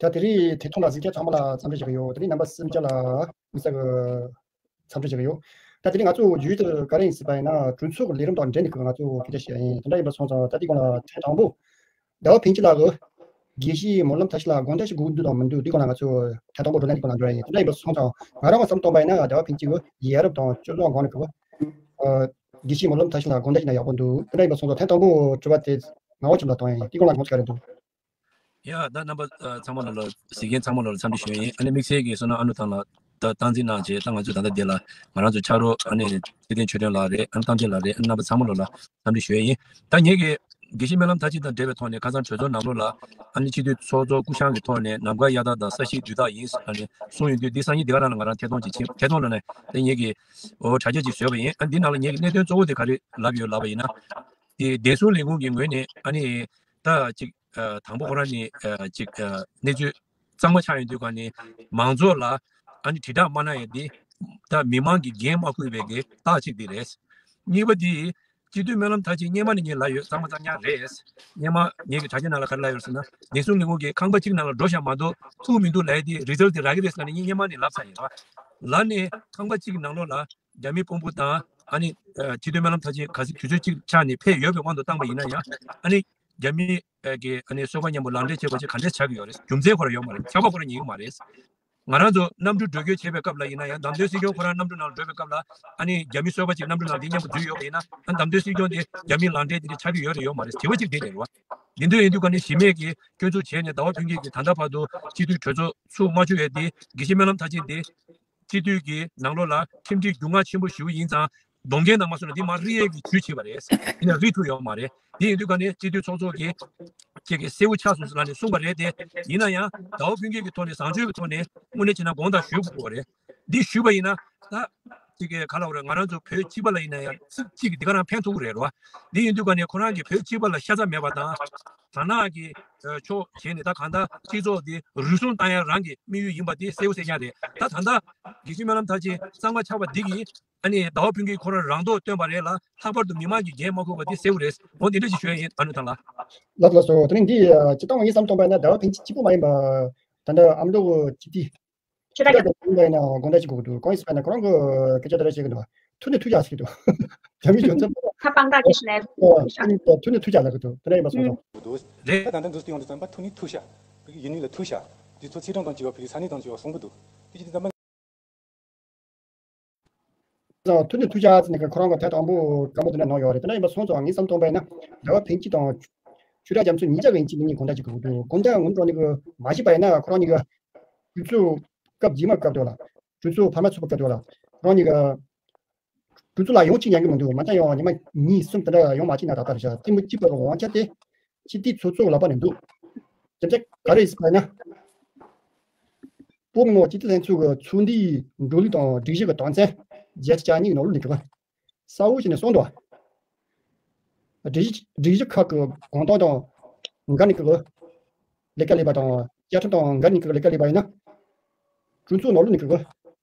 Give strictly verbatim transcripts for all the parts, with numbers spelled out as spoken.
ད་དེ་རིང་དེ་ཐོག་ལ་གཟིགས་མཁན་ཚང་མ་ལ་འཚམས་འདྲི་ཞུ་གི་ཡོད། དེ་རིང་རྣམ་པ་སུམ་བརྒྱ་ལ་དམིགས་བསལ་གྱི་འཚམས་འདྲི་ཞུ་གི་ཡོད། ད་དེ་རིང་ང་ཚོ་བརྗོད་གཞི་དེ་ག་རེ་ཡིན་ཟེར་བ་ཡིན་ན། གྲོས་ཚོགས་ཀྱི་ལས་རིམ་དང་འབྲེལ་ནས་ང་ཚོ་སྐད་ཆ་བཤད་ཡིན། དེ་འདྲ་ཡིན་པ་སོང་ཙང་ད་དེ་སྒང་ལ་ཐེངས་དང་པོ་ཟླ་བ་ཕུན་སྐྱིད་ལགས་ཀྱིས་དགེ་བཤེས་སྨོན་ལམ་མཐར་ཕྱིན་ལ་དགོངས་དག་ཞུ་དགོས་འདུག་དང་མི་འདུག་དེ་སྒང་ལ་ང་ཚོ་ཐེངས་དང་པོ་བགྲོ་གླེང་དེ་སྒང་ལ་འགྲོ་ཡ་ཡིན། དེ་འདྲ་ཡིན་པ་སོང་ཙང་ང་རང་གི་བསམ་བློ་གཏོང་པ་ཡིན་ན། ཟླ་བ་ཕུན་སྐྱིད་ཀྱིས་ཡ་རབས་དང་སྤྱོད་བཟང་སྒང་ནས་གི་ཨ་དགེ་བཤེས་སྨོན་ལམ་མཐར་ཕྱིན་ལ་དགོངས་དག་ཞུས་ན་ཡག་པོ་འདུག་དེ་འདྲ་ཡིན་པ་སོང་ཙང་ཐེངས་དང་པོ་དྲི་བ་དེ་ངག་དབང་ཆོས་ལ་གཏོང་ཡ་ཡིན། དེ་སྒང་ལ་དགོངས་ཚུལ་ག་རེ་འདུག་ཡ། ད་རྣམ་པ་ཨ་ཚང་མ་ལོ་ལ་གཟིགས་མཁན་ཚང་མ་ལོ་ལ་འཚམས་འདྲི་ཞུ་ཡ་ཡིན། ཨ་ནི་དམིགས་བསལ་གྱིས་བསོད་ནམས་ཨ་ནུ་ཐང་ལགས་ད་སྟངས་འཛིན་གནང་བྱས། ད་ང་ཚོ་ད་ལྟ་འདི་ལ་ང་རང་ཚོ་ཕྱག་རོགས་ཨ་ནི་ཚེ་བརྟན་ཆོས་སྒྲོན་ལགས་རེད། ཨ་ནི་རྟ་མགྲིན་ལགས་རེད། ཨ་ནི་རྣམ་པ་ཚང་མ་ལོ་ལ་འཚམས་འདྲི་ཞུ་ཡ་ཡིན། ད་ངེད་ཀྱིས་དགེ་བཤེས་སྨོན་ལམ་མཐར་ཕྱིན་དང་འབྲེལ་བའི་ཐོག་ནས་ཁ་སང་གྲོས་ཚོགས་ནང་ལོགས་ལ་ཨ་ནི་སྤྱི་འཐུས་ཚོགས་གཙོ་སྐུ་བཞེངས་ཀྱི་ཐོག་ནས་ནམ་མཁའ་གཡའ་དག་དང་ས་གཞི་རྡུལ་དག་ཡིན་ཨ་ནི་གསུངས་ཡོང་དུས། འདི་སང་ཉིན་འདི་ག་རང་ལ་ང་རང་ཐད་གཏོང་ཅིག་བྱེད། ཐད་གཏོང་ལབ་ན་ད་ངེད་ཀྱིས་འོ་དྲ་རྒྱ་ཅིག་བཟོས་པ་ཡིན། ཨ་འདི་ནང་ལ་ངེད་ཀྱི་གནད་དོན་གཙོ་བོ་དེ་ག་རེ་ལབ་ཡོད་ལབ་པ་ཡིན་ན། དེ་བདེ་སྲུང་ལས་ཁུངས་ཀྱི་ངོས་ནས་ཨ་ནི་ད་ཅིག་ཨ་དང་པོ་ཁོ་རང་ནི་ཨ་ཅིག་ཨ་གནས་ཚུལ་གཙང་མ་ཆགས་ཡོང་དུས་ག་ནི་མང་ཚོགས་ལ་ཨ་ནི་དྲིལ་བསྒྲགས་མ་གནང་ཡ་འདི་ད་མི་མང་གིས་འགན་མ་འཁུར་བའི་གི་རྟགས་གཅིག་འདི་རེད། གཉིས་པ་འདི་སྤྱི་འཐུས་སྨོན་ལམ་མཐར་ཕྱིན་སྔོན་མ་ནས་ངས་ལབ་ཡོད། གཙང་མ་གཙང་རྐྱང་རེད། སྔོན་མ་ངེད་ཀྱི་དྲ་རྒྱ་ནང་ལ་ག་རེ་ལབ་ཡོད་ཟེར་ན། བདེ་སྲུང་ལས་ཁུངས་ཀྱིས་ཁང་པ་གཅིག་ནང་ལ་འགྲོ་བཞག་མ་གཏོགས་ཐུག་མི་འདུག་ལབ་ཡ་དེ་རི་ཛལ་དེ་རག་གི་རེད་ཟེར་ནས་ངས་སྔོན་མ་ནས་ལབ་ཚར་ཡོད་ར། ལབ་ནས་ཁང་པ་གཅིག་གི་ནང་ལོགས་ལ་རྒྱ་མི་དཔོན་པོ་དང་ཨ་ནི་ཨ་སྤྱི་འཐུས་སྨོན་ལམ་མཐར་ཕྱིན་ག་ཚོད་དུས་ཚོད་གཅིག་ཆགས་ནས་ཕེབས་ཡོད་པའི་དབང་དུ་བཏང་པ་ཡིན་ན་ཡང་། ཨ་ནི་རྒྱ་མི་ཨ་གི་ཨ་ནི་གསོལ་ཁ་མཉམ་པོ་ལག་འབྲེལ་བྱེད་དགོས་ཅེས་ག་འདྲས་ཆགས་ཀྱི་ཡོད་རེད། རྒྱུ་མཚན་ཁོ་རང་ཡོད་མ་རེད། ཆགས་པ་ཁོ་རང་ཉན་གྱི་མ་རེད། ང་རང་ཚོ་གནམ་གྲུ་འགྲོ་སྐྱོད་བྱེད་པའི་སྐབས་ལ་ཡིན་ན་ཡང་། བདམས་ཐོན་སྲིད་སྐྱོང་ཁོ་རང་གནམ་གྲུ་ནང་འགྲོ་བའི་སྐབས་ལ་ཨ་ནི་རྒྱ་མི་གསོལ་ཁ་ཅིག་གནམ་གྲུ་ནང་དེ་མཉམ་པོ་འཛུལ་ཡོད་པ་ཡིན་ན། ཨ་བདམས་ཐོན་སྲིད་སྐྱོང་དེ་རྒྱ་མིའི་ལག་འབྲེལ་དེ་འདྲ་ཆགས་ཀྱི་ཡོད་རེད་ཡོད་མ་རེད། དྲི་བ་གཅིག་དེ་རེད་བ། འདི་འདྲ་ཡིན་དུས་ག་ནས་གཞི་མེད་ཀྱི་སྐྱོན་འཛུགས་བྱས་ནས་ཟླ་བ་ཕུན་སྐྱིད་ཀྱིས་ད་ལྟ་བར་དུ་སྤྱི་འཐུས་གྲོས་ཚོགས་ཚུགས་མ་བཅུག་ཡས་དེ། དགེ་བཤེས་སྨོན་ལམ་མཐར་ཕྱིན་དེ་སྤྱི་འཐུས་ཀྱི་ནང་ལོགས་ལ་ཁྲིམས་སྒྲིག་རྒྱུས་མངའ་ཆེན་པོ་ཞེ་པོ་ཡིན་ཙང་། སྡོམ་མཁན་དང་མ་སོང་ན་འདི་མར་རིགས་དབྱེ་གི་ཇུས་བྱས་པ་རེད། ཡིན་ན་རིགས་ཐུབ་ཡོད་མ་རེད། དེ་ཡིན་དུས་ག་ནས་སྤྱི་འཐུས་ཚོགས་གཙོ་གིས་ཁྱེད་ཀྱིས་གསལ་བོ་ཆགས་སོང་ཟེར་ལབ་ནས་གསུངས་པ་རེད་དེ། ཡིན་ན་ཡང་ཟླ་བ་ཕུན་སྐྱིད་ཀྱི་ཐོག་ནས་བཟང་སྤྱོད་ཀྱི་ཐོག་ནས་དངོས་གནས་བྱས་ན་དགོངས་དག་ཞུ་དགོས་པ་རེད། འདི་ཞུས་པ་ཡིན་ན་ད་ཅིག་གི་ག་ལ་བ་རེད། ང་རང་ཚོ་བོད་སྤྱི་པ་ལ་ཡིན་ན་ཡང་ཚིག་གཅིག་གིས་འདི་ག་རང་ཕན་ཐོགས་ཀྱི་རེད་རོ། འདི་ཡིན་དུས་ག་ནས་ཁོ་རང་གིས་བོད་སྤྱི་པ་ལ་ཤ་ཚ་མེད་པ་དང་། རྒྱ་ནག་གི་ཕྱོགས་བྱས་ནས་ད་གང་ལྟར་སྤྱི་ཚོགས་འདི་རུལ་སུངས་བཏང་ཡ་རང་གི་དམིགས་ཡུལ་ཡིན་པ་དེ་གསལ་བོ་གསལ་རྐྱང་རེད། ད་ད་ལྟ་དགེ་བཤེས་སྨོན་ལམ་མཐར་ཕྱིན་གཙང་མ་ཆགས་པ་འདི་གིས་ཨ་ནི་ཟླ་བ་ཕུན་སྐྱིད་ཁོ་རང་རང་མདོག་སྟོན་པ་རེད་ལ། ལྷག་པར་དུ་མི་མང་གིས་འགན་མ་འཁུར་བ་འདི་གསལ་བོ་རེད། འོ་འདི་འདྲ་ཞིག་ཞུ་ཡ་ཡིན། ཨ་ནུ་ཐང་ལགས། ལགས་ལགས་སོ། དེ་རིང་འདི་སྤྱིར་བཏང་ངས་བསམ་བཏང་པ་ཡིན་ན་ཟླ་བ་ཕུན་སྐྱིད་གཅིག་པུ་མ་ཡིན་པ། ད་ལྟ་ཨ་མདོ་གི་སྤྱི་འཐུས་ཕྱི་ལ་ཡང་ཡིན་པ་ཡིན་ན་དགོངས་དག་ཅིག་དགོས་ཀྱི་འདུག་གང་ཡིན་ཟེར་བ་ཡིན་ན་ཁོ་རང་གི་སྐད་ཆ་དེ་འདྲ་བཤད་ཀྱི་འདུག་ཐུག་ནས་ཐུག་བཞག་ཟེར་གྱི་འདུག་རྒྱ་མི་གཞུང་ཚབ། ཁ་པང་ཀ་ཀི་ཤི་ནས་ཐུག་ནས་ཐུག་བཞག་ལབ་ཀྱི་འདུག་དེ་འདྲ་ཡིན་པ་སོང་ཙང་། རེད། ད་ལྟ་འདུག་སྟེ་ཡོང་དུས་ཙམ་པ་ཐུག་ནས་ཐུག་བཞག་ཡུལ་ནི་ལ་ཐུག་བཞག་དུས་ཚོད་ཚེས་གྲངས་དང་བཅས་པ་ཕ་གི་ས་གནས་དང་བཅས་པ་གསུང་གི་འདུག་དེ་ཅི་དེ་ཙམ་པ། ཐུག་ནས་ཐུག་བཞག་ཟེར་ནས་ཁོ་རང་གི་ཐད་དང་པོ་བཀའ་མོལ་དེ་འདྲ་གནང་ཡོད་རེད། དེ་འདྲ་ཡིན་པ་སོང་ཙང་ངས་བསམ་བཏང་པ་ཡིན་ན་ཟླ་བ་ཕུན་སྐྱིད་དང་ཆོས་གྲགས་རྒྱ་མཚོ་གཉིས་ཆ་གི་ཡིན་གཅིག་མིན་གཉིས་དགོངས་དག་ཅིག་དགོས་འདུག་དགོངས་དག་ངོ་མ་དྲང་གནས་གི་མ་ཤེས་པ་ཡིན་ན་ཁོ་རང་གཉིས་ཀ་གྲོས་ཚོགས་སྐབས་རྗེས་མ་སྐབས་དེ་ལ། གྲོས་ཚོགས་འཕར་མ་ཚོགས་པ་སྐབས་དེ་ལ་ཁོ་རང་གཉིས་ཀ་གྲོས་ཚོགས་ལ་ཡོང་གཅིག་ཉན་གི་མི་འདུག་མ་མཐའ་ཡང་ཉི་མ་གཉིས་གསུམ་དེ་འདྲ་ཡོང་མ་གཅིག་ན་ད་ལྟ་རེད་ཤག་གཏི་མུག་སྐྱེས་པ་གི་དབང་ཆ་དེ་སྤྱི་འཐུས་ཚོགས་གཙོ་ལག་པ་ནས་འདུག་རྒྱུ་མཚན་ག་རེ་ཡིན་ཟེར་བ་ཡིན་ན། བོད་མི་མང་སྤྱི་འཐུས་ལྷན་ཚོགས་ཀྱི་ཚོགས་འདུའི་འགྲོ་ལུགས་དང་སྒྲིག་གཞི་གི་དོན་ཚན་བརྒྱད་ཅུ་གྱ་གཉིས་ཀྱི་ནང་ལོགས་ནས་གི་གསལ་བོ་བྱས་ནས་གསུངས་འདུག་སྒྲིག་གཞི་སྒྲིག་གཞི་ཁག་གི་དགོངས་དོན་དང་འགལ་ནས་གི་ལས་ཀ་ལས་པ་དང་བཅའ་ཁྲིམས་དང་འགལ་ནས་གི་ལས་ཀ་ལས་པ་ཡིན་ན། གྲོས་ཚོགས་ནང་ལོགས་ནས་གི་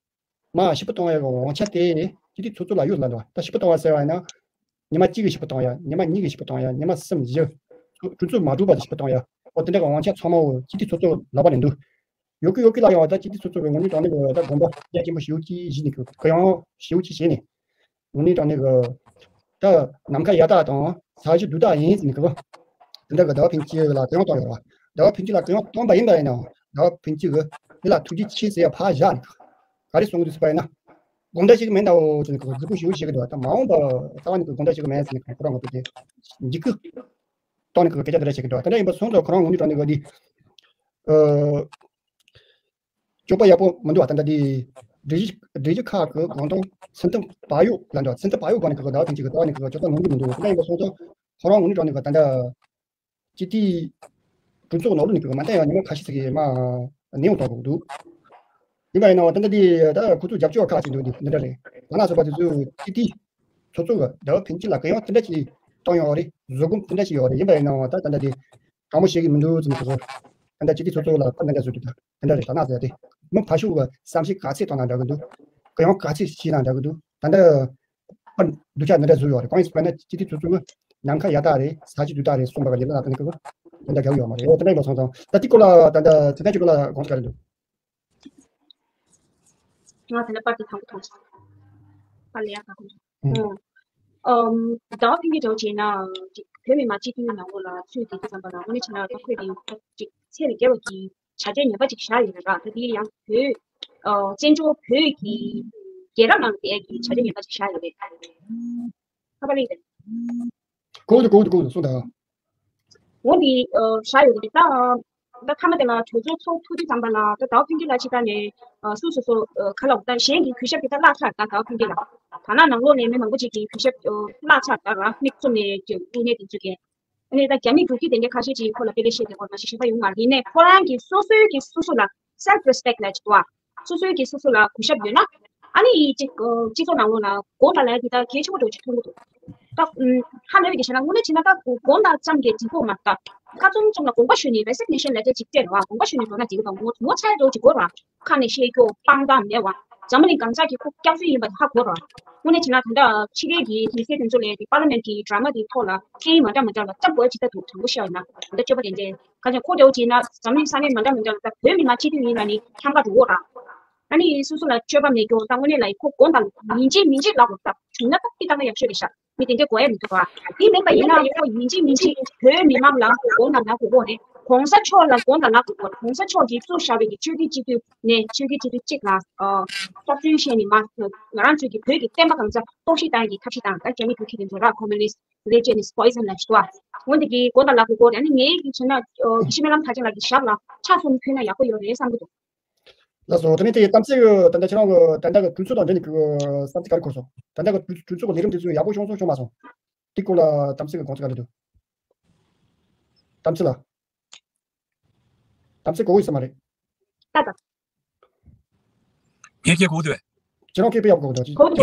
མར་ཞུ་སྤོ་གཏོང་ཡ་གི་དབང་ཆ་དེ་སྤྱི་འཐུས་ཚོགས་གཙོ་ལ་ཡོད་ལབ་འདུག་ད་ཞུ་སྤོ་གཏོང་བ་ཟེར་བ་ཡིན་ན། ཉི་མ་གཅིག་གི་ཞུ་སྤོ་གཏོང་ཡ། ཉི་མ་གཉིས་ཀྱི་ཞུ་སྤོ་གཏོང་ཡ། ཉི་མ་གསུམ་བཞི། གྲོས་ཚོགས་མ་གྲོལ་བར་དུ་ཞུ་སྤོ་གཏོང་ཡ། འོ་དེ་འདྲ་གི་དབང་ཆ་ཚང་མ་འོ་སྤྱི་འཐུས་ཚོགས་གཙོ་ལག་པ་ནས་འདུག་ཡོད་ཀི་ཡོད་ཀི་ལ་ཡང་ད་སྤྱི་འཐུས་ཚོགས་གཙོ་གི་ངོས་ནས་དྲང་གནས་གི་ད་དགོངས་པ་རྒྱ་ཆེན་པོ་ཞེ་པོ་ཅིག་བཞེས་ནས་གི་གུ་ཡངས་ཞེ་པོ་ཅིག་བྱས་ནས། དངོས་གནས་དྲང་གནས་གི་ད་ནམ་མཁའ་གཡའ་དག་དང་ས་གཞི་རྡུལ་དག་ཡིན་ཟེར་ནས་གི་དེ་འདྲ་གི་ཟླ་བ་ཕུན་སྐྱིད་ལ་གུ་ཡངས་བཏང་ཡོད་རེད་བ། ཟླ་བ་ཕུན་སྐྱིད་ལ་གུ་ཡངས་བཏང་པ་ཡིན་པ་ཡིན་ནའང་ཟླ་བ་ཕུན་སྐྱིད་གི་དེ་ལ་ཐུགས་རྗེ་ཆེ་ཟེར་ཡ་ཕར་བཞག་ནས་གི་ག་རེ་གསུང་གི་འདུག་ཟེར་བ་ཡིན་ན། དགོངས་དག་ཞིག་མེད་འདའོ་ཟེར་ནས་གི་གཟིགས་པོ་ཞེ་པོ་བྱེད་ཀྱི་འདུག་ད་མ་འོངས་པ་རྩ་བ་ནས་གི་དགོངས་དག་ཞིག་མེད་ཟེར་ནས་གི་ཁོ་རང་གི་དེ་འཇིགས་སྐུལ་བཏང་ནས་གི་སྐད་ཆ་དེ་འདྲ་བཤད་ཀྱི་འདུག་དེ་འདྲ་ཡིན་པ་སོང་ཙང་ཁོ་རང་ངོས་ནས་དྲང་གནས་གི་འདི། ཨ། སྤྱོད་པ་ཡག་པོ་མི་འདུག་བ། ད་ལྟ་འདི་སྒྲིག་གཞི་སྒྲིག་གཞི་ཁག་གི་དགོངས་དོན་ཚུལ་མཐུན་བག་ཡོད་ལབ་འདུག་ཚུལ་མཐུན་བག་ཡོད་སྒང་ནས་གི་ཟླ་བ་ཕུན་སྐྱིད་གི་ཟླ་བ་ནས་གི་སྤྱོད་པ་ནོར་གྱི་མི་འདུག་དེ་འདྲ་ཡིན་པ་སོང་ཙང་ཁོ་རང་ངོས་ནས་དྲང་གནས་གི་ད་ལྟ་སྤྱི་འཐུས་གྲོས་ཚོགས་ནང་ལོགས་ནས་གི་མ་མཐའ་ཡང་ཉི་མ་ཁ་ཤས་ཤིག་གི་མ་ནེའུ་གཏོང་དགོས་འདུག་ཡིན་པ་ཡིན་ནའང་ད་ལྟ་འདི་ད་ཁོ་ཚོ་རྒྱབ་སྐྱོར་ཁག་ཅིག་འདུག་འདི་འདི་འདྲ་རེད། ང་ལ་སོགས་པ་དེ་ཚོས་སྤྱི་འཐུས་ཚོགས་གཙོ་གི་ཟླ་བ་ཕུན་སྐྱིད་ལ་གུ་ཡངས་དེ་འདྲ་ཅིག་བཏང་ཡོད་རེད། བཟོད་སྒོམ་དེ་འདྲ་ཅིག་ཡོད་རེད། ཡིན་པ་ཡིན་ནའང་ད་ད་ལྟ་འདི་དྲང་པོ་བཤད་ཀྱི་མི་འདུག་ཟེར་ནས་ཁོ་ཚོ་ད་ལྟ་སྤྱི་འཐུས་ཚོགས་གཙོ་ལ་ཕར་འདི་འདྲ་བཟོས་འདུག་ད་དེ་འདྲ་རེད། ད་ན་ཟེར་ཏེ་མི་ཕར་ཕྱོགས་ཀྱི་བསམ་ཤེས་ག་ཚད་བཏང་ན་འདྲ་གི་འདུག་གུ་ཡངས་ག་ཚད་བྱས་ན་འདྲ་གི་འདུག་ད་ལྟ་ཨ་སྡུག་ཅག་འདི་འདྲ་བཟོས་ཡོད་རེད། གང་ཡིན་ཟེར་བ་ན་སྤྱི་འཐུས་ཚོགས་གཙོ་གིས་ནམ་མཁའ་གཡའ་དག་རེད། ས་གཞི་རྡུལ་དག་རེད་གསུངས་པ་ག་ལེ་ལ་ད་ནི་ཁོ་ དེ་འདྲ་རྒྱག་ཡོད་མ་རེད། དེ་འདྲ་ཡིན་པ་སོང་ཙང་ད་ཏི་ཀོ་ལ་ད་ལྟ་ཚེ་བརྟན་ཆོས་སྐྱོང་ལ་དགོངས་ཚུལ་ག་རེ་འདུག་ང་དེ་འདྲ་པར་དེ་དང་པོ་མཐོང་སོང་། པར་ལ་ཡག་ག་གོ་ཨུམ། ཟླ་བ་ཕུན་གྱི་འདྲ་བོ་བྱས་ན་ཅིག་བོད་མི་མང་སྤྱི་འཐུས་ནང་ལོགས་ལ་ཚུད་དེ་དུས་ཙམ་པ་ལ་དངོས་གནས་བྱས་ན་ད་ཁོས་དེ་ཅིག་ཚད་ལས་བརྒལ་བ་གི་བྱ་བྱེད་ངན་པ་ཅིག་བཞག་ཡོད་རེད་ར། ད་དེ་ཡང་བོད་ཨ་བཙན་བྱོལ་བོད་ཀྱི་རྒྱལ་རབས་ནང་བསྡད་ཀྱི་བྱ་བྱེད་ངན་པ་ཅིག་བཞག་ཡོད་རེད། ཁ་པར་གླེང་དང་། གོ་འདུག་གོ་འདུག་གོ་འདུག་གསུངས་དང་། འོ་འདི་ཨ་བཞག་ཡོད་རེད་ད། ད་མཐའ་མ་དེ་ལ་གྲོས་ཚོགས་ཚོགས་ཐུབ་དུས་ཙམ་པ་ལ་ད་ཟླ་བ་ཕུན་སྐྱིད་ལགས་ཕྱི་ལྟར་ནས་ཨ་སུ་སོ་སོ་ཨ་ག་ལ་ད་གཞན་གྱི་གུས་ཞབས་དེ་ད་བརླག་ཚར། ད་ཟླ་བ་ཕུན་སྐྱིད་ལགས་ད་ནང་ནང་ལོགས་ནས་མི་མང་པོ་ཅིག་གིས་གུས་ཞབས་ཨ་བརླག་ཚར། ད་རང་མིག་བཙུམ་ནས་ཀྱི་དངོས་གནས་དེ་ཚོ་གས། ཨ་ནི་ད་རྒྱ་མི་འབྲུག་སྐྱིད་དེ་འདྲའི་ཁ་ཤས་ཅིག་ཁོ་ལ་དཔེ་ལེགས་བཤད་དེ་ཁོ་ལ་ཞིག་ཞིག་པ་ཡོང་མ་རེད། ཡིན་ནའི་ཁོ་རང་གི་སོ་སོའི་གི་སོ་སོ་ལ་self respect ལ་ཅིག་འདུག་ཨ། སོ་སོའི་གི་སོ་སོ་ལ་གུས་ཞབས་ཡོད་ན། ཨ་ནི་ཡི་ཅིག་སྤྱི་ཚོགས་ནང་ལོགས་ལ་དགོངས་དག་ལབ་ཡ་དེ་ད་གལ་ཆེན་པོ་འདྲ་བོ་ཅིག་མཐོང་གི་འདུག་ད་ཧ་ལས་པའི་གི་བྱས་ན་དངོས་གནས་བྱས་ན་ད་དགོངས་དག་ཙམ་གྱིས་འགྲིག་གི་མ་རེད། ད་ཁ་བཙུམ་བཙུམ་ལ་དགོངས་པ་ཞུས་ནས་རེ་སི་ག་ནེ་ཤན་ལབ་ཡ་ཅིག་སྤྲད་རོགས་ཨ། དགོངས་པ་ཞུས་ནས་འགྲོ་ན་འགྲིག་གི་འདུག་ངོ་ངོ་ཚ་ཡ་འདྲ་བོ་ཅིག་དགོས་རོགས་ཨ། ཁ་ནས་བཤད་རྒྱུ་སྤང་ཐང་མེད་པ། འཛམ་བུ་གླིང་གང་ཟག་གི་ཁོ་སྐྱག་རྫུན་ཡིན་པ་ཧ་གོ་རོགས། དངོས་གནས་བྱས་ན་ད་ལྟ་ཕྱི་རྒྱལ་གྱི་མི་སེར་དེ་ཚོ་ལ་དེ་པར་ལི་མེན་གྱི་ཌ་ར་མ་དེའི་ཐོག་ལ་སྐད་ཡིག་མ་འདྲ་མ་འདྲ་ལ་སྐྱབས་དགོས་ཅི་ལྟ་འདུག་དྲང་པོ་བཤད་ཡོད་ན་ད་ལྟ་སྤྱོད་པ་དེ་འདྲས་ཁ་ཅིག་ཁོ་འདྲ་བོ་བྱས་ན་འཛམ་གླིང་ས་གནས་མ་འདྲ་མ་འདྲ་ལ་ད་བོད་མི་མང་སྤྱི་འཐུས་ཡིན་ལ་ནི་འཆམ་ག་འགྲོ་འོ་ར། ཨ་ནི་སོ་སོ་ལ་སྤྱོད་པ་མེད་རྒྱུ་ད་དངོས་གནས་ལ་ཁོ་དགོངས་དག་ཡིན་གཅིག་མིན་གཅིག་ལབ་དགོས། ད་བྱུང་ན་ད་ཏི་ཏང་ན་ཡག་ཤོས་རེད་ཤག་མི་དེ་འདྲས་དགོས་ཡ་མི་འདུག་བ། དེ་མིན་པ་ཡིན་ན་ཡང་ཁོ་ཡིན་གཅིག་མིན་གཅིག་བོད་མི་མང་ལ་དགོངས་དག་ལབ་དགོས་ཀྱི་རེད། གོང་ས་མཆོག་ལ་དགོངས་དག་ལབ་དགོས་ཀྱི་རེད། གོང་ས་མཆོག་གིས་བཙུགས་བཞག་པའི་གི་ཆོས་བརྒྱུད་སྤྱི་འཐུས་ནས་ཆོས་བརྒྱུད་སྤྱི་འཐུས་གཅིག་ལ་ཨ་སྟོབས་བརྒྱུད་བཤད་ནས་མ་ང་རང་ཚོའི་གི་བོད་ཀྱི་བསྟན་པ་གང་ཟག་གཏོར་བཤིག་བཏང་ཡ་གི་ཐབས་ཤེས་དང་ད་རྒྱ་མི་དུ་ཁྱི་དེ་ཚོ་ར་ཁོ་མུ་ནིསི་རེད་ཅེས་ནས་པོའི་ཛན་ལབ་ཞིག་འདུག་བ། འོན་ཏེ་གི་དགོངས་དག་ལབ་དགོས་ཀྱི་རེད། ཨ་ནི་ངའི་གི་བྱས་ན་ཨ་དགེ་བཤེས་སྨོན་ལམ་མཐར་ཕྱིན་ལགས་ཀྱི་ཞབས་ལ་ཕྱག་གསུམ་ཕུལ་ན་ཡག་པོ་ཡོད་རེད་བསམ་གི་འདུག་ལགས་སོ། དེ་ནས་དེ་གཏམ་ཚིག་ད་ལྟ་ཁྱེད་རང་གི་ད་ལྟ་གི་གྲོས་ཚོགས་དང་འབྲེལ་ནས་གི་གཏམ་ཚིག་ག་རེ་འཁོར་སོང་། ད་ལྟ་གི་གྲོས་གྲོས་ཚོགས་ཀྱི་ལས་རིམ་དེ་ཚོ་ཡག་པོ་བྱུང་སོང་བྱུང་མ་སོང་། དེ་སྐོར་ལ་གཏམ་ཚིག་གི་དགོངས་ཚུལ་ག་རེ་འདུག་གཏམ་ཚིག་ལ། གཏམ་ཚིག་གོ་གི་ཡོད་ས་མ་རེད། ད་ད། ངས་སྐད་གོ་འདུག་བས། ཁྱེད་རང་སྐད་དཔེ་ཡག་པོ་གོ་འདུག་གོ་འདུག་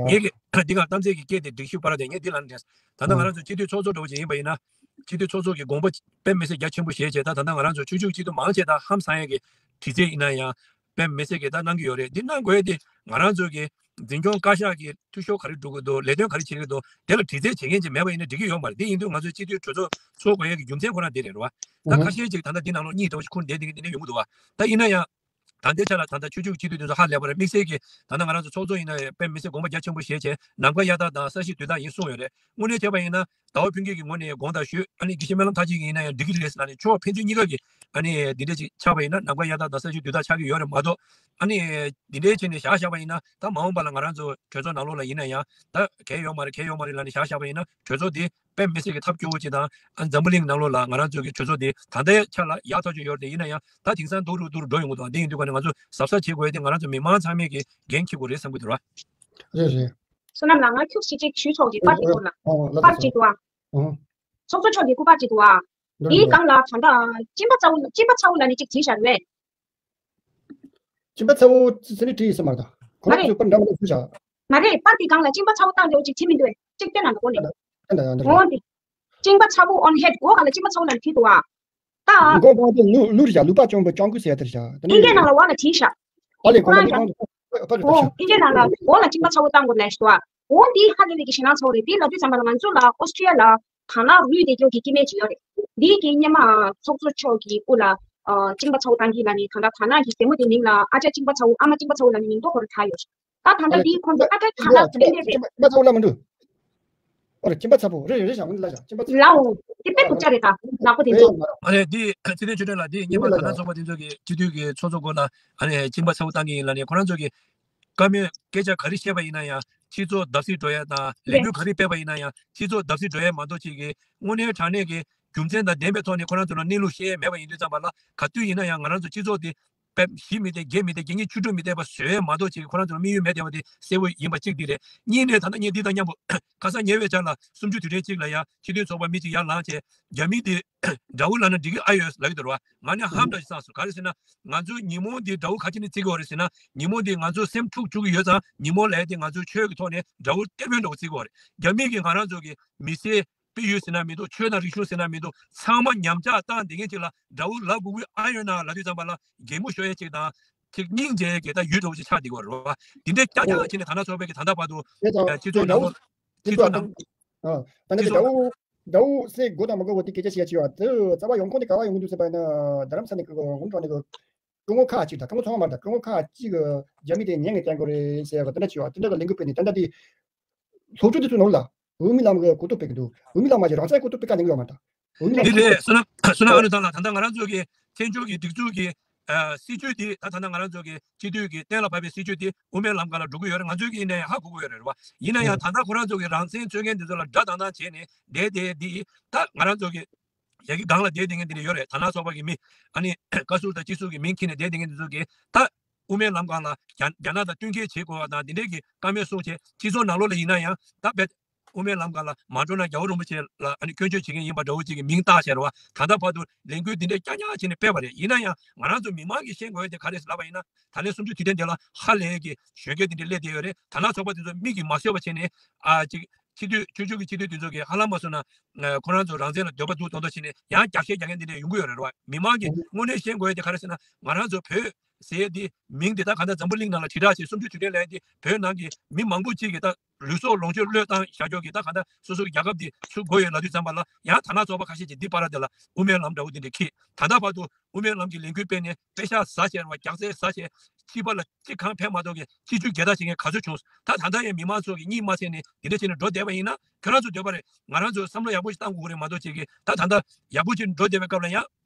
ངས་ཀྱི་འདི་ག་གཏམ་ཚིག་གི་སྐད་དེ་སྒྲིག་ཞུ་པར་དེ་ངས་འདི་ལ་འདྲེན། ད་ལྟ་ང་རང་ཚོ་སྤྱི་འཐུས་ཚོགས་གཙོ་འདྲ་བོ་ཅིག་ཡིན་པ་ཡིན་ན། སྤྱི་འཐུས་ཚོགས་གཙོ་གི་དགོངས་པ་དཔེ་མི་སྲིད་རྒྱ་ཆེན་པོ་བཞེས་བྱས། ད་ད་ལྟ་ང་རང་ཚོ་ཆོས་ཕྱོགས་སྤྱི་འཐུས་མང་ཆེ་ད་ཧམ་སང་ཡས་ཀྱི་དྲི་རྩད་ཡིན་ན་ཡང་དཔེ་མི་སྲིད་ཀྱི་ད་གནང་གི་ཡོད་རེད། འདི་གནང་དགོས་དེ་ང་རང་ཚོ་གི་འཛིན་སྐྱོང་བཀའ་ཤག་གི་འཐུས་ཤོར་ག་རེ་འགྲོ་གི་འདུག་ལས་དོན་ག་རེ་བྱེད་ཀྱི་འདུག་དེ་ལ་དྲི་རྩད་བྱེད་མཁན་ཅིག་མེད་པ་ཡིན་ན་འགྲིག་གི་ཡོད་མ་རེད། དེ་ཡིན་དུས་ང་ཚོའི་སྤྱི་འཐུས་གྲོས་ཚོགས་ཚོགས་དགོས་ཡས་ཀྱི་རྒྱུ་མཚན་ཁོ་རང་དེ་རེད་རེད་བ། ད་ཁ་ཤས་ཅིག་ད་ལྟ་འདི་ནང་ལོགས་གཉིས་འདྲ་བོ་ཞིག་ཁུར་བསྡད་དེ་འདི་འདྲ་ཡོང་གི་འདུག་བ། ད་ཡིན་ན་ཡང་། ད་ལྟའི་ཆ་ལ་ད་ལྟ་ཆོས་ཕྱོགས་སྤྱི་འཐུས་དེ་ཚོ་ཧ་ལས་པ་རེད། དམིགས་བསལ་གྱི་ད་ལྟ་ང་རང་ཚོ་ཚོགས་གཙོ་ཡིན་ན་ཡང་དཔེ་མི་སྲིད་དགོངས་པ་རྒྱ་ཆེན་པོ་བཞེས་བྱས་ནམ་མཁའ་གཡའ་དག་དང་ས་གཞི་དུས་དག་ཡིན་གསུངས་ཡོད་རེད། དངོས་གནས་བྱས་པ་ཡིན་ན་ཟླ་བ་ཕུན་སྐྱིད་ཀྱི་ངོས་ནས་དགོངས་དག་ཞུས། ཨ་ནི་དགེ་བཤེས་སྨོན་ལམ་མཐར་ཕྱིན་གྱི་ཡིན་ན་ཡང་འགྲིག་གི་རེད་ཟེར་ལབ་ནས་ཕྱོགས་ཕན་ཚུན་གཉིས་ཀ་གི་ཨ་ནི་འདི་འདྲ་ཅིག་ཆགས་པ་ཡིན་ན་ནམ་མཁའ་གཡའ་དག་དང་ས་གཞི་དུས་དག་ཆགས་ཀྱི་ཡོད་རེད་མ་གཏོགས། ཨ་ནི་འདི་འདྲའི་བྱས་ནས་བཞག་བཞག་པ་ཡིན་ན་ད་མ་འོངས་པ་ལ་ང་རང་ཚོ་གྲོས་ཚོགས་ནང་ལོགས་ལ་ཡིན་ན་ཡང་ད་གལ་ཡོད་མ་རེད་གལ་ཡོད་མ་རེད་ལབ་ནས་བཞག་བཞག་པ་ཡིན་ན་གྲོས་ཚོགས་འདི་དཔེ་མི་སྲིད་ཀྱི་ཐབས་སྐྱོ་བོ་ཅིག་དང་། ཨ་འཛམ་བུ་གླིང་ནང་ལོགས་ལ་ང་རང་ཚོ་གི་གྲོས་ཚོགས་འདི་ད་ལྟའི་ཆ་ལ་ཡག་ཐག་ཆོད་ཡོད་རེད། ཡིན་ན་ཡང་ད་དེང་སང་སྡུག་རུ་སྡུག་རུ་འགྲོ་ཡོང་གི་འདུག་འདི་ཡིན་དུས་ཀ་ནས་ང་ཚོ་གཟབ་གཟབ་བྱེད་དགོས་ཡ་དེ་ང་རང་ཚོ་མི་མང་ཚང་མས་ཀྱི་འགན་འཁྱེར་དགོས་རེད་བསམ་གྱི་འདུག་ར། རེད་རེད། བསོད་ནམས་ལགས་ང་ཁྱུག་ཞིག་ཅིག་ཞུས་ཆོག་གི། པར་ཅིག་འདུག་ལ། ཨོ་ལ་པར་ཅིག་འདུག་ཨ། ཨོ། ཚོགས་གཙོ་མཆོག་གི་སྐུ་པར་ཅིག་འདུག་ཨ། འདུག་དེའི་འདུག་སྒང་ལ་ད་ལྟ་གཅིན་པ་ཚ་བོ་གཅིན་པ་ཚ་བོ་ལབ་ནས་ཅིག་བྲིས་བཞག་རེད། གཅིན་པ་ཚ་བོ་ཙི་ནི་བྲིས་ཡིན་ས་མ་རེད་ད། ཁོ་རང་ཚོས་པར་འདྲ་མི་འདྲ་བྲིས་བཞག་མ་རེད། པར་དེའི་སྒང་ལ་གཅིན་པ་ཚ་བོ་བཏང་འདྲ་བོ་ཅིག་བྲིས་མི་འདུག་གས། ཅིག་བལྟས་ན་འགྲོ་གོ་ནས། ཨ་འདྲ་ཡང་འདྲ་འོ་འདི། གཅིན་པ་ཚ་བོ་on head སྒོ་སྒང་ལ་གཅིན་པ་ཚ་བོ་ལབ་ནས་བྲིས་འདུག་ཨ། ད། མགོ་པང་དེ་ལུ་ལུ་རེད་བཞག་ལུ་པགས་གཅོང་པོ་གཅོང་ཀུ་ཟེར་ཡ་དེ་རེད་བཞག་དེ་ཨིན་ནས་སྐད་ནང་ལ་འོག་ལ་བྲིས་བཞག་ཨ་ལས་ཁོ་ན་ཁོ་རང་ལུ་པགས་པགས་རེད་ཨོ་བཞག་ཨིན་སྐད་ནང་ལ་འོག་ལ་གཅིན་པ་ཚ་བོ་བཏང་དགོས་ལབ་ཞུ་ཨ། འོ་འདི་ཧ་ལས་པའི་གི་ཞེད་སྣང་ཚ་བོ་རེད། འདི་ལབ་དུས་ཙམ་པ་ལ་ང་ཚོ་ལ་ཨོ་སི་ཀྲི་ཡ་ལ་དར་ནག་རུས་བསྡད་རྒྱུ་གི་སྐྱེ་དམན་ཅིག་ཡོད་རེད། འདི་གི་སྔོན་མ་ཚོགས་གཙོ་མཆོག་གི་སྐུ་ལ་ཨ་གཅིན་པ་ཚ་བོ་བཏང་གི་ལབ་ནས་ད་ལྟ་དར་ནག་གི་རྩེད་མོ་དེ་མིང་ལ་ཨ་ཅག་གཅིན་པ་ཚ་བོ་ཨ་མ་གཅིན་པ་ཚ་བོ་ལབ་ནས་མིང་ཐོ་ཁོ་རང་དར་ཡོད། ད་ད་ལྟ་འདིའི་ཁོང་ཚོ་ཨ་ད་ཐ་ན་དེ་འདྲ་རེད། སྐྱིན་པ་ཚ་བོ་ལབ་མི་འདུག་ཨོ་རེད། སྐྱིན་པ་ཚ་བོ་རེད་རེད་རེད་བཞག་འོན་ལ་བཞག་སྐྱིན་པ་ཚ་བོ། ལའོ། དེ་དཔེ་སྡུག་ཅག་རེད་ད། ནག་པོ་དེ་ཚོ། ཨ་ནི་འདི་ཚེ་བརྟན་ཆོས་སྒྲོན་ལགས་འདི་སྔོན་མ་དར་ནག་ཚོགས་པ་དེ་ཚོ་གི་སྤྱི་འཐུས་ཀྱི་ཚོགས་གཙོ་སྐུ་ལ་ཨ་ནི་སྐྱིན་པ་ཚ་བོ་བཏང་གི་ཡིན་ལབ་ནས་ཁོ་རང་ཚོ་གི་བཀའ་མོལ་སྐད་ཆ་ག་རེ་བཤད་པ་ཡིན་ན་ཡང་སྤྱི་ཚོགས་བརྡབ་གསིག་འགྲོ་ཡ་དང་ལས་འགུལ་ག་རེ་སྤེལ་བ་ཡིན་ན་ཡང་སྤྱི་ཚོགས་བརྡབ་གསིག་འགྲོ་ཡ་མ་གཏོགས་ཅིག་གི་དངོས་གནས་དྲང་གནས་ཀྱི་རྒྱུ་མཚན་དང་ལྡན་པའི་ཐོག་ནས་ཁོ་རང་ཚོ་ལ་གནས་ལུགས་བཤད་ཡ་མེད་པ་ཡིན་དུས་ཙམ་པ་ལ་ག་དུས་ཡིན་ན་ཡང་ང་རང་ཚོ་སྤྱི་ཚོགས་དེ། པས་བཞི་མི་བསྡད་བརྒྱད་མི་བསྡད་བརྒྱད་ཉིས་བཅུ་མི་བསྡད་པ་བཟོས་མ་གཏོགས་ཅིག་ཁོ་རང་ཚོར་དམིགས་ཡུལ་མེད་བསྡད་པ་དེ་གསལ་པོ་ཡིན་པ་གཅིག་འདི་རེད། གཉིས་ནས་ད་ལྟ་ངས་འདི་དང་མཉམ་པོ་ཁ་སང་ཉེ་བའི་ཆར་ལ་གསུམ་བཅུ་དུས་དྲན་གཅིག་ལ་ཡང་སྤྱི་མཐུན་ཚོགས་པ་མི་གཅིག་ཡར་ལངས་བྱས་རྒྱ་མི་དེ་དགྲ་བོ་ལབ་ན་འགྲིག་གི་ཨ་ཡོད་ལབ་ཀྱི་འདུག་ར། ང་ནི་ཧམ་འདྲ་ཞིག་བསགས་སོང་། ག་རེ་ཟེར་ན་ང་ཚོའི་ཉིན་མོ་འདི་དགྲ་བོ་ག་ཅི་ནས་བརྩི་གི་ཡོད་རེད་ཟེར་ན་ཉིན་མོ་འདི་ང་ཚོ་སེམས་འཁྲུག་བཅུག་གི་ཡོད་ཙང་ཉིན་མོ་ལབ་ཡ་དེ་ང་ཚོའི་ཆོས་ཀྱི་ཐོག་ནས་དགྲ་བོ་གཏེ་དཔོན་འདྲ་བོ་བརྩི་གི་ཡོད་རེད། རྒྱ་མི་གིས་ང་རང་ཚོ་གི་མི་སེར། དཔལ་ཡོན་ཟེར་ན་མི་འདུག་ཆོས་དང་རིག་གཞུང་ཟེར་ན་མི་འདུག་ཚང་མ་ཉམས་ཆག་བཏང་བསྡད་མཁན་ཅིག་ལ་དགྲ་བོ་ལབ་དགོས་ཀྱི་ཨ་ཡོད་ན་ལབ་དུས་ཙམ་པ་ལ་གད་མོ་ཤོར་ཡ་ཅིག་དང་། ཅིག་སྙིང་རྗེ་གི་ད་ཡུལ་འདྲ་བོ་ཅིག་ཆགས་བསྡད་ཀྱི་ཡོད་རེད་བ། དེ་འདྲའི་ཀྱག་ཀྱག་བྱས་ནས་ད་ལྟ་ཚོགས་པའི་གི་ད་ལྟ་བར་དུ་སྤྱི་ཚོགས་ནང་ལོགས་སྤྱི་ཚོགས་ནང་སྤྱི་ཚོགས། ཟླ་བོ་སེ་དགོས་དང་མ་དགོས་པ་དེ་སྐད་ཆ་བཤད་ཀྱི་ཡོད། དེ་རྩ་བ་ཡོང་ཁུངས་དེ་ག་བ་ཡོང་གི་འདུག་ཟེར་བ་ཡིན་ན། རྡ་རམ་ས་ནས་ཀྱི་ངོམ་གྲོང་ནས་ཀྱི་སྐུ་ངོ་ཁག་ཅིག་དང་། སྐུ་ངོ་ཚང་མ་མ་རེད་ད། སྐུ་ངོ་ཁག་ཅིག་གི་རྒྱ་མི་དེ་ཉན་ནས་བསྟན་དགོས་རེད་ཟེར་ཡག་དེ་འདྲ་ཅིག་ཡོད། དེ་འདྲ་གི་ལས་འགུལ་སྤེལ་ནས་ད་ལྟ་དེ་སློབ་ཕྲུག་དེ་ཚོ་ནང་ལ་འོས་མི་ལམ་གྱི་གོ་རྟོགས་སྤེལ་གི་འདུག་འོས་མི་ལམ་མ་གཞི་རང་བཙན་གོ་རྟོགས་སྤེལ་ག་ནས་ཡོད་མ་རེད་ད། འོས་མི་ལམ། འདི་རེད། བསོད་ནམས་བསོད་ནམས་ཨ་ནུ་ཚང་ལགས། ད་ལྟ་ང་རང་ཚོ་གི་བཙན་བྱོལ་གྱི་སྒྲིག་འཛུགས་ཀྱི་ཨ་སྲིད་བྱུས་འདི། ད་ད་ལྟ་ང་རང་ཚོ་གི་སྤྱི་འཐུས་ཀྱི་གཏན་ལ་ཕབ་པའི་སྲིད་བྱུས་འདི་དབུ་མའི་ལམ་སྒང་ལ་འགྲོ་གི་ཡོད་རེད། ང་ཚོས་ཀྱི་ཡིན་ན་ཡང་ཧ་གོ་གི་ཡོད་རེད་བ། ཡིན་ན་ཡང་ད་ལྟ་ཁོ་རང་ཚོ་གི་རང་བཙན་རྩོད་མཁན་འདི་ཚོ་ལ་དགྲ་དང་དང་བྱས་ནས་བསྡད་དེ། འདི་ད་ང་རང་ཚོ་གི་ཡ་གི་སྒང་ལ་བསྡད་བསྡད་མཁན་འདི་འདྲ་ཡོད་རེད། དར་ནག་ཚོགས་པ་གི་མི། ཨ་ནི་བཀའ་ཟུར་དང་སྤྱི་ཟུར་གི་མིང་འཁྱེར་ནས་བསྡད་བསྡད་མཁན་འདི་ཚོ་གི་ད་དབུ་མའི་ལམ་སྒང་ལ་རྒྱ་རྒྱ་ནག་དང་མཐུན་རྐྱེན་བྱེད་དགོས་པ་དང་འདི་འདྲའི་གི་བཀའ་མོལ་གསུངས་བྱས། སྤྱི་ཚོགས་ནང་ལོགས་ལ་ཡིན་ན་ཡང་ད་བེད་དབུ་མའི་ལམ་སྒང་ལ་མ་འགྲོ་ན་རྒྱལ་བ་རིན་པོ་ཆེ་ལ་ཨ་ནི་སྐྱོན་བརྗོད་བྱེད་མཁན་ཡིན་པ་འདྲ་བོ་ཅིག་གི་མིང་བཏགས་བྱས་རེད་བ། ད་ལྟ་བར་དུ་ལས་འགུལ་འདི་འདྲའི་རྐྱང་རྐྱང་བྱས་ནས་སྤེལ་བ་རེད། ཡིན་ན་ཡང་ང་རང་ཚོ་མི་མང་གིས་ཤེས་དགོས་ཡ་དེ་ག་རེ་ལབ་པ་ཡིན་ན། ད་ལན་གསུམ་བཅུ་དུས་དྲན་དེ་ལ་ཧ་ལས་ཀྱི་གཞོན་སྐྱེས་དེ་འདྲ་སླེབས་བསྡད་ཡོད་རེད། དར་ནག་ཚོགས་པ་དེ་ཚོ་མིག་གིས་མ་བཟོད་པ་བྱས་ནས་ཨ་ཅིག་སྤྱི་འཐུས། ཆོས་ཕྱོགས་ཀྱི་སྤྱི་འཐུས་དེ་ཚོ་གིས་ཧ་ལམ་མ་སོང་ན་ཁོ་རང་ཚོ་རང་བཙན་ལ་འདོད་པ་འདུག་མདོག་མདོག་བྱས་ནས་ཡང་རྒྱབ་བཤད་རྒྱག་མཁན་དེ་འདྲ་ཡོང་གི་ཡོད་རེད་བ། མི་མང་གིས་དངོས་གནས་ཤེས་དགོས་ཡ་དེ་ག་རེ་ཟེར་ན། ང་རང་ཚོ་བོད་ཟེར་ཡ་དེ་མིང་དེ་ད་ག་འདྲ་འཛམ་བུ་གླིང་ནང་ལ་དྲིལ་བསྒྲགས་བྱས། གསུམ་བཅུ་དུས་དྲན་ལབ་ཡ་དེ་བོད་ནང་གི་མི་མང་པོ་ཅིག་གིས་ད་ལུས་སྲོག་ལོངས་སྤྱོད་བློས་བཏང་བཞག་ཀྱོག་གི་ད་ག་འདྲ་སོ་སོ་གི་རྒྱལ་ཁབ་དེ་ཚུར་དགོས་ཡོད་ལབ་དུས་ཙམ་པ་ལ། ཡང་དར་ནག་ཚོགས་པ་ཁ་ཤས་ཀྱིས་འདི་བར་དེ་ལ་དབུ་མའི་ལམ་འདྲ་བོ་འདི་འདྲ་འཁྱེར། ད་ལྟ་བར་དུ་དབུ་མའི་ལམ་གྱི་ལས་འགུལ་སྤེལ་ནས་པེ་ཤག་ཟ་བྱས་རེད་བ། རྒྱག་རྩལ་ཟ་བྱས། སྤྱི་པ་ལ་གཅིག་གང་ཕན་མ་ཐོགས་ཀྱི་སྤྱི་སྤྱོད་རྒྱལ་དར་བྱེད་མཁན་ག་ཚོད་བྱུང་། ད་ད་ལྟ་ཡང་མི་མང་ཚོ་གིས་གཉིད་མ་སད་ནས་འདི་འདྲ་བྱས་ནས་འགྲོ་བསྡད་པ་ཡིན་ན། ཁྱོད་རང་ཚོ་འདོད་པ་རེད། ང་རང་ཚོ་བསམ་བློ་ཡག་པོ་ཞིག་བཏང་དགོས་ཀྱི་རེད་མ་གཏོགས་ཅིག་གིས་ད་ད་ལྟ་ཡག་པོ་ཅིག་འགྲོ་བསྡད་པའི་སྐབས་ལ་ཡང་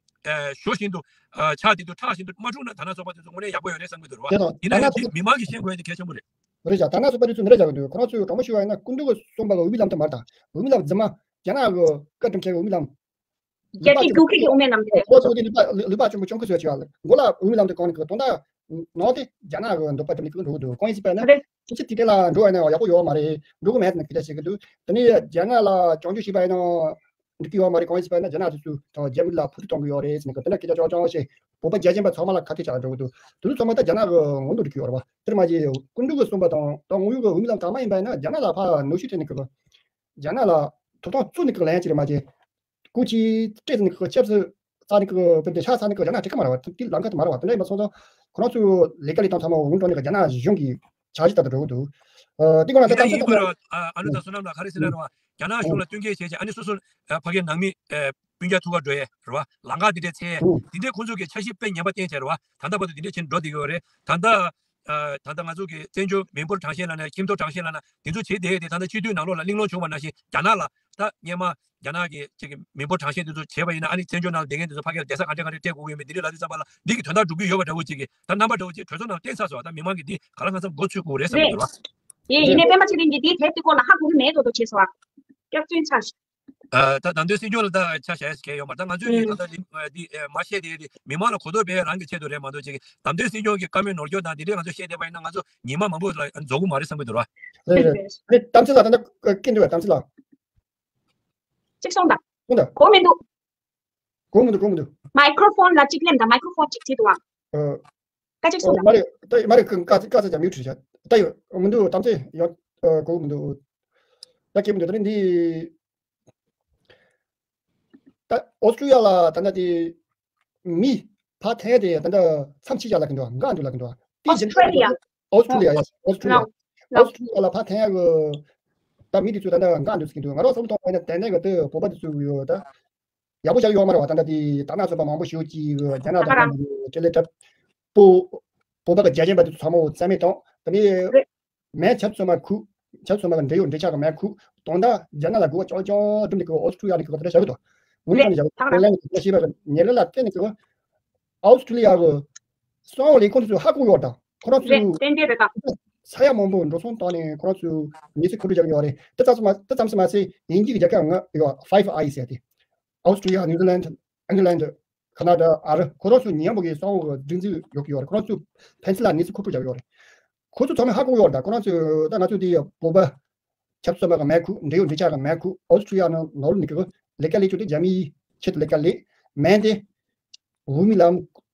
ཨ་ཞོ་བཞིན་དུ་ཨ་ཆགས་བསྡད་དུས། ཁྲག་བཞིན་དུ་མ་འཁྲུགས་ན་དར་ནག་ཚོགས་པ་དེ་ཚོ་དངོས་གནས་ཡག་པོ་ཡོད་རེད་བསམ་གྱི་འདུག་རེད་བ། དེ་དང་ཡིན་ན་ཡང་དེ་མི་མང་གིས་ཤེས་དགོས་ཡ་དེ་གལ་ཆེན་པོ་རེད། རེད་ཤག་དར་ནག་ཚོགས་པ་དེ་ཚོ་འདི་འདྲ་བྱ་གི་འདུག་ཁོ་རང་ཚོས་དྲང་པོ་ཞུ་བ་ཡིན་ན། སྐུ་མདུན་གྱིས་གསུངས་པ་གི་འོས་མི་ལམ་དེ་མ་རེད་ད། འོས་མི་ལམ་རྫུན་མ། རྒྱ་ནག་གི་བཀའ་ཁྲིམས་འཆར་གི་འོས་མི་ལམ། རྒྱལ་སྤྱིའི་རྒྱུག་ཁྱི་གི་འོས་མི་ལམ་དེ་རེད། ཁོ་ཚོ་དེ་ལུས་པ་ལུས་པ་ཆེན་པོ་གྱོང་གུན་བཟོས་བྱས་པ་ལ། མགོ་ལ་འོས་མི་ལམ་དེ་བཀང་ནས་ཀྱི་དོན་དག་ནང་དེ་རྒྱ་ནག་གི་འདོད་པ་དེ་ནི་ཀྱི་འགྲོ་གི་འདུག་གང་ཡིན་ཟེར་བ་ན། རེད། ཕྱི་ཕྱི་དེ་དེ་ལ་འགྲོ་བ་ན་ཡག་པོ་ཡོད་མ་རེད། འགྲོ་གི་མེད་ཟེར་ནས་སྐད་ཆ་བཤད་ཀྱི་འདུག་དེ་ནས་རྒྱ་ནག་ལ་གྱོང་གུན་བྱས་པ་ཡིན་ན་འགྲིག་གི་ཡོད་མ་རེད། གང་ཡིན་ཟེར་བ་ན་རྒྱ་ནག་དེ་ཚོས་ད་རྒྱ་མི་ལ་ཕོག་ཐུག་གཏོང་གི་ཡོད་རེད་ཟེར་ནས་ཀྱི་དེ་འདྲ་སྐད་ཆ་ཅང་ཅང་བཤད། བོད་པ་རྒྱ་ཆེན་པ་ཚང་མ་ལ་ཁ་གཏད་བཅག་འགྲོ་གི་འདུག་དེ་ཚོ་ཚང་མ་ད་རྒྱ་ནག་གི་ངོ་འདུག་འགྲིག་གི་ཡོད་རེད་བ། དེར་མ་ཟད་སྐུ་མདུན་གྱིས་གསུངས་པ་དང་ད་དངོས་ཡོད་ཀྱི་འོས་མི་ལམ་དང་མ་ཡིན་པ་ཡིན་ན། རྒྱ་ནག་ལ་ཕར་ནོར་འཁྲུལ་སྤྲད་ནས་ཀྱི་རྒྱ་ནག་ལ་ཐོབ་ཐང་རྩོད་ནས་ཀྱི་ལན་ཅིག་རེད་མ་གཏོགས། སྐུ་མཁྱེན་སྤྲད་ནས་ཀྱི་ཆབ་སྲིད་རྩ་ནས་ཀྱི་བོད་དེ་ཆ་ཚང་ནས་ཀྱི་རྒྱ་ནག་ཁྲིད་ཀྱི་མ་རེད་བ། དེ་ལམ་ཁ་དེ་མ་རེད་བ། དེ་འདྲ་ཡིན་པ་སོང་ཙང་ཁོ་རང་ཚོས་ལས་ཀ་ལས་སྟངས་ཚང་མ་འོང་འགྲོ་ནས་ཀྱི་རྒྱ་ནག་གཞུང་གི་འཆར་གཞི་ལྟར་དུ་འགྲོ་གི་འདུག་ཨ་དེ་སྒང་ལ་ད་དེ་འདྲ་ཡིན་དུས་ཨ་ཨ་ནུ་ད་བསོད་ནམས་ལགས། ག་རེ་ཟེར་ན་རེད་བ། རྒྱ་ནག་གཞུང་ལ་བསྟུན་མཁས་བྱས་བྱས། ཨ་ནི་སོ་སོ་ཨ་ཕ་གིའི་ནང་མི་ཨ་སྤུན་ཀྱག་ཐུག་ག་འགྲོ་ཡས་རེད་བ། ལམ་ཁ་དེ་འདྲ་འཚོལ་ཡས། དེ་འདྲའི་ཁོང་ཚོ་གི་འཆར་གཞི་དཔེ་ངན་པ་བསྟན་བྱས་རེད་བ། ད་ལྟ་བར་དུ་དེ་འདྲ་བྱས་ནས་འགྲོ་བསྡད་ཀྱི་ཡོད་རེད། ད་ལྟ་ཨ་ད་ལྟ་ང་ཚོ་གི་བཙན་བྱོལ་མི་འབོར་གྲངས་བཤེར་ལབ་ན། ཁྱིམ་ཐོག་གྲངས་བཤེར་ལབ་ན། དེ་ཚོ་བྱས་བསྡད་དེ། ད་ལྟ་སྤྱི་འཐུས་ནང་ལོགས་ལ་གླེང་སློང་བྱུང་བ་ནང་བཞིན། རྒྱ་ནག་ལ་ད་སྔོན་མ་རྒྱ་ནག་གི་ཅིག་གི་མི་འབོར་གྲངས་བཤེར་དེ་ཚོ་བྱས་པ་ཡིན་ན། ཨ་ནི་བཙན་བྱོལ་ནང་ལ་བསྡད་མཁན་དེ་ཚོ་ཕ་གི་ལ་བསྡད་ས་ག་འདྲ་ག་འདྲ་སྤྲད་དགོས་ཀྱི་ཡོད་མེད་འདི་འདྲ་ལབ་དུས་ཙམ་པ་ལ་འདི་གི་དོན་དག་སྒྲུབ་ཀྱི་ཡོད་པ་འདྲ་བོ་ཅིག་གི་ད་རྣམ་པ་འདྲ་བོ་ཅིག་གྲོས་ཚོགས་ནང་བསྟན་ཚར་སོང་བ། ད་མི་མང་གིས་འདི་ག་ལ་གང་འཚམ་མགོ་ཚོད་དགོས་རེད་བསམ་གྱི་འདུག་ར། ཡིན་ཡིན་ནའི་པད་མ་ཚེ་རིང་གིས་འདིའི་དེབ་དེ་སྐོར་ལ་ཧ་གོ་གི་མེད་མདོག་མདོག་བྱས་སོང་བ། སྐྱག་རྫུན་ཆགས་ཤིག་ཨ་ད་བདམས་ཐོན་སྲིད་སྐྱོང་ལ་ད་ཆ་བཞག་ཡས་གལ་ཡོད་མ་རེད། ད་ང་ཚོས་ཀྱི་ད་ལྟ་འདི་ཨ་འདི་ཨ་མ་བཤད་དེ་འདི་མི་མང་ལ་གོ་རྟོགས་སྤེལ་རང་གི་ཆེད་དུ་རེད་མ་གཏོགས། ཅིག་གི་བདམས་ཐོན་སྲིད་སྐྱོང་གི་བཀའ་མོལ་ནོར་འཁྱོག་དང་འདི་འདྲས་ང་ཚོ་བཤད་བསྡད་པ་ཡིན་ན། ང་ཚོ་ཉི་མ་མང་པོ་ལ་རྫོགས་ཀྱི་མ་རེད་བསམ་གྱི་འདུག་ར། རེད་རེད་རེད། དམ་ཚིག་ལགས། ད་ལྟ་སྐད་འདུག་བས། དམ་ཚིག་ལགས། གཅིག་སོང་དང་། སོང་དང་། གོ་མི་འདུག་གོ་མི་འདུག་གོ་མི་འདུག་མའི་ཀྲོ་ཕོན་ལ་གཅིག་ལེན་དང་། མའི་ཀྲོ་ཕོན་གཅིག་བྱེད་དུའང་། ཨ། ཀ་གཅིག་སོང་དང་། མ་རེད། ད་མ་རེད། ཀ་ཀ་ཀ་ཚ་ཅང་མིའུ་ཊི་བྱ། ད་ཡོད་མི་འདུག་དམ་ཚིག་ཡོད། ཨ། གོ་མི་འདུག་ད་གོ་མི་འདུག་ད་ནི་འདི། ད་ཨོ་སི་ཀྲུ་ཡ་ལ་ད་ལྟ་དེ་མི་ཕར་འཐེན་དེ་ད་ལྟ་མཚམས་ཆད་བཞག་ལབ་ཀྱི་འདུག་འགག་འགྲོ་ལབ་ཀྱི་འདུག་དེ་ཨོ་སི་ཀྲུ་ལི་ཡ། ཨོ་སི་ཀྲུ་ལི་ཡ། ཨོ་སི་ཀྲུ་ལི་ཡ། ཨོ་སི་ཀྲུ་ལི་ཡ་ལ་ཕར་འཐེན་ཡག་གི་ད་མི་དེ་ཚོ་ད་ལྟ་འགག་འགྲོ་ཟེར་གྱི་འདུག་ང་རང་བསམ་བློ་གཏོང་བ་ཡིན་ན་དེ་ནས་གི་ད་བོད་པ་དེ་ཚོ་ཡོད་ད། ཡག་པོ་བྱ་གི་ཡོད་མ་རེད་བ། ད་ལྟ་དེ་དར་ནག་ཚོགས་པ་མང་པོ་ཞེ་པོ་ཅིག་རྒྱ་ནག་དང་ཨ་ཁ་ར། ཀ་ལེ་ཏྲ་པོ། བོད་པ་གི་རྒྱལ་ཞེན་པ་དེ་ཚོ་ཚང་མ་རྩ་མེད་བཏང་། དེ་ནས་རེད། མན་ཆབ་སྲིད་མ་ཁུ། ཆབ་སྲིད་མ་གི་འབྲེལ་ཡོད་འབྲེལ་ཆགས་གི་མན་ཁུ། དོན་དག་རྒྱ་ནག་ལ་དགོས་པ་ཅོག་ཅོག་སྒྲུབ་ནས་ཀྱི་ཨོ་སི་ཀྲུ་ཡ་ནས་ཀྱི་དེ་འདྲ་བྱ་གི་འདུག་ངོ་མ་རེད། ནས་བྱ་གི་ཨ་ཁ་ར། ལན་ལ་ཤེས་པ་གི་ཉེ་ལམ་ལ་བརྟེན་ནས་ཀྱི་ཨོ་སི་ཀྲུ་ལི་ཡ་གི་གསང་བ་ལས་ཁུངས་དེ་ཚོ་ཧ་གོ་ཡོད་ད། ཁོ་རང་ཚོ་རེད། ཏན་ཏན་རེད་ད། ས་ཡ་མང་པོ་འགྲོ་སོང་བཏང་ནས་ཁོ་རང་ཚོས་མི་ཚེ་མཁོ་སྤྲོད་བྱ་གི་ཡོད་རེད། དེ་ཙམ་མ་དེ་ཙམ་ཟེར་མ་ཟད། དབྱིན་ཇི་གི་རྒྱལ་ཁབ་ལྔ་ཡོད། Five Eyes ཟེར་ཏེ། ཨོ་སི་ཀྲུ་ལི་ཡ། ནིའུ་ཛི་ལན། ཨིང་ལན། ཁ་ན་ཌ། ཨ་རི། ཁོ་རང་ཚོ་ཉེ་བོ་གི་གསང་བ་གི་སྒྲིག་འཛུགས་ཡོད་ཀྱི་ཡོད་རེད། ཁོ་རང་ཚོ་ཕན་ཚུན་ལ་མི་ཚེ་མཁོ་སྤྲོད་བྱ་གི་ཡོད་རེད། ཁོ་ཚོ་ཚང་མས་ཧ་གོ་ཡོད་རེད་ད། ཁོ་རང་ཚོས་ད་ང་ཚོ་འདི་བོད་པ་ཆབ་སྲིད་མ་གི་མེད་ཁུ། འབྲེལ་ཡོད་འབྲེལ་ཆགས་གི་མེད་ཁུ། ཨོ་སི་ཀྲུ་ལི་ཡ་ནང་ནོར་ནི་གི་ལས་ཀ་ལས་ཆོག་དེ་རྒྱ་མིའི་ཆེད་དུ་ལས་ཀ་ལས་མེད་དེ། འོས་མི་ལ་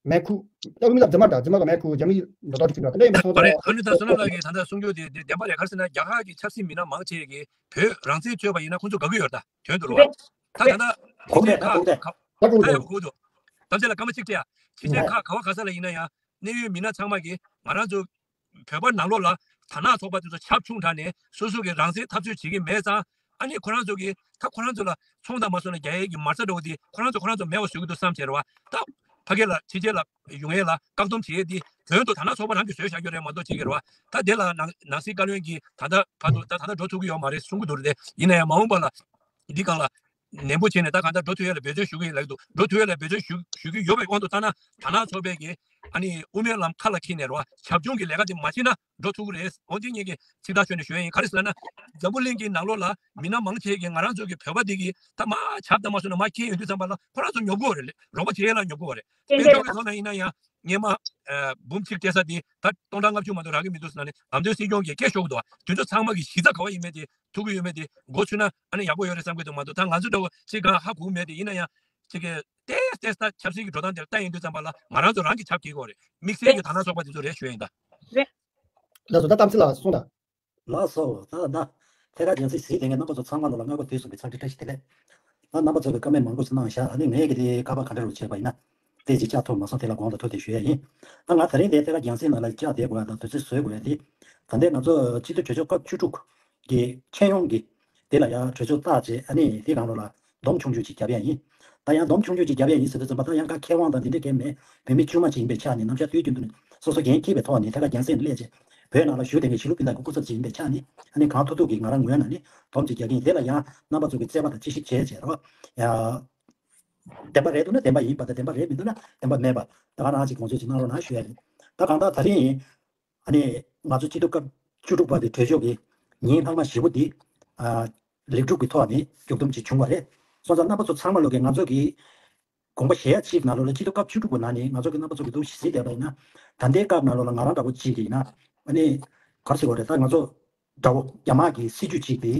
མེད་ཁུ། ད་འོས་མི་ལ་རྫུན་མ་འདྲ། རྫུན་མ་གི་མེད་ཁུ། རྒྱ་མིའི་ལོ་ཏོག་ཅིག་འདྲ། དེ་འདྲ་ཡིན་པ་སོང་ཙང་། ཨ་ནི་ད་བསོད་ནམས་ལགས་ཀྱིས་ད་ལྟ་གསུང་རྒྱུ་དེ་དེ་བདེན་པ་རེད། ག་རེ་ཟེར་ན་རྒྱ་གར་གྱི་ཆབ་སྲིད་མི་སྣ་མང་ཆེ་གིས་བོད་རང་བཙན་རྩོད་པ་ཡིན་ན་ཁོང་ཚོ་དགའ་གི་ཡོད་ད། དོན་དུ་རེད་བ། ད་ད་ལྟ་གོ་མེད་ད་གོ་མེད། ད་གོ་ད་ཡང་གོ་གོ་འདུག་དམ་ཚིག་ལ་སྐར་མ་གཅིག་སྤྲད་ཡ། ཕྱི་རྒྱལ་ཁག་ག་བ་ག་ས་ལ་ཡིན་ན་ཡང་གནད་ཡོད་མི་སྣ་ཚང་མ་གིས་ང་རང་ཚོ་བོད་པ་ནང་ལོགས་ལ་དར་ནག་ཚོགས་པ་དེ་ཚོ་ཆབ་ཆུང་དྲགས་ནས་སོ་སོ་གི་རང་བཙན་འཐབ་རྩོད་བྱེད་ཀྱི་མེད་ཙང་ ཨ་ནི་ཁོ་རང་ཚོ་གི་ད་ཁོ་རང་ཚོ་ལ་ཚོང་དང་མ་སོང་ན་རྒྱག་ཡས་ཀྱི་མ་རྩ་འདྲ་བོ་དེ་ཁོ་རང་ཚོ་ཁོ་རང་ཚོ་མེད་པ་བཟོ་གི་འདུག་བསམ་བྱས་རེད་བ། ད་ཕ་གི་ལ་ཕྱི་རྒྱལ་ལ་ཡོང་ཡས་ལ་བཀག་སྡོམ་བྱེད་ཡས་དེ་དོན་དུ་ད་ནང་ཚོགས་པ་རང་གིས་བཟོས་བཞག་རྒྱུ་རེད་མ་གཏོགས་བྱེད་ཀྱི་རེད་བ། ད་དེ་ལ་ནང་ནང་སྲིད་བཀའ་བློན་གྱིས་ད་ལྟ་བར་དུ་ད་ད་ལྟ་འགྲོ་ཐུབ་ཀྱི་ཡོད་མ་རེད་གསུང་གི་འདུག་རེད་དེ། ཡིན་ན་ཡང་མ་འོངས་པ་ལ་འདི་སྒང་ལ་ནན་པོ་བྱས་ནས་ད་གང་ལྟར་འགྲོ་ཐུབ་ཡས་ལ་འབད་བརྩོན་ཞུ་གི་ཡིན་ལབ་ཀྱི་འདུག་འགྲོ་ཐུབ་ཡས་ལ་འབད་བརྩོན་ཞུ་ཞུ་གི་ཡོད་པའི་དབང་དུ་བཏང་ན། ད་ནང་ཚོགས་པའི་གི་ཨ་ནི་དབུ་མའི་ལམ་ཁ་ལ་འཁྱེར་ནས་རེད་བ། བྱམས་སྐྱོང་གི་ལས་ཀ་དེ་མ་བྱེད་ན་འགྲོ་ཐུབ་ཀྱི་རེད། འོན་ཏེ་ངེད་ཀྱིས་ཚིག་ཐག་ཆོད་ནས་ཞུ་ཡ་ཡིན། ག་རེ་ཟེར་ན་འཛམ་བུ་གླིང་གི་ནང་ལོགས་ལ་མི་སྣ་མང་ཆེ་གིས་ང་རང་ཚོ་གི་བོད་པ་འདི་གི་ད་མ་ཆབ་དང་མ་སོང་ན་མ་སྐྱེས་ཡོང་དུས་ཙམ་པ་ལ་ཁོ་རང་ཚོ་ཉོབ་གི་རེད། རོགས་པ་བྱེད་ཡས་ལ་ཉོབ་གི་རེད། དཔལ་འབྱོར་གྱི་ཐོག་ན་ཡིན་ན་ཡང་སྔོན་མ་འབུམ་གཅིག་སྤྲད་ས་དེ་ད་སྟོང་ཕྲག་ལྔ་བཅུ་མ་གཏོགས་རག་གི་མི་འདུག་ཟེར་ནས་ལམ་སྟོན་སྲིད་སྐྱོང་གིས་སྐད་ཤོར་གི་འདུག་དེ་ཚོ་ཚང་མ་གི་གཞི་རྩ་ག་བ་ཡིན་མེད་དེ་ཐུག་གི་ཡོད་མེད་དེ་འགོ་ཚུགས་ན་ཨ་ནི་ཡག་པོ་ཡོད་རེད་བསམ་གི་འདུག་མ་གཏོགས་ད་ང་ཚོ་འདྲ་བོ་ཅིག་གང་ཧ་གོ་མེད་དེ་ཡིན་ན་ཡང་ཅིག་གི་ཏེས་ཏེས་ད་ཆབ་སྲིད་ཀྱི་འགྲོ་སྟངས་དེར་ལྟ་ཡོང་དུས་ཙམ་པ་ལ་ང་རང་ཚོ་རང་གི་ཆབ་འགྱེལ་གི་རེད། དམིགས་བསལ་གྱི་ད་ནང་ཚོགས་པ་དེ་ཚོ་རེད་ཞུ་ཡ་ཡིན་ད། རེད། ལགས་སོ། ད་གཏམ་ཚེ་ལགས་གསུངས་དང་། ལགས་སོ། ད་ད་ཐད་ཀར་རྒྱང་སྲིང་གཟིགས་དེ་ངས་རྣམ་པ་ཚོ་ཚང་མ་ལོ་ལ་སྔ་པོ་དུས་གསུམ་གྱི་འཚམས་འདྲི་བཀྲ་ཤིས་བདེ་ལེགས། ད་རྣམ་པ་ཚོ་གི་བཀའ་མོལ་མང་པོ་ཞིག་གནང་བཞག་ཨ་ནི་ངས་གི་དེ་ཁ་པར་ག་འདྲ་རུ་བྱས་པ་ཡིན་ན། དེ་ཅིག་བཅག་ཐུབ་མ་སོང་དེ་ལ་དགོངས་དག་ཐུགས་ཏེ་ཞུ་ཡ་ཡིན། ད་ང་ད་རིང་དེ་ཐད་ཀར་རྒྱང་སྲིང་ནང་ལ་བཅར་བསྡད་དགོས་ཡ་དང་དུས་ཚོད་བཟོ་དགོས་ཡ་དེ། ད་ལྟའི་ང་ཚོ་སྤྱི་འཐུས་གྲོས་ཚོགས་སྐབས་བཅུ་དྲུག་གི་ཁྱོན་ཡོངས་ཀྱི་དེ་ལ་ཡ་གྲོས་ཚོགས་བརྟག་བྱས་ཨ་ནི་དེ་གང་ལོ་ལ་སྡོམ་ཆུང་ཆུང་ཅིག་བརྒྱབ་ཡ་ཡིན། ད་ཡང་སྡོམ་ཆུང་ཆུང་ཅིག་བརྒྱབ་ཡ་ཡིན་ཟེར་དུས་ཙམ་པ་ད་ཡང་ག་མཁས་དབང་དང་དེ་འདྲས་གས་མེད། བོད་མི་དཀྱུས་མ་ཅིག་ཡིན་པའི་ཆ་ནས་ནམ་ཞག་དུས་རྒྱུན་དུ་ནས་སོ་སོ་འགན་འཁྱེར་བའི་ཐོག་ནས་ཐད་ཀར་རྒྱང་སྲིང་སླེབས་བྱས་བོད་ནང་ལ་བཞུགས་བསྡད་མཁན་ཞི་ལུ་སྤུན་ཟླ་གི་སྐུ་ཚབ་ཅིག་ཡིན་པའི་ཆ་ནས་ཨ་ནི་གང་ཐུབ་ཐུབ་ཀྱིས་ང་རང་ངོས་ནས་ནི་སྡོམ་ཅིག་རྒྱག་གི་ཡིན། དེ་ལ་ཡང་རྣམ་པ་ཚོ་གི་རྩད་པ་དང་དཔྱད་ཞིབ་བྱས་བྱས་རོགས། ཡ། བདེན་པ་རེད་འདུག་ན་བདེན་པ་ཡིན་པ་དང་བདེན་པ་རེད་མི་འདུག་ན་བདེན་པ་མེད་པ་ད་ག་རང་ཅིག་དགོངས་ཚུལ་ཅིག་གནང་རོགས་གནང་ཞུ་ཡ་ཡིན། ད་གང་ལྟར་ད་རིང་ཨ་ནི་ང་ཚོ་སྤྱི་འཐུས་སྐབས་བཅུ་དྲུག་པ་དེ་གྲོས་ཚོགས་ཀྱི་ཉིན་ལྷག་མ་བཞི་པོ་འདི་ཨ་ལེགས་གྲུབ་ཀྱི་ཐོག་ནས་མཇུག་སྡོམ་ཅིག་བྱུང་བ་རེད། སོང་ཙང་རྣམ་པ་ཚོ་ཚང་མ་ལོག་གིས་ང་ཚོ་གི་དགོངས་པ་བཞེས་ཡ་གཅིག་ནང་ལོགས་ལ་སྤྱི་འཐུས་སྐབས་བཅུ་དྲུག་པ་ནང་ནས་ང་ཚོ་གི་རྣམ་པ་ཚོ་གི་འདུག་གཟིགས་བསྡད་པ་ཡིན་ན། ད་ལྟའི་སྐབས་ནང་ལོགས་ལ་ང་རང་འདྲ་བོ་གཅིག་གིས་ཡིན་ན་ཨ་ནི་ག་རེ་ཟེར་དགོས་རེད། ད་ང་ཚོ་འདྲ་བོ་རྒྱ་དམར་གྱི་སྲིད་ཇུས་གཅིག་དེ་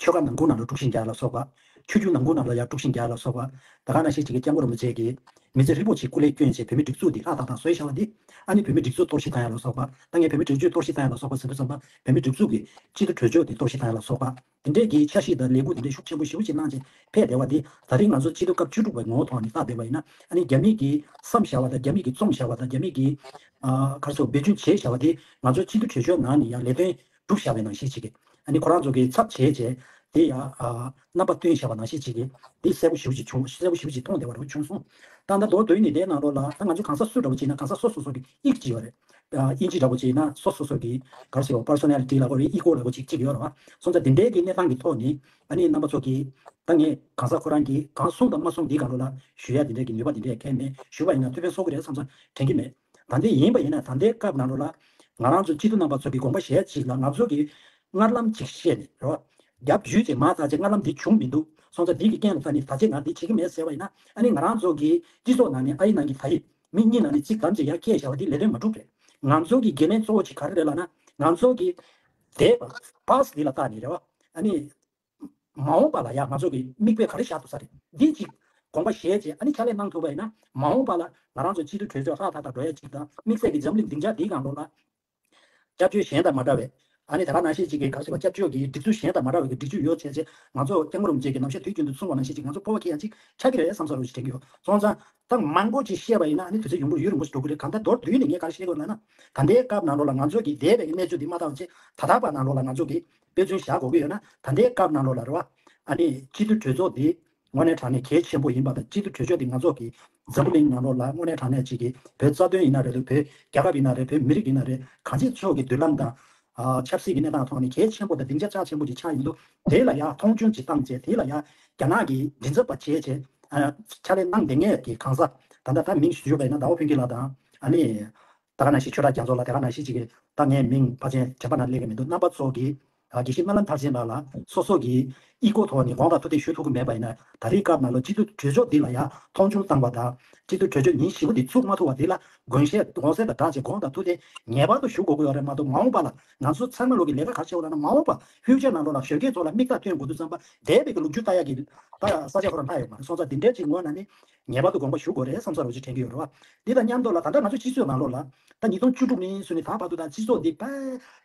ཆོལ་ཁ་ནང་ཁུལ་ནང་ལ་དཀྲུག་ཤིང་རྒྱག་ལ་སོགས་པ། ཆོས་བརྒྱུད་ནང་ཁུལ་ནང་ལ་ཡང་དཀྲུག་ཤིང་རྒྱག་ལ་སོགས་པ། ད་ག་ནང་བཞིན་གཅིག་གི་སྐྱབས་མགོན་རིན་པོ་ཆེ་གིས་མི་ཚེ་ཧྲིལ་པོ་ཅིག་སྐུ་ལས་བསྐྱོན་བྱས་བོད་མི་སྒྲིག་འཛུགས་འདི་ལྷ་ཐག་ཐག་བཟོས་བཞག་པ་འདི། ཨ་ནི་བོད་མི་སྒྲིག་འཛུགས་གཏོར་བཤིག་བཏང་ཡ་ལ་སོགས་པ། ད་ངས་བོད་མི་སྒྲིག་འཛུགས་གཏོར་བཤིག་བཏང་ཡ་ལ་སོགས་པ་ཟེར་དུས་ཙམ་པ་བོད་མི་སྒྲིག་འཛུགས་ཀྱི་སྤྱི་འཐུས་གྲོས་ཚོགས་དེ་གཏོར་བཤིག་བཏང་ཡ་ལ་སོགས་པ། དེ་འདྲས་ཀྱི་འཆར་གཞི་དང་ལས་འགུལ་དེ་འདྲས་ཤུགས་ཆེན་པོ་ཞེ་པོ་ཅིག་གནང་བྱས་ཕེབས་བསྡད་པ་འདི་ད་རིང་ང་ཚོ་སྤྱི་འཐུས་སྐབས་བཅུ་དྲུག་པའི་ངོ་བོ་ཐོག་ནས་བལྟས་བསྡད་པ་ཡིན་ན་ཨ་ནི་རྒྱ་མི་གིས་བསམ་བཞག་པ་དང་རྒྱ་མི་གིས་རྩོམ་བཞག་པ་དང་རྒྱ་མི་གིས་ཨ་ག་རེ་ཟེར་འབད་བརྩོན་བྱས་བཞག་པ་དེ་ང་ཚོ་སྤྱི་འཐུས་གྲོས་ཆོད་ནང་ནས་ཡང་ལས་དོན་སྒྲུབ་བཞག་པའི་ནང་བཞིན་ཅིག་གི་ཨ་ནི་ཁོ་རང་ཚོ་གིས་ཚབ་བྱས་བྱས་དེ་ཡང་ཨ་རྣམ་པ་སྟོན་བཞག་པ་ནང་བཞིན་ཅིག་གི་དེ་གསལ་པོ་ཞེ་པོ་ཅིག་བྱུང་། གསལ་པོ་ཞེ་པོ་ཅིག་མཐོང་བསྡད་པ་རེད་བྱུང་སོང་། ད་ལྟ་མདོར་བསྡུས་ནས་དེའི་ནང་ལོགས་ལ་ད་ང་ཚོ་གང་ཟག་སུ་འདྲ་བོ་ཅིག་ཡིན་ན་གང་ཟག་སོ་སོ་སོ་གི་ཡིག་ཅིག་ཡོད་རེད། ཨ་དབྱིན་ཇི་འདྲ་བོ་ཅིག་ཡིན་ན་སོ་སོ་སོ་གི་ག་རེ་ཟེར་བ་པར་སོ་ནལ་ཊི་ལབ་དགོས་རེད། ཨི་ཀོ་ལབ་དགོས་ཅིག་ཅིག་ཡོད་རེད་བ། སོང་ཙང་དེ་འདྲའི་གི་གནས་སྟངས་ཀྱི་ཐོག་ནས་ཨ་ནི་རྣམ་པ་ཚོ་གིས་ད་ངས་གང་ཟག་ཁོ་རང་གིས་གང་གསུངས་དང་མ་གསུངས་འདིའི་སྒང་ལོགས་ལ་ཞུ་ཡ་དེ་འདྲའི་གི་ནུས་པ་དེ་འདྲའི་གང་ཡང་མེད། ཞུས་པ་ཡིན་ན་ཐུགས་ཕན་གསོ་གི་རེད་བསམ་ཙང་དྲན་གི་མེད། ད་འདི་ཡིན་པ་ཡིན་ན་ད་ལྟའི་སྐབས་ནང་ལོགས་ལ་ང་རང་ཚོ་སྤྱི་འཐུས་རྣམ་པ་ཚོ་གི་དགོངས་པ་བཞེས་ཅིག་ལ་ང་ཚོ་གི་སྔར་ལམ་ཅིག་བཤད་ནས་རེད་བ། རྒྱབ་ཞུས་ཅིག་མ་ཐག་ཅིག་སྔར་ལམ་འདི་བྱུང་མི་འདུག་སོང་ཙང་འདི་གི་རྐྱེན་ལ་ད་ནི་ད་ཅིག་ང་འདི་བྱེད་ཀྱི་མེད་ཟེར་བ་ཡིན་ན་ཨ་ནི་ང་རང་ཚོ་གི་སྤྱི་ཚོགས་ནང་ནས་ཨ་ཡི་ནང་གི་ད་ཡི་མི་གཉིས་ནང་ནས་གཅིག་གམ་ཅིག་ཡར་སྐྱེས་བཞག་པ་འདི་ལས་དོན་མ་འགྲུབ་རེད། ང་ཚོ་གི་འགན་ལེན་གཙོ་བོ་ཅིག་ག་རེ་རེད་ལབ་ན་ང་ཚོ་གི་འདས་པ་པཱ་སི་འདི་ལ་བལྟས་ནས་རེད་བ། ཨ་ནི་མ་འོངས་པ་ལ་ཡང་ང་ཚོ་གི་མིག་དཔེ་ག་རེ་བཞག་ཐུབ་ས་རེད། འདི་གཅིག་དགོངས་པ་བཞེས་རྗེས་ཨ་ནི་ཕྱག་ལས་གནང་ཐུབ་པ་ཡིན་ན་མ་འོངས་པ་ལ་ང་རང་ཚོ་སྤྱི་འཐུས་གྲོས་ཚོགས་ལྷག་ཐག་ཐག་འགྲོ་ཡ་གཅིག་དང་དམིགས་བསལ་གྱི་འཛམ་གླིང་སྡིངས་ཆ་འདིའི་སྒང་ལོགས་ལ་སྐྱབས་བཅོལ་གཞན་དང་མ་འདྲ་བའི་ཨ་ནི་ད་ག་ནང་བཞིན་གཅིག་གི་ག་རེ་ཟེར་བ་སྐྱབས་བཅོལ་གྱི་སྒྲིག་འཛུགས་གཞན་དང་མ་འདྲ་བའི་གི་སྒྲིག་འཛུགས་ཡོད་བྱས་རྗེས་ང་ཚོ་སྐྱབས་མགོན་རིན་པོ་ཆེ་གིས་ནམ་ཞག་དུས་རྒྱུན་དུ་གསུངས་པ་ནང་བཞིན་གཅིག་ང་ཚོ་སྤོབས་པ་སྐྱེ་ཡ་གཅིག་ཆགས་ཀྱི་རེད་བསམ་ས་རུ་ཞིག་དྲན་གྱི་ཡོད། སོང་ཙང་ད་མང་པོ་ཅིག་བཤད་པ་ཡིན་ན་ཨ་ནི་དུས་ཚོད་ཡོང་གི་རེད་ཡུན་རིང་པོ་ཞིག་འགྲོ་གི་རེད། གང་ལྟར་མདོར་བསྡུས་ནས་ངས་ག་རེ་བཤད་དགོས་ལབ་ན་ད་ལྟའི་སྐབས་ནང་ལོགས་ལ་ང་ཚོ་གི་འདས་པའི་གནས་ཚུལ་འདི་མ་བལྟས་བྱས་ད་ལྟ་བར་ནང་ལོགས་ལ་ང་ཚོ་གི་དཔེ་མཚོན་བཞག་དགོས་ཀྱི་ཡོད་ན་ད་ལྟའི་སྐབས་ནང་ལོགས་ལ་རེད་བ། ཨ་ནི་སྤྱི་འཐུས་གྲོས་ཚོགས་འདི་དངོས་གནས་དྲང་གནས་གལ་ཆེན་པོ་ཡིན་པ་དང་སྤྱི་འཐུས་གྲོས་ཆོད་འདི་ང་ཚོ་གི་འཛམ་བུ་གླིང་ནང་ལོགས་ལ་དངོས་གནས་དྲང་གནས་ཅིག་གི་བོད་རྩ་དོན་ཡིན་ན་རེད་འདུག་བོད་རྒྱལ་ཁབ་ཡིན་ན་རེད་བོད་མི་རིགས་ཡིན་ན་རེད་གང་ཅིའི་ཕྱོགས་ཀྱི་མདུན་ལམ་དང་ཨ་ཆབ་སྲིད་ཀྱི་གནས་སྟངས་ཐོག་ནས་གལ་ཆེན་པོ་དང་སྡིངས་ཆ་རྩ་ཆེན་པོ་ཅིག་ཆགས་ཡིན་འདུག་དེ་ལ་ཡང་མཐོང་ཆུང་ཅིག་བཏང་བྱས་དེ་ལ་ཡང་རྒྱ་ནག་གི་མགྲིན་ཚབ་པ་བྱས་བྱས་ཨ་ཕྱག་ལས་གནང་བསྡད་མཁན་གྱི་གང་ཟག་ད་ལྟ་ད་མིང་ཞུ་ཞུ་བ་ཡིན་ན་ཟླ་བ་ཕུན་སྐྱིད་ལགས་དང་ཨ་ནི་ད་ག་ནང་བཞིན་ཆོས་གྲགས་རྒྱ་མཚོ་ལགས་ད་ག་ནང་བཞིན་ཅིག་གི་ད་ངས་མིང་ཕལ་ཆེར་དྲན་པ་ནང་སླེབས་ཀྱི་མི་འདུག་རྣམ་པ་ཚོ་གིས་ཨ་དགེ་བཤེས་སྨོན་ལམ་མཐར་ཕྱིན་ལགས་ལ་སོ་སོ་གི་ཨི་ཁོ་ཐོག་ནས་དགོངས་དག་ཐུགས་གཏད་ཞུ་ཐུབ་ཀྱི་མེད་པ་ཡིན་ན་ད་རེས་སྐབས་ནང་ལ་སྤྱི་འཐུས་གྲོས་ཚོགས་འདི་ལ་ཡང་མཐོང་ཆུང་བཏང་བ་དང་སྤྱི་འཐུས་གྲོས་ཆོད་ཉིན་བཞི་པོ་འདི་ཚུགས་མ་ཐུབ་པ་འདི་ལ་དགོངས་བཞེས་དགོངས་སེལ་དང་སྦྲགས་བྱས་དགོངས་དག་ཐུགས་གཏད་ངེས་པར་དུ་ཞུ་དགོས་ཀྱི་ཡོད་རེད་མ་གཏོགས་མ་འོངས་པ་ལ་ང་ཚོ་ཚང་མ་ལོག་གི་ལས་ཀ་ག་རེ་བྱེད་དགོས་ལབ་ན་མ་འོངས་པ་ཧྥིའུ་ཅར་ནང་ལོགས་ལ་ཞོགས་ཀས་ཚོགས་ལ་མིག་ལྟ་སྟོན་དགོས་དུས་ཙམ་པ་འདས་པའི་གི་ལོ་རྒྱུས་ལྟ་ཡག་གི་ད་ས་ཆ་ཁོ་རང་ལྷག་ཡོད་མ་རེད། སོང་ཙང་འདི་འདྲའི་ཅིག་ངོས་ནས་ནི་ངེས་པར་དུ་དགོངས་པ་ཞུ་དགོས་རེད་བསམ་ས་རོ་ཅིག་དྲན་གྱི་ཡོད་རེད་བ། འདི་དང་མཉམ་དུ་ལ་ད་ལྟ་ང་ཚོ་སྤྱི་ཚོགས་ནང་ལོགས་ལ་ད་ཉིས་སྟོང་བཅུ་དྲུག་ནས་བཟུང་ནས་ད་བར་དུ་ད་སྤྱི་ཚོགས་འདི་ཕལ་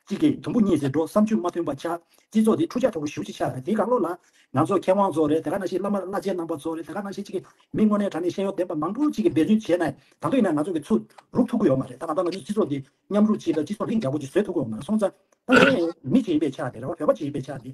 ཆེར་གྱི་དུམ་བུ་གཉིས་ཟེར་འགྲོ་བསམ་ཚུལ་མ་མཐུན་པ་ཆགས་སྤྱི་ཚོགས་འདི་འཁྲུག་ཆ་དོད་པོ་ཞེ་པོ་ཅིག་ཆགས་རེད། དེའི་སྒང་ལོགས་ལ་ང་ཚོ་མཁས་དབང་ཚོ་རེད་དེ་ག་ནང་བཞིན་བླ་མ་བླ་ཆེན་རྣམ་པ་ཚོ་རེད་དེ་ག་ནང་བཞིན་ཅིག་གི་མི་དངོས་གནས་དྲང་གནས་ཤེས་ཡོན་ལྡན་པ་མང་པོ་ཅིག་གིས་འབད་བརྩོན་བྱས་ནས་ད་དུང་ཡིན་ན་ང་ཚོ་གི་ཚུར་རུག་ཐུབ་ཀྱི་ཡོད་མ་རེད། ད་ག་ད་ང་ཚོ་སྤྱི་ཚོགས་འདི་མཉམ་རུབ་ཅིག་དང་སྤྱི་ཚོགས་ལྷིང་འཇགས་པོ་ཅིག་བཟོ་ཐུབ་ཀྱི་ཡོད་མ་རེད། སོང་ཙང་ད་ངས་མི་གཅིག་ཡིན་པའི་ཆ་དེ་རེད་བ་བོད་པ་གཅིག་ཡིན་པའི་ཆ་དེ་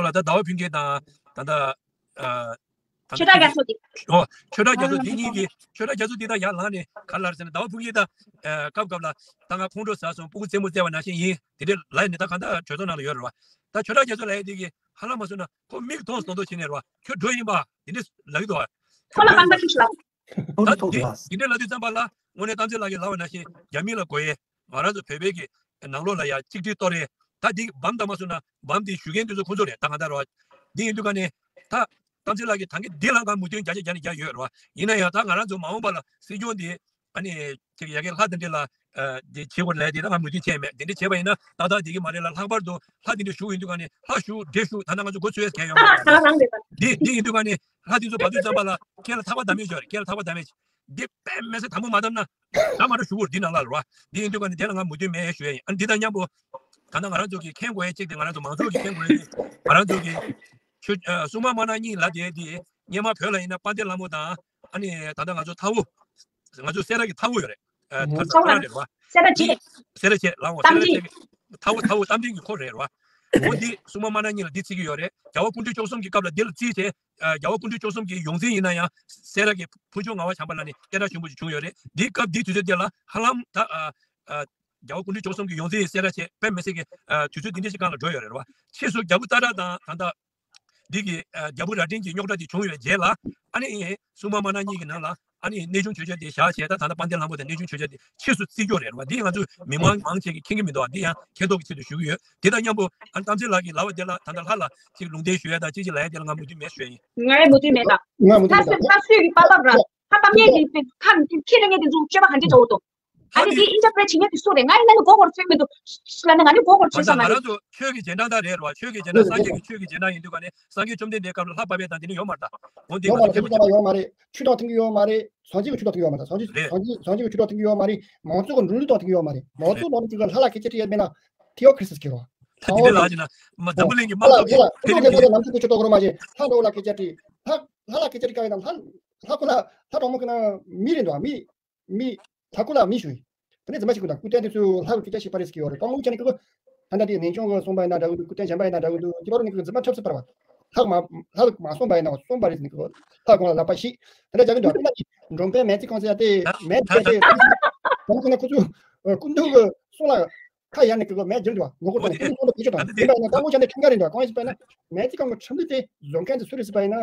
ལོ་ལ་ད་ཟླ་བ་ཕུན་སྐྱིད་དང་ད་ལྟ་ཨ། ད་ཆོས་གྲགས་རྒྱ་མཚོ་དེ། ཨོ། ཆོས་གྲགས་རྒྱ་མཚོ་དེ་གཉིས་ཀྱིས་ཆོས་གྲགས་རྒྱ་མཚོ་འདི་ད་ཡར་ལངས་ནས་ག་རེ་ལབ་ཟེར་ན་ཟླ་བ་ཕུན་སྐྱིད་ད་ཨ། སྐབས་སྐབས་ལ་ད་ང་ཁོང་ཁྲོ་ཟ་སོང་སྤུ་གུ་རྩེད་མོ་རྩེ་བ་ནང་བཞིན་ཡིན་དེ་འདྲས་ལབ་ནས་ད་གང་ལྟར་གྲོས་ཚོགས་ནང་ལ་ཡོད་རེད་བ། ད་ཆོས་གྲགས་རྒྱ་མཚོ་ལབ་ཡས་དེ་གིས་ཧ་ལམ་མ་སོང་ན་ཁོ་མིག་མཐོང་སོང་མདོག་བྱས་ནས་རེད་བ། ཁྱོད་འགྲོ་ཡིན་པ་དེ་འདྲས་ལབ་ཀྱི་འདུག་བ། ཁོ་ལ་དཔང་རྟགས་ཅིག་ལབ། ད་དེ་དེ་འདྲས་ལབ་དུས་ཙམ་པ་ལ་དངོས་གནས་གཏམ་ཚེ་ལགས་ཀྱིས་ལབ་པ་ནང་བཞིན་རྒྱ་མི་ལ་དགོས་ཡས། ང་རང་ཚོ་བོད་པའི་གི་ནང་ལོགས་ལ་ཡ་གཅིག་སྒྲིལ་གཏོར་ཡས། ད་འདི་བམ་དང་མ་སོང་ན་བམ་འདི་ཞུ་མཁན་དེ་ཚོ་ཁོང་ཚོ་རེད། ད་གང་ལྟར་རེད་བ། འདི་ཡིན་དུས་ཀ་ནས་ད་གཏམ་ཚེ་ལགས་ཀྱིས་ད་གིན་འདི་ལ་ང་མོས་མཐུན་བརྒྱ་ཆ་བརྒྱ་ནས་བརྒྱ་ཡོད་རེད་བ། ཡིན་ན་ཡང་ད་ང་རང་ཚོ་མ་འོངས་པ་ལ་སྲིད་སྐྱོང་འདི་ཨ་ནི་ཅིག་ཡ་གི་ལྷ་དེ་འདྲས་ལ་ཨ་འདི་བྱེད་དགོས་ལས་དེ་ད་ང་མོས་མཐུན་བྱས་མེད། དེ་འདྲས་བྱས་པ་ཡིན་ན་ཏག་ཏག་འདི་གི་མ་རེད་ལ། ལྷག་པར་དུ་ལྷ་དེ་འདྲས་ཞུ་ཡིན་དུས་ཀ་ནས་ལྷ་ཞུ་འདྲེ་ཞུ་ད་ལྟ་ང་ཚོ་མགོ་ཚོས་ཡས་གལ་ཡོད་མ་རེད། ད་རང་རེད་ད། འདི་འདི་ཡིན་དུས་ཀ་ནས་ལྷ་དེ་ཚོ་བར་དུས་ཙམ་པ་ལ་ཁྱེད་ལ་ཐག་པ་བསྡམ་ཡས་ཞོར་རེད། ཁྱེད་ལ་ཐག་པ་བསྡམ་ཡས། འདི་དཔེ་མི་སྲིད་དམ་པོ་མ་བསྡམས་ན་ད་མ་འགྲོ་ཞུ་དགོས་འདི་ནང་ལ་རེད་བ། འདི་ཡིན་དུས་ཀ་ནས་དེ་ལ་ང་མོས་མཐུན་མེད་ཞུ་ཡ་ཡིན། ཨ་འདི་དང་མཉམ་པོ་ད་ལྟ་ང་རང་ཚོ་གིས་མཁྱེན་དགོས་ཡ་གཅིག་དེ་ང་རང་ཚོ་མང་ཚོགས་ཀྱིས་མཁྱེན་དགོས་ཡ་གཅིག་ང་རང་ཚོ་གིས་ཆོས་ཨ་སྲུང་མ་མ་ན་གཉིས་ལབ་བསྡད་དེ་སྔོན་མ་བོད་ལ་ཡིན་ན་དཔལ་ལྡན་ལྷ་མོ་དང་ཨ་ནི་ད་ལྟ་ང་ཚོ་ཐའོ་ང་ཚོ་སེ་ར་གི་ཐའོ་ཡོད་རེད། ཨ་ད་ཚོ་ཁ་ར་རེད་བ། སེ་ར་བྱེས། སེ་ར་བྱེས་ལ་འོ་སེ་ར་བྱེས་ཀྱི་ཐའོ་ཐའོ་གཏམ་ལྡན་གྱི་འཁོར་རེད་བ། འོ་འདི་སྲུང་མ་མ་ན་གཉིས་ལ་འདི་བརྩི་གི་ཡོད་རེད། རྒྱལ་བ་སྐུ་ཕྲེང་བཅུ་གསུམ་གྱི་སྐབས་ལ་འདི་ལ་བརྩིས་ཏེ། རྒྱལ་བ་སྐུ་ཕྲེང་བཅུ་གསུམ་གྱི་ཡོངས་འཛིན་ཡིན་ན་ཡང་སེ་ར་གི་ཕུར་ལྕོག་ངག་དབང་བྱམས་པ་ལགས་ནས་སྐད་གྲགས་ཆེན་པོ་ཞིག་བྱུང་ཡོད་རེད། འདིའི་སྐབས་འདིའི་དུས་ཚོད་འདི་ལ་ཧ་ལམ་ད་ཨ་ཨ་རྒྱལ་བ་སྐུ་ཕྲེང་བཅུ་གསུམ་གྱི་ཡོངས་འཛིན་སེ་ར་བྱེས་དཔེ་མི་སྲིད་ཀྱི་ཨ་དུས་ཚོད་འདི་འདྲ་ཞིག་སྒང་ལ་འགྲོ་ཡོད་རེད་བ། ཕྱིས་སུ་རྒྱལ་པོ་སྟག་བྲག་དང་ད་ལྟ་འདི་གི་ཨ་རྒྱལ་པོ་རྭ་སྒྲེང་གི་རྙོག་དྲ་དེ་བྱུང་ཡོད་རྗེས་ལ་ཨ་ནི་སྲུང་མ་མ་ན་གཉིས་ཀྱི་ནང་ལ་ཨ་ནི་གནས་ཆུང་ཆོས་རྒྱལ་དེ་བཞག་བྱས་ད་ད་ལྟ་དཔལ་ལྡན་ལྷ་མོ་དང་གནས་ཆུང་ཆོས་རྒྱལ་དེ་ཕྱིས་སུ་བརྩི་རྒྱུ་རེད་བ། འདི་ང་ཚོས་མི་མང་མང་ཆེ་གིས་མཁྱེན་གྱི་མི་འདུག་བ། འདི་ཡང་མཁྱེན་རྟོགས་ཀྱི་ཆེད་དུ་ཞུ་གི་ཡོད། དེ་དང་མཉམ་པོ་ཨ་གཏམ་ཚེ་ལགས་ཀྱིས་ལབ་པ་དེ་ལ་ད་ལྟ་ལྷ་ལ་ཅིག་ལུང་བསྟན་ཞུ་ཡ་དང་ཅིག་ཅིག་ལབ་ཡ་དེ་ལ་ང་མོས་མཐུན་མེད་ཞུ་ཡ་ཡིན། ང་མོས་མཐུན་མེད་ད། ད་སུས་ཀྱི་པ་ལབ་ར། ཧ་གཏམ་ངན་གྱི་ཁ་ཁྱི་རེ་ངན་དེ་ཚོ་སྤྱོད་པ་ག་འདྲ་འདྲ་བོ་འདུག་ཨ་ནི་འདི་ཨིན་ཇ་པྲེ་བྱེད་མཁན་དེ་སུ་རེད། ང་ཡིན་ན་ནི་མགོ་སྐོར་ཚོད་མི་འདུག་ལབ་ན་ང་ནི་མགོ་སྐོར་ཚོད་ས་མ་རེད། ང་རང་ཚོ་ཆོས་ཀྱི་རྗེས་འབྲང་དག་རེད་ར་བ། ཆོས་ཀྱི་རྗེས་འབྲང་སངས་རྒྱས་ཀྱི་ཆོས་ཀྱི་རྗེས་འབྲང་ཡིན་དུས་ཀ་ནས་སངས་རྒྱས་བཅོམ་ལྡན་འདས་སྐབས་ལ་ལྷ་བབས་པ་དང་དེ་འདྲ་ཡོད་མ་རེད་ད། འོ་འདི་ཡོད་མ་རེད། ང་ཚོ་ཐེངས་མ་ཐེངས་ཡོད་མ་རེད། ཆོས་དང་ཐེངས་ཀྱི་ཡོད་མ་རེད། སངས་རྒྱས་ཀྱི་ཆོས་དང་ཐེངས་ཀྱི་ཡོད་མ་རེད། མང་གཙོ་གི་འགྲོ་ལུགས་དང་ཐེངས་ཀྱི་ཡོད་མ་རེད། མང་གཙོ་ལ་ནི་ཅིག་ལ་ལྷ་ལ་སྐད་ཆ་དྲིས་ཡ་མེད་ན་ཐེའོ་ཁྲི་སི་ཀི་རོ། ད་དེ་འདྲ་ལ་ཅི་ན་མ་འཛམ་བུ་གླིང་གི་མང་གཙོ་གི་ལྷ་ལ་ལྷ་ལ་ལྷ་ལ་ནམ་ཚོད་ཀྱི་ཆོས་ཐོག་རོ་མ་ཅེ་ལྷ་འགྲོ་ལ་སྐད་ཆ་དྲིས་ལྷ་ལྷ་ལ་སྐད་ཆ་དྲིས་ག་ཡིན་ན་ལྷ་ལྷ་ཁོ་ལ་ལྷ་གྲོགས་མོ་ཁོ་ན་མི་རེད་འདུག་མི། མི། ལྷ་སྐུ་ལ་མི་ཞུ་ཡི། དེ་ནས་རྫུན་མ་ཞིག་གི་དང་སྐུ་རྟེན་དེ་ཚོས་ལྷ་གི་སྐད་ཆ་ཞིག་པ་རེ་ཟེར་གྱི་ཡོད་རེད། དཔང་ལུང་བྱས་ནས་ཀྱི་གོ། ད་ལྟ་དེ་ནན་ཆུང་གི་གསུངས་པ་ཡིན་ན་འདྲ་གི་འདུག་སྐུ་རྟེན་གཞན་པ་ཡིན་ན་འདྲ་གི་འདུག་དེ་བར་ནས་ཀྱི་རྫུན་མ་འཁྲབ་སྲིད་པར་བ། ལྷ་མ་ལྷ་མ་གསུངས་པ་ཡིན་ན་གསུངས་པ་རེད་ཟེར་ནས་ཀྱི་གོ། ལྷ་གོང་ལ་ལག་པ་ཞིག་དེ་འདྲ་རྒྱག་གི་འདུག་དེ་ལ་འགྲོམ་པའི་མེ་ཙི་གང་ཟེར་ཡ་དེ་མེ་ཙི་ཡ་དེ་ཁོ་ཚོ་ཁོ་ཚོ་སྐུ་མདུན་གྱི་གསུང་ལ་ཁ་ཡར་ནས་ཀྱི་གོ་མེ་སྒྱིར་འདུག་ངོ་རྒོལ་དང་ཁོ་ཚོ་ཁོ་ཚོ་བེད་སྤྱོད་དང་དེ་འདྲ་ཡིན་ན་དཔང་ལུང་བྱས་ནས་ཁྲིམས་འགལ་རེད་འདུག་གང་ཡིན་ཟེར་བ་ཡིན་ན་མེ་ཙི་གང་གི་ཁྲིམས་ལུགས་དེ་བཟོ་མཁན་དེ་སུ་རེད་ཟེར་བ་ཡིན་ན།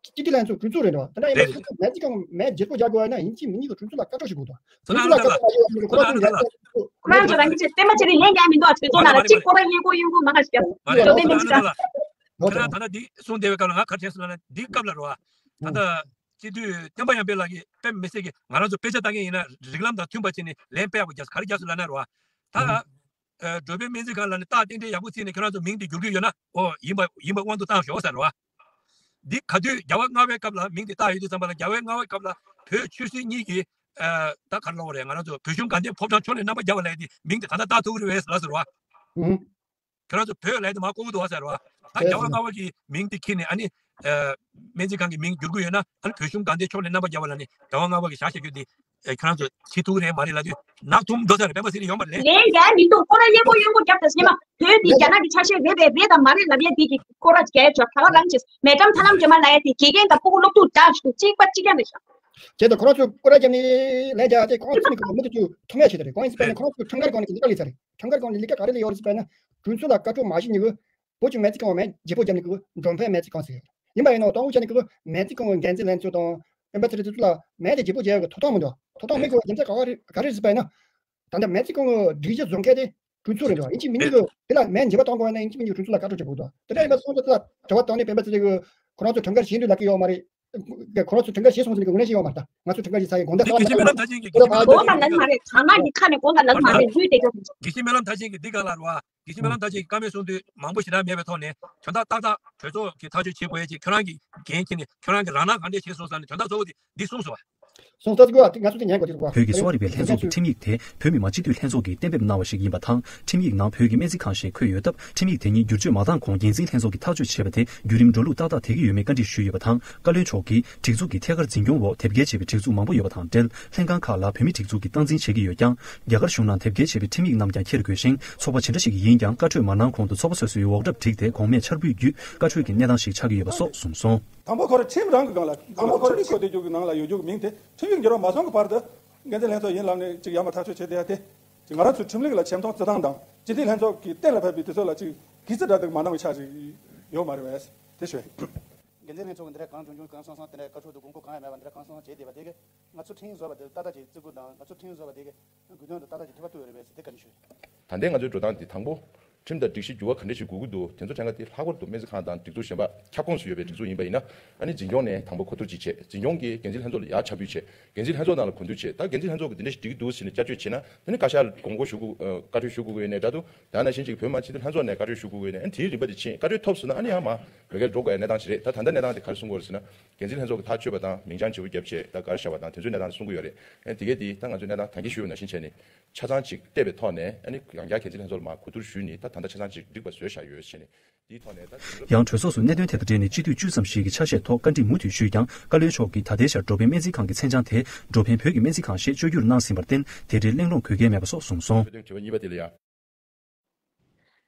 སྤྱི་འཐུས་ལྷན་ཚོགས་གྲོས་ཚོགས་རེད་འདུག་ད་ལྟ་ཡིན་ན་མེད་ཅིག་གང་མེད་བརྗེ་པོ་རྒྱག་དགོས་ན་ཡིན་གཅིག་མིན་གཉིས་ཀྱི་གྲོས་ཚོགས་ལ་བཀའ་ཁྲོལ་ཞིག་དགོས་འདུག་གྲོས་ཚོགས་ལ་བཀའ་ཁྲོལ་མ་ཡོད་པ་ཁོ་རང་ཚོ་ཡང་ཁོ་རང་ཚོ་རང་གི་ཆེད་བསྟན་པ་ཆེ་རིང་ལན་རྒྱག་མི་འདུག་གྲོས་ཚོགས་ནང་ལ་གཅིག་ཁོ་རང་སྙན་ཁོ་གཡོན་ཁོ་མ་ག་ཞིག་རྒྱབ་ལོ་ཏན་ཏན་མི་ཤེས་ད། ཁྱེད་རང་ད་ལྟ་འདི་གསུངས་བསྡད་པའི་སྐབས་ལ་ང་ག་རེ་དྲན་སོང་ལབ་ན་འདི་སྐབས་ལ་རེད་བ། ད་ལྟ་སྤྱི་འཐུས་སྟོན་པ་ཡར་འཕེལ་ལགས་ཀྱིས་དཔེ་མི་སྲིད་ཀྱི་ང་རང་ཚོ་དཔེ་ཆ་ལྟ་མཁན་ཡིན་ན་རིགས་ལམ་དང་མཐུན་པ་བྱས་ནས་ལན་དཔེ་ཡག་པོ་རྒྱབ་ག་རེ་རྒྱབ་སོང་ལབ་ན་རེད་བ། ད། ཨ། འགྲོ་ཕན་སྨན་རྩིས་ཁང་ལ་ནི་རྟགས་གཏན་འཁེལ་ཡག་པོ་བརྩིས་ནས་ཁྱེད་རང་ཚོ་མིང་དེ་བསྒྱུར་གྱི་ཡོད་ན་ཨོ་ཡིན་པ་ཡིན་པ་དབང་དུ་བཏང་ཤོག་ཟེར་བ། འདི་ག་དུས་རྒྱལ་བ་ལྔ་པའི་སྐབས་ལ་མིང་དེ་བཏགས་ཡོད་དུས་ཙམ་པ་ལ་རྒྱལ་བའི་ལྔ་པའི་སྐབས་ལ་བོད་ཆོས་སྲིད་གཉིས་ཀྱི་ཨ་ད་ག་རེ་ལབ་དགོས་རེད། ང་རང་ཚོ་བོད་གཞུང་དགའ་ལྡན་ཕོ་བྲང་ཕྱོགས་ནས་རྣམ་པ་རྒྱལ་བ་ལབ་ཡས་དེ་མིང་དེ་ག་ད་བཏགས་ཐུབ་ཀྱི་རེད་པས་ལབ་ཟེར་བ། ཨུ། ཁྱོད་རང་ཚོ་བོད་ལས་དེ་མ་ལྐོག་གུ་འདུག་བ་ཟེར་བ། ད་རྒྱལ་བ་ལྔ་པ་གི་མིང་དེ་ཁྱེར་ནས་ཨ་ནི། སྨན་རྩིས་ཁང་གི་མིང་བསྒྱུར་གི་ཡོད་ན་ཨ་ནི་བོད་གཞུང་དགའ་ལྡན་ཕྱོགས་ནས་རྣམ་པ་རྒྱལ་བ་ལ་ནི་རྒྱལ་བ་ལྔ་པ་གི་ཞག་བྱ་རྒྱུ་དེ། ཁྱོད་རང་ཚོ་བྱེད་ཐུབ་ཀྱི་རེད་མ་རེད་ལབ་དུས་ནག་ཐུམ་འགྲོ་ས་རེད། སྤེན་པ་ཚེ་རིང་ཡོང་བ་རེད། ལན་རྒྱག་མི་འདུག་ཁོ་རང་གཡས་པོ་གཡོན་པོ་རྒྱབ་ད་ཤེས་མ། བོད་འདི་རྒྱ་ནག་གི་ཆ་ཤས་རེད་པས་རེད་དང་མ་རེད་ལབ་ཡས་འདི་གི་ཁོ་ར་རྒྱ་ཡས་ཆོག་ད་ག་རང་ཅེས་མེ་ཀྲམ་ཐ་ལམ་རྒྱ་མ་ལབ་ཡས་དེ་དགེ་རྒན་དང་ཕྲུ་གུ་སློབ་ཕྲུག་འདྲ་ཞིག་གཅིག་པ་གཅིག་རྐྱང་རེད་ཤག་བྱས་ཏེ་ཁོ་རང་ཚོས་སྐོར་ར་བརྒྱབ་ནས་ལན་རྒྱག་སྟེ་ཁོང་ཚོ་ནི་གི་མི་དེ་ཚོ་ཐུག་ངེས་བྱེད་དེ་རེད། ཁོང་ཚོ་སྤེལ་ན་ཁོ་རང་ཚོ་ཁྲིམས་འགལ་སྒོ་ནས་གི་ལས་ཀ་ལས་ཚར་རེད། ཁྲིམས་འགལ་སྒོ་ནས་ལས་ཀ་ག་རེ་ལས་ཡོད་རེད་ཟེར་བས་ན། དྲུང་འཚོ་ལ་བཀའ་འཁྲོལ་མ་ཞུས་ནི་གི་བོད་ཀྱི་སྨན་རྩིས་ཁང་མེད་བརྗེ་པོ་བརྒྱབ་ནི་གི་འགྲོ་ཕན་སྨན་རྩིས་ཁང་ཟེར་ཡོད། ཡིན་པ་ཡིན་ནའང་དང་པོ་བྱས་ནི་གི་སྨན་རྩིས་ཁང་གི་འགན་འཛིན་ལྷན་ཚོགས་དང་སྤེན་པ་ཚེ་རིང་དེ་ཚོ་ལ་མེད་དེ་བརྗེ་པོ་བརྒྱབ་ཡོད་གི་ཐོབ་ཐང་མི་འདུག་ཐོབ་ཐང་མེད་གི་རྒྱུ་མཚན་ག་བ་རེད་ག་རེ་རེད་ཟེར་བས་ན། ད་ལྟ་སྨན་རྩིས་ཁང་གི་སྒྲིག་གཞི་བཟོ་མཁན་དེ་དྲུང་འཚོ་རེད་འདུག་ཡིན་གཅིག་མིན་གཅིག་གི་དེ་ལ་སྨན་བརྗེ་པོ་གཏོང་དགོས་ན་ཡིན་གཅིག་མིན་གཅིག་དྲུང་འཚོ་ལ་བཀའ་འཁྲོལ་བྱེད་དགོས་འདུག་དེ་འདྲ་ཡིན་པ་སོང་ཙང་དེ་ལ་དྲི་བ་བཏང་ནས་སྤེན་པ་ཚེ་རིང་གི་ཁོ་རང་ཚོ་གྲངས་ཀ་གཞན་དུ་ལབ་ཀྱི་ཡོད་མ་རེད། ཁོ་རང་ཚོ་གྲངས་ཀ་གཞན་སོང་ཟིན་གི་ངོས་ལེན་བྱེད་ཡོད་མ་རེད། ད་ང་ཚོ་གྲངས་ཀ་གཞན་ཚ་ཡི་དགོངས་དག་དེ་དགེ་བཤེས་སྨོན་ལམ་མཐར་ཕྱིན་གྱི་དགེ་བཤེས་སྨོན་ལམ་མཐར་ཕྱིན་གྱི་འདི་ག་ལ་རེད། གྲངས་ཀ་གི་ཁ་ནས་དགོངས་དག་ལབ་མ་རེད། ལུས་དེ་ཚོ་དགེ་བཤེས་སྨོན་ལམ་མཐར་ཕྱིན་གྱི་འདི་ག་ལ་རེད་བ། དགེ་བཤེས་སྨོན་ལམ་མཐར་ཕྱིན་གྱི་བཀའ་མོལ་གསུང་དུས་མང་པོ་ཞེ་དྲག་མེད་པའི་ཐོག་ནས་དོན་དག་ཏག་ཏག་གྲོས་ཚོགས་ཀྱི་ཐག་གཅོད་བྱེད་དགོས་ཡས་ཀྱི་ཁྱོད་རང་གི་འགན་འཁྱེར་ནས་ཁྱོད་རང་གི་རང་སྣང་གང་འདྲས་བྱས་སོང་ཟེར་ནས་དོན་དག་གཙོ་བོ་དེ་འདི་གསུངས་སོང་བ། སོང་ཙང་ང་ཚོ་དེ་ཉན་དགོས་དེ་རེད་བ། བོད་ཀྱི་གསོ་བ་རིག་པའི་ལྷན་ཚོགས་ཀྱི་ཁྲིམས་ཡིག་དེ་བོད་མི་མང་སྤྱི་འཐུས་ལྷན་ཚོགས་ཀྱིས་གཏན་འབེབས་གནང་བ་ཞིག་ཡིན་པ་དང་། ཁྲིམས་ཡིག་ནང་བོད་ཀྱི་སྨན་རྩིས་ཁང་ཞེས་འཁོད་ཡོད་སྟབས། ཁྲིམས་ཡིག་དེ་ཉིད་བསྒྱུར་བཅོས་མ་བཏང་གོང་འགན་འཛིན་ལྷན་ཚོགས་ཀྱིས་ཐག་གཅོད་བྱས་པ་དེ་བརྒྱུད་རིམ་འགྲོ་ལུགས་ཏག་ཏག་དེ་གི་ཡོད་མེད་བཀའ་འདྲི་ཞུས་ཡོད་པ་དང་། བཀའ་བློན་མཆོག་གིས་སྒྲིག་འཛུགས་ཀྱི་ཐད་ཀར་འཛིན་སྐྱོང་འོག་དེབ་སྐྱེལ་བྱས་པའི་སྒྲིག་འཛུགས་མང་པོ་ཡོད་པ་དང་འབྲེལ། ལྷན་ཁང་ཁག་ལ་བོད་མིའི་སྒྲིག་འཛུགས་ཀྱིས་སྟངས་འཛིན་བྱེད་ཀྱི་ཡོད་ཀྱང་། རྒྱ་གར་གཞུང་ནང་དེབ་སྐྱེལ་བྱས་པའི་ཁྲིམས་ཡིག་རྣམས་ཀྱང་འཁྱེར་དགོས་ཤིང་། ཚོགས་པ་ཇི་འདྲ་ཞིག་ཡིན་ཀྱང་བཀའ་འཁྲོལ་མ་གནང་གོང་དུ་ཚོགས་པ་སོ་སོའི་འོག་སྒྲབ་བསྒྲིགས་ཏེ་གོང་མས་འཆར་འབུལ་བརྒྱུད་བཀའ་འཁྲོལ་གྱི་གནས་སྟངས་ཤིག་ཆགས་ཀྱི་ཡོད་པ་སོགས་གསུངས་སོང་། དང་པོ་ཁོ་རང་ཁྲིམས་རང་གི་སྒང་ལ་དང་པོ་ཁྲིམས་ཡིག་བཀོད་དེ་རྒྱུ་གི་ནང་ལ་ཡོད་རྒྱུ་གི་མིང་དེ་ཁྲིམས་ཡིག་འགྱུར་བ་མ་སོང་གི་བར་དུ་འགན་འཛིན་ལྷན་ཚོགས་ཡིན་ལབ་ནས་ཅིག་ཡར་མར་ཐག་གཅོད་བྱས་བསྡད་ཡ་དེ་ཅིག་ང་རང་ཚོའི་ཁྲིམས་ལུགས་ལ་ཆེ་མཐོང་བརྩི་སྟངས་དང་སྤྱི་འཐུས་ལྷན་ཚོགས་ཀྱིས་གཏན་ལ་ཕབ་པའི་དུས་ཚོད་ལ་ཅིག་གི་རྩིས་འདྲ་དག་མ་གནང་བའི་ཆ་ཞིག་ཡོད་མ་རེད་པས་དེ་ཞུ། འགན་འཛིན་ལྷན་ཚོགས་ཀྱི་འདི་འདྲ་གང་བྱུང་བྱུང་གང་སོང་སོང་དེ་འདྲ་བཀའ་འཁྲོལ་དུ་དགོངས་སྐོར་གང་ཡང་མེད་པ་འདི་འདྲ་གང་སོང་སོང་བྱས་བསྡད་པ་དེ་གིས་ང་ཚོ་ཁྲིམས་ཡིག་བཟོ་བ་དེ་ཏག་ཏག་ཅིག་བརྩི་བཀུར་དང་ང་ཚོ་ཁྲིམས་ཡིག་བཟོ་བ་དེ་གིས་དགོས་དོན་དུ་ཏག་ཏག་ཅིག་ཐུགས་ཕན་ཐོགས་ཡོད་རེད་པས་ཟེར་དེ་བཀའ་འདྲི་ཞུ། ད་ལྟའི་ང་ཚོའི་འགྲོ་སྟངས་འདི་དང་པོ། ཁྲིམས་དང་སྒྲིག་གཞི་འགྱུར་བ་ག་འདྲ་ཞིག་དགོས་ཀྱི་འདུག་དེ་ཚོ་དྲན་ག་དེ་ལྷག་པར་དུ་སྨན་རྩིས་ཁང་དང་སྒྲིག་འཛུགས་གཞན་པ་ཁྱབ་ཁོངས་སུ་ཡོད་པའི་སྒྲིག་འཛུགས་ཡིན་པ་ཡིན་ན། ཨ་ནི་འཛིན་སྐྱོང་ནས་དང་པོ་གོ་བསྡུར་ཅིག་བྱས། འཛིན་སྐྱོང་གིས་འགན་འཛིན་ལྷན་ཚོགས་ལ་ཡར་ཕྱག་ཕུལ་བྱས། འགན་འཛིན་ལྷན་ཚོགས་ནང་ལ་གོ་བསྡུར་བྱས། ད་འགན་འཛིན་ལྷན་ཚོགས་ཀྱིས་འདི་འདྲ་ཞིག་འགྲིག་གི་འདུག་ཟེར་ནས་བསྐྱར་བཅོས་བྱས་ན། ད་ནི་བཀའ་ཤག་ལ་དགོངས་སྐོར་ཞུ་དགོས། ཨ། བཀའ་འཁྲོལ་ཞུ་དགོས་ཀྱི་ཡོད་ནའི་འདྲ་འདུག་དེ་ནང་བཞིན་གཅིག་བོད་མི་མང་སྤྱི་འཐུས་ལྷན་ཚོགས་ནས་བཀའ་འཁྲོལ་ཞུ་དགོས་ཀྱི་ཡོད་ནའི། ཨ་ནི་དེའི་རིམ་པ་དེ་ཕྱིན། བཀའ་འཁྲོལ་ཐོབ་སོང་ན་ཨ་ནི་ཡང་མར་བོད་སྐད་སྒྲོག་དགོས་ཡ་གནས་སྟངས་ཤིག་རེད། ད་ད་ལྟ་གནས་སྟངས་དེ་ག་རེ་གསུང་གི་ཡོད་རེད་ཟེར་ན། འགན་འཛིན་ལྷན་ཚོགས་ཀྱིས་ཐག་གཅོད་པ་དང་མིང་བྱང་བརྗེ་པོ་བརྒྱབ་བྱས་ད་ག་རེ་བྱ་བ་དང་དེ་ཚོའི་གནས་སྟངས་གསུང་གི་ཡོད་རེད། ཨ་ནི་དེ་གས་དེ་ད་ང་ཚོས་གནས་སྟངས་ད་གིན་ཞུས་པ་ནང་བཞིན་བྱས་ནས་ཆ་ཚང་གཅིག་བལྟས་པའི་ཐོག་ནས། ཨ་ནི་ཡང་བསྐྱར་འགན་འཛིན་ལྷན་ཚོགས་ལ་མར་གོ་བསྡུར་ཞུས་ནས་ད་ད་ལྟ་ཆ་ཚང་གཅིག་འགྲིག་པ་བཟོས་བཞག་ཡོད་ཟེར་ནས། དེའི་ཐོག་ནས་ད་དེང་རབས། ཡང་གྲོས་ཚོགས་སུ་གནད་དོན་དེ་དང་འབྲེལ་ནས་སྤྱི་འཐུས་བཅུ་ཙམ་ཞིག་གིས་ཆ་ཤས་ཐོག་བཀའ་འདྲི་མུ་མཐུད་ཞུས་ཀྱང་། བཀའ་བློན་མཆོག་གིས་ད་ལྟའི་ཆར་འགྲོ་ཕན་སྨན་རྩིས་ཁང་གི་མཚན་བྱང་དེ་འགྲོ་ཕན་བོད་ཀྱི་སྨན་རྩིས་ཁང་ཞེས་བཅོས་བསྒྱུར་གནང་ཟིན་པར་བརྟེན་དེ་འབྲེལ་གླེང་སློང་དགོས་གལ་མེད་པ་སོགས་གསུངས་སོང་། དྲི་བ་གཉིས་པ་དེ་ལ་ཡང་།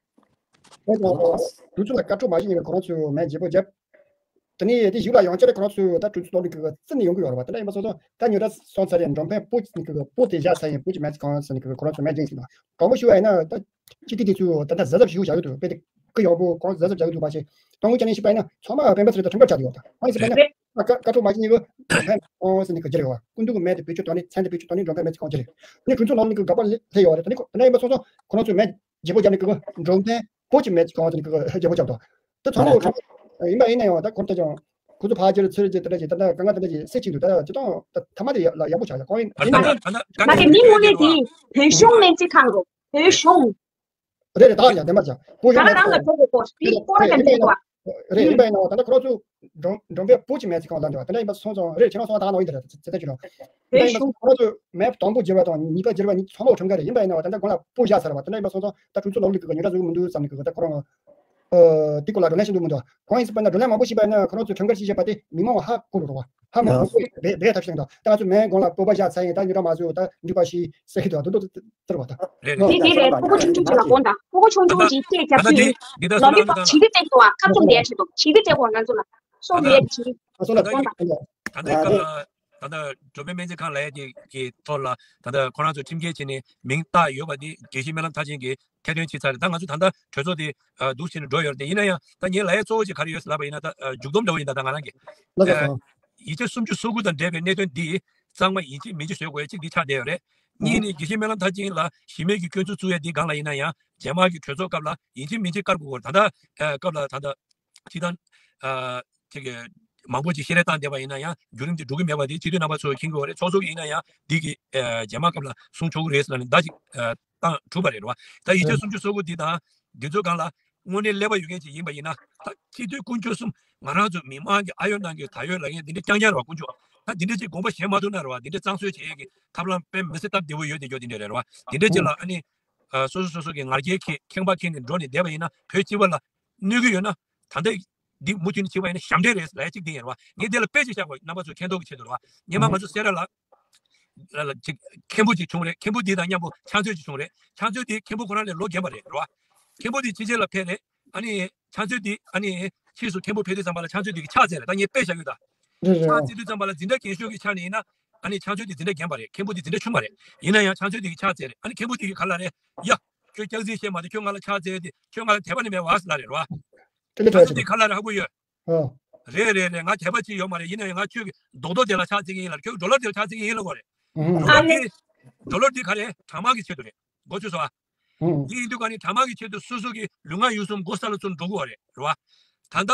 དུས་ཚོད་ལ་བཀའ་འཁྲོལ་མ་བྱས་ཉིན་ཁོ་རང་ཚོས་མེ་བརྗེ་པོ་བརྒྱབ། དེ་ནས་དེ་གཞུག་ལ་ཡང་བསྐྱར་ཁོ་རང་ཚོས་ད་དྲུང་འཚོ་སློབ་གླིང་གི་རྩིས་ནས་ཡོང་གི་ཡོད་རེད་བ། དེ་འདྲ་ཡིན་པ་སོང་ཙང་ད་ཉོ་ད་སོང་ཚར་ཡང་འགྲོ་ཕན་པོ་ནི་གི་པོ་དེ་བཞག་ཚར་ཡང་པོ་གི་མེ་རྩིས་ཁང་ཟེར་ནི་གི་ཁོ་རང་ཚོས་མེ་འཛིན་ཟིན་པ། དྲང་པོ་ཞུ་བ་ཡིན་ན་ད་སྤྱི་འཐུས་དེ་ཚོས་ད་ལྟ་གཟབ་གཟབ་ཞུ་བཞག་གི་འདུག་དཔེ་དེ་གི་ཡག་པོ་གང་གཟབ་གཟབ་བྱ་གི་འདུག་མ་ཤེས། དྲང་པོ་ཅན་ནས་ཞུས་པ་ཡིན་ན་ཚང་མ་སྤེན་པ་ཚེ་རིང་དང་ཁྲིམས་འགལ་ཆགས་ཀྱི་ཡོད་ད། ཨང་ཡིན་ཟེར་པ་ཡིན་ན་བཀའ་བཀའ་འཁྲོལ་མ་བྱས་ཉིན་གི་འགྲོ་ཕན་ཨང་ཟེར་ནི་གི་ཅི་རེད་བ། སྐུ་མདུན་གི་མེ་དེ་བེད་སྤྱོད་གཏོང་ནི་མཚན་དེ་བེད་སྤྱོད་གཏོང་ནི་འགྲོ་ཕན་མེ་རྩིས་ཁང་ཅི་རེད། ནི་དྲུང་འཚོ་ནང་ནི་གི་དགག་པ་སླེབས་ཡོད་རེད། ད་ནི་ཁོ་ད་ནི་ཡིན་པ་སོང་ཙང་ཁོ་རང་ཚོས་མེ་བརྗེ་པོ་བརྒྱབ་ནི་གི་འགྲོ་ཕན་པོ་གི་མེ་རྩིས་ཁང་ཟེར་ནི་གི་བརྗེ་པོ་བརྒྱབ་འདུག་ད་ཚང་མ་ཡིན་པ་ཡིན་ན་ཡང་ད་ཁོ་ད་ཅང་ཁོ་ཚོ་ཕར་ཅིར་ཚུར་ཅིར་དེ་འདྲ་ཅིག་ད་ལྟ་གང་ག་དེ་འདྲ་ཅིག་སེ་གཅིག་འདུག་ད་ཅི་ཏང་ད་ཐ་མ་དེ་ཡག་ལ་ཡག་པོ་ཆགས་ཡ་ཁོང་ཡིན་ད་ཡིན་ན་ད་ད་ད་ད་མ་གི་མི་དངོས་གནས་དེ་བོད་གཞུང་སྨན་རྩིས་ཁང་རོ། བོད་གཞུང་རེད་རེད། ད་ཡང་བདེན་པ་ཅང་བོད་གཞུང་ང་རང་ལ་མེད་ཚོགས་པའི་སྐོར་སྤི་སྐོར་ཡིན་ཡང་ཡིན་ཅིག་པ་ཡིན་ན་རེད་ཡིན་པ་ཡིན་ན་ད་ལྟ་ཁོ་རང་ཚོ་འགྲོ་འགྲོ་པའི་བོད་ཀྱི་མེད་ཚིག་གང་ལ་འདྲ་བ་དེ་འདྲ་ཡིན་པ་སོང་ཙང་རེད། ཁྱེད་རང་སོང་ད་ནང་ཡིན་དེ་རེད་ཚེ་ཚེ་ཆུ་རང་དེ་འདྲ་ཡིན་པ་སོང་ཙང་རེད། ཁྱེད་རང་སོང་ཁོ་རང་ཚོ་མེད་དང་པོ་བརྗེ་བ་དང་ཉིས་པ་བརྗེ་བ་གཉིས་ཚང་མ་ཁྲིམས་འགལ་རེད། ཡིན་པ་ཡིན་ན་བ་ད་ལྟ་གོང་ལ་སྤོ་བཞག་ཚར་བ་དེ་འདྲ་ཡིན་པ་སོང་ཙང་ད་དྲུང་འཚོ་ནོར་ལུག་གི་ཉོ་གྲྭ་བཟོ་གི་མི་འདུག་བསམ་ནས་གི་ད་ཁོ་རང་དེ་སྐོར་ལ་བགྲོ་གླེང་བྱེད་འདུག་མི་འདུག་གང་ཡིན་ཟེར་བ་ན་བགྲོ་གླེང་མང་པོ་བྱས་པ་ཡིན་ན་ཁོ་རང་ཚོ་ཁྲིམས་འགལ་བྱས་བྱས་པ་དེ་མི་མང་བ་ཧ་གོ་རུ་རོ་བ་ཧ་མ་གོ་བས་བས་ཐབས་ཤེས་དང་ད་ང་ཚོ་མེད་གོང་ལ་སྤོ་བ་བཞག་ཚར་ཡིན། ད་ཉོ་གྲྭ་མ་བཟོ་ད་འགྲིག་པ་ཞིག་ཟེར་གི་འདུག་ད་དུ་དུ་ཟེར་བ་ད། རེད་རེད། དེ་དེ་རེད། ཕྲུ་གུ་ཆུང་ཆུང་ཅིག་ལ་དགོངས་དག་ཕྲུ་གུ་ཆུང་ཆུང་ཅིག་སྐད་རྒྱབ་ད་ཤེས་ལྟ་ཡིན། འདི་ལྟ་ལོ་མི་སོང་ན་ད་ལྟ་ཁ་ཚུམ་བསྡད་ཆེད་དུ་ཞི་བདེ་སྤྲད་དགོས། ང་ཚོ་ལ་སོ་ད་ལྟ་བསྡད་ཆེད་ང་ཚོ་ལ་ད་ལྟ་དགོངས་དག་ད་ལྟ་སྐབས་ལ་ད་ལྟ་འགྲོ་ཕན་སྨན་རྩིས་ཁང་ལབ་ཡ་དེ་གི་ཐོག་ལ་ད་ལྟ་ཁོ་རང་ཚོ་ཁྲིམས་འགལ་བྱས་ནས་མིང་བཏགས་ཡོད་པ་དེ་དགེ་བཤེས་སྨོན་ལམ་མཐར་ཕྱིན་གྱིས་ཐེར་འདོན་བྱས་ཚར་རེད། ད་ང་ཚོ་ད་ལྟ་གྲོས་ཚོགས་དེ་འདུག་བྱས་ནས་འགྲོ་ཡོད་རེད། དེ་ཡིན་ན་ཡང་ད་ངའི་ལབ་ཡ་གཙོ་བོ་ཅིག་ག་རེ་ཡོད་ཟེར་ལབ་པ་ཡིན་ན་ད་མཇུག་སྡོམ་འདྲ་བོ་ཡིན། ད་ད་ང་རང་གི་ལགས་སོ། ཡིག་ཆ་སུམ་ཅུ་སོ་དགུ་དང་འབྲེལ་བའི་གནད་དོན་འདི་གཙང་མ་ཡིན་གཅིག་མིན་གཅིག་བཟོ་དགོས་ཡ་གཅིག་འདི་ཆགས་བསྡད་ཡོད་རེད། གཉིས་ནི་དགེ་བཤེས་སྨོན་ལམ་མཐར་ཕྱིན་ལ་གཞི་མེད་ཀྱི་སྐྱོན་འཛུགས་བཙུགས་ཡ་འདི་སྒང་ལ་ཡིན་ན་ཡང་རྗེས་མ་གི་གྲོས་ཚོགས་སྐབས་ལ་ཡིན་གཅིག་མིན་གཅིག་བཀར་དགོས་ཀྱི་ཡོད་རེད། ད་ལྟ་སྐབས་ལ་ད་ལྟ་སྤྱི་བཏང་ཅིག་མང་པོ་ཅིག་བཤད་རེས་བཏང་བསྡད་པ་ཡིན་ན་ཡང་བརྒྱུད་རིམ་དེ་འགྲོ་གི་མེད་པ་དེ་སྤྱི་འཐུས་རྣམ་པ་ཚོས་མཁྱེན་གྱི་ཡོད་རེད། ཚོགས་གཙོ་གིས་ཡིན་ན་ཡང་འདི་གི་རྗེས་མ་སྐབས་ལ་གསུང་ཆོག་གི་རེད་ཟེར་ལབ་ནས་ཟླ་གཅིག་བཏང་གྲུབ་པ་རེད་བ། ད་ཡིག་ཆ་སུམ་ཅུ་སོ་དགུ་འདི་དང་འདི་ཚོའི་སྒང་ལ་དངོས་གནས་ཀླད་པ་ཡོད་མཁན་ཅིག་ཡིན་པ་ཡིན་ན་ད་སྤྱི་འཐུས་དཀོན་མཆོག་གསུམ་ང་རང་ཚོ་མི་མང་གི་ཨ་ཡོད་གནང་གི་ད་ཡོད་ལབ་མཁན་འདི་འདྲ་རྐྱང་རྐྱང་རེད་བ། དཀོན་མཆོག་ད་འདི་འདྲ་ཅིག་དགོངས་པ་བཞེས་མ་ཐུབ་ན་རེད་བ། འདི་འདྲ་གཙང་བཟོ་བྱེད་ཡས་ཀྱི་ཐབས་ལམ་དཔེ་མི་སྲིད་སྟབས་བདེ་བོ་ཡོད་དེ་འཇོག་འདི་འདྲ་རེད་བ། འདི་འདྲ་ཅིག་ལ་ཨ་ནི་ ཨ་སོ་སོ་སོ་སོ་གི་ང་རྒྱལ་ཁེངས་ཁེངས་པ་ཁེངས་ནས་འགྲོ་ནས་བསྡད་པ་ཡིན་ན་བོད་སྤྱི་པ་ལ་གནོད་ཀྱི་ཡོད་ན། ད་ལྟ་འདི་མུ་མཐུད་ནས་བྱེད་པ་ཡིན་ན་ཞབས་འདྲེན་རེད་ལབ་ཡ་གཅིག་འདི་ཡིན་རེད་བ། ངས་འདི་ལ་དཔེ་ཅིག་བཞག་དགོས། རྣམ་པ་ཚོ་མཁྱེན་རྟོགས་ཀྱི་ཆེད་དུ་རེད་བ། སྔོན་མ་ང་ཚོ་སེ་ར་ལ་ལ་ལ་ཅིག་མཁན་པོ་ཅིག་བྱུང་རེད། མཁན་པོ་འདི་དང་མཉམ་པོ་ཕྱག་མཛོད་ཅིག་བྱུང་རེད། ཕྱག་མཛོད་འདི་མཁན་པོ་ཁོ་རང་ལས་ལོ་རྒན་པ་རེད་རེད་བ། མཁན་པོ་འདི་ཕྱི་རྒྱལ་ལ་ཕེབས་རེད། ཨ་ནི་ཕྱག་མཛོད་འདི་ཨ་ནི་ཕྱིས་སུ་མཁན་པོ་ཕེབས་དུས་ཙམ་པ་ལ་ཕྱག་མཛོད་འདི་གི་ཕྱག་འཚལ་རེད། ད་ངས་དཔེ་བཞག་ཡོད་ད། རེད་རེད། ཕྱག་འཚལ་དུས་ཙམ་པ་ལ་འཛིན་གྲྭ་རྒན་ཤོས་ཀྱི་ཆ་ནས་ཡིན་ན། ཨ་ནི་ཕྱག་མཛོད་འདི་འཛིན་གྲྭ་རྒན་པ་རེད། མཁན་པོ་འདི་འཛིན་གྲྭ་ཆུང་མ་རེད། ཡིན་ན་ཡང་ཕྱག་མཛོད་འདི་གི་ཕྱག་འཚལ་རེད། ཨ་ནི་མཁན་པོ་འདི་གི་ག་ལ་རེད། ཡ། ཁྱོད་སྐྱག་རྫུན་བཤད་མ་དེ། ཁྱོད་ང་ལ་ཕྱག་འཚལ་ཏེ་ཁྱོད་ང་ལ་དད་པ་ནི་མེད་བ་ཟེར་ལ་རེད་བ། དེ་ལས་ཕྱག་མཛོད་འདི་ག་ལ་རེད་ཧ་གོ་ཡོད། ཨོ། རེད་རེད་རེད། ང་དད་པ་ཅིག་ཡོད་མ་རེད། ཡིན་ན་ཡང་ང་ཁྱོད་ཀྱི་རྡོག་རྡོག་དེ་ལ་ཕྱག་འཚལ་གྱི་ཡིན་ལ། ཁྱོད་ཀྱི་ཌོ་ལར་དེ་ལ་ཕྱག་འཚལ་གྱི་ཡིན་ལ་གོ་རེད། ཨུ་ཧུ། རྡོག་ལར་དེ་ཌོ་ལར་དེ་ག་རེད། གྲངས་མང་གི་ཆེད་དུ་རེད། གོ་ཆོད་སོང་ཨ། ཨུ་ཧུ། དེ་ཡིན་དུས་ག་ནི་གྲངས་མང་གི་ཆེད་དུ་སོ་སོ་གི་ལུས་ངག་ཡིད་གསུམ་སྒོ་ས་ལ་ཚུར་འགྲོ་དགོས་པ་རེད་རེད་བ། ད་ལྟ་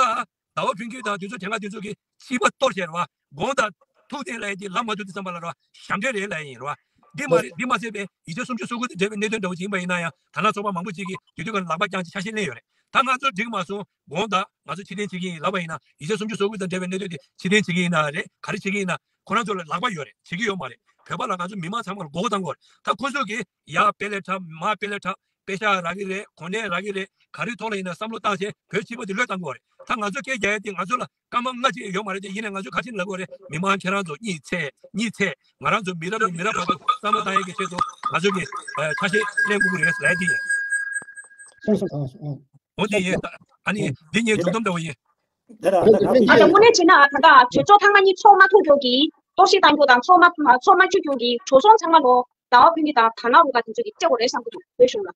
ཟླ་བ་ཕུན་སྐྱིད་དང་དེ་ཚོ་དེ་སྔ་དེ་ཚོ་གི་སྤྱི་པ་གཏོར་བྱས་རེད་བ། དགོངས་དག་ཐུགས་བདེན་ལབ་ཡ་དེ་ལབ་མ་ཐུབ་དུས་ཙམ་པ་ལ་རེད་བ། ཞབས་འདྲེན་རེད་ལབ་ཡ་ཡིན་རེད་བ། འདི་མ་རེད། འདི་མ་ཟད་པའི་ཡིད་ཆེས་སུམ་ཅུ་སོ་དགུ་དང་འབྲེལ་བའི་གནད་དོན་འདྲ་བོ་ཅིག་ཡིན་པ་ཡིན་ན་ཡང་། དར་ནག་ཚོགས་པ་མང་པོ་ཅིག་གིས་དེ་དུས་ག་ལག་པ་བརྐྱངས་ཏེ་ཆ་ཤས་ལེན་ཡོད་རེད། ད་ང་ཚོ་འགྲིག་མ་སོང་། དགོངས་དག་ང་ཚོ་ཕྱིར་འཐེན་བྱེད་ཀྱི་ཡིན་ལབ་པ་ཡིན་ན། ཡིད་ཆེས་སུམ་ཅུ་སོ་དགུ་དང་འབྲེལ་བའི་གནད་དོན་དེ་ཕྱིར་འཐེན་བྱེད་ཀྱི་ཡིན་ན་རེད། ག་རེ་བྱེད་ཀྱི་ཡིན་ན། ཁོ་རང་ཚོ་ལ་ལག་པ་ཡོད་རེད། བྱེད་ཀྱི་ཡོད་མ་རེད། བོད་པ་ལ་ང་ཚོ་མི་མང་ཚང་མ་ལ་མགོ་སྐོར་བཏང་དགོས་རེད། ད་ཁོ་ཚོ་གིས་ཡར་དཔེ་ལས་འཁྲབ། མར་དཔེ་ལས་འཁྲབ། པེ་ཤག་རག་གི་རེད། གོ་གནས་རག་གི་རེད། ག་རེ་ཐོག་ལ་ཡིན་ན་བསམ་བློ་བཏང་བྱས་བོད་སྤྱི་པ་དེ་བློས་བཏང་དགོས་རེད། ད་ང་ཚོ་སྐད་རྒྱག་ཡ་དེ་ང་ཚོ་ལ་སྐར་མ་ལྔ་གཅིག་ཡོད་མ་རེད་དེ། ཡིན་ནའི་ང་ཚོ་ག་ཅིག་ལབ་དགོས་རེད། མི་མང་ཁྱེད་རང་ཚོ་གཉིད་ཚད་གཉིད་ཚད། ང་རང་ཚོ་མི་རབས་ནས་མི་རབས་བར་དུ་བསམ་བློ་བཏང་ཡ་གི་ཆེད་དུ་ང་ཚོ་གི་ཨ་ཆ་ཤས་ལེན་དགོས་ཀྱི་རེད་ཟེར་ཡ་དེ་ཡིན། སོང་སོང་སོང་སོང་། འོ་དེ་ཡིན། ཨ་ནི་འདི་ངའི་སྒྲུང་གཏམ་འདྲ་བོ་ཡིན། ད་ལྟ་དངོས་གནས་བྱས་ན་ད་ལྟ་གྲོས་ཚོགས་ཚང་མ་གཉིས་ཚོགས་མ་ཐུབ་རྒྱུ་གི་གཏོར་བཤིག་བཏང་རྒྱུ་དང་། ཚོགས་མ་ཚོགས་མ་བཅུག་རྒྱུ་གི་གྲོས་ཚོགས་ཚང་མ་ལོ་ཟླ་བ་ཕུན་སྐྱིད་དང་དར་ནག་རུ་ཁག་དེ་ཚོ་གིས་སྤྲད་དགོས་རེད་བསམ་གྱི་འདུག་བོད་གཞུང་ལ།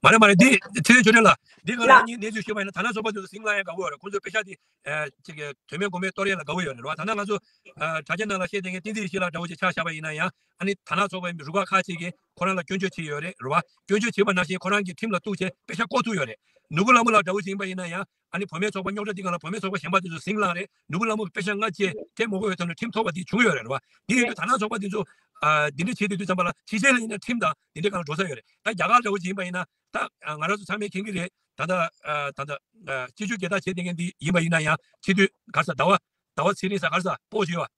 མ་རེད་མ་རེད། འདི་ཚེ་རིང་ཆོས་སྒྲོན་ལགས། འདི་ག་ལ་ལགས། ངས་གནས་ཚུལ་ཞུས་པ་ཡིན་ན། དར་ནག་ཚོགས་པ་དེ་ཚོ་ཟིང་ལ་ཡང་དགའ་པོ་ཡོད་རེད། ཁོང་ཚོ་པེ་ཤག་དེ་ཨ་ཅིག་གི་དོན་མེད་མགོ་མེད་གཏོར་ཡས་ལ་དགའ་པོ་ཡོད་རེད་བ། ད་ནང་ང་ཚོ་ཨ་དྲ་རྒྱ་ནང་ལ་བཤད་བསྡད་མཁན་བསྟན་འཛིན་ཡེ་ཤེས་ལགས་འདྲ་བོ་ཅིག་ཆ་བཞག་པ་ཡིན་ན་ཡང་། ཨ་ནི་དར་ནག་ཚོགས་པའི་རུ་ཁག་ཁག་ཅིག་གིས་ཁོ་རང་ལ་སྐྱོན་བརྗོད་བྱས་ཡོད་རེད་རེད་བ། སྐྱོན་བརྗོད་བྱས་པ་ནང་བཞིན་ཁོ་རང་གིས་ཁྲིམས་ལ་གཏུགས་བྱས་པེ་ཤག་བཀོག་ཐུབ་ཡོད་རེད། ནོར་བུ་ལྷ་མོ་ལགས་འདྲ་བོ་ཅིག་ཡིན་པ་ཡིན་ན་ཡང་། ཨ་ནི་བུད་མེད་ཚོགས་པ་རྙོག་དྲ་འདི་སྒང་ལ་བུད་མེད་ཚོགས་པ་གཞན་པ་དེ་ཚོ་ཟིང་ལངས་རེད། ནོར་བུ་ལྷ་མོ་གིས་པེ་ཤག་ལྔ་བཅས་སྤྲད་མ་དགོས་པའི་ཐོག་ནས་ཁྲིམས་ཐོག་པ་དེ་བྱུང་ཡོད་རེད་རེད་བ། དེ་ཡིན་དུས་དར་ནག་ཚོགས་པ་དེ་ཚོ་ཨ་འདི་འདྲ་བྱེད་དུས་དུས་ཙམ་པ་ལ་ཕྱི་རྒྱལ་ལ་ཡིན་ན་ཁྲིམས་དང་འདི་འདྲའི་སྒང་ལ་འགྲོ་ས་ཡོད་རེད། ད་རྒྱ་གར་འདྲ་བོ་ཅིག་ཡིན་པ་ཡིན་ན། ད་ཨ་ང་རང་ཚོ་ཚང་མས་མཁྱེན་གྱི་རེད། ད་ལྟ་ཨ་ད་ལྟ་ཨ་སྤྱི་སྤྱོད་སྒེར་བདག་བྱེད་བསྡད་མཁན་འདི་ཡིན་པ་ཡིན་ན་ཡང་། སྤྱི་འཐུས་ག་རེ་ཟ། ཟླ་བ་ཟླ་བ་ཚེ་རིང་ཟ། ག་རེ་ཟ། སྤོ་བྱོས་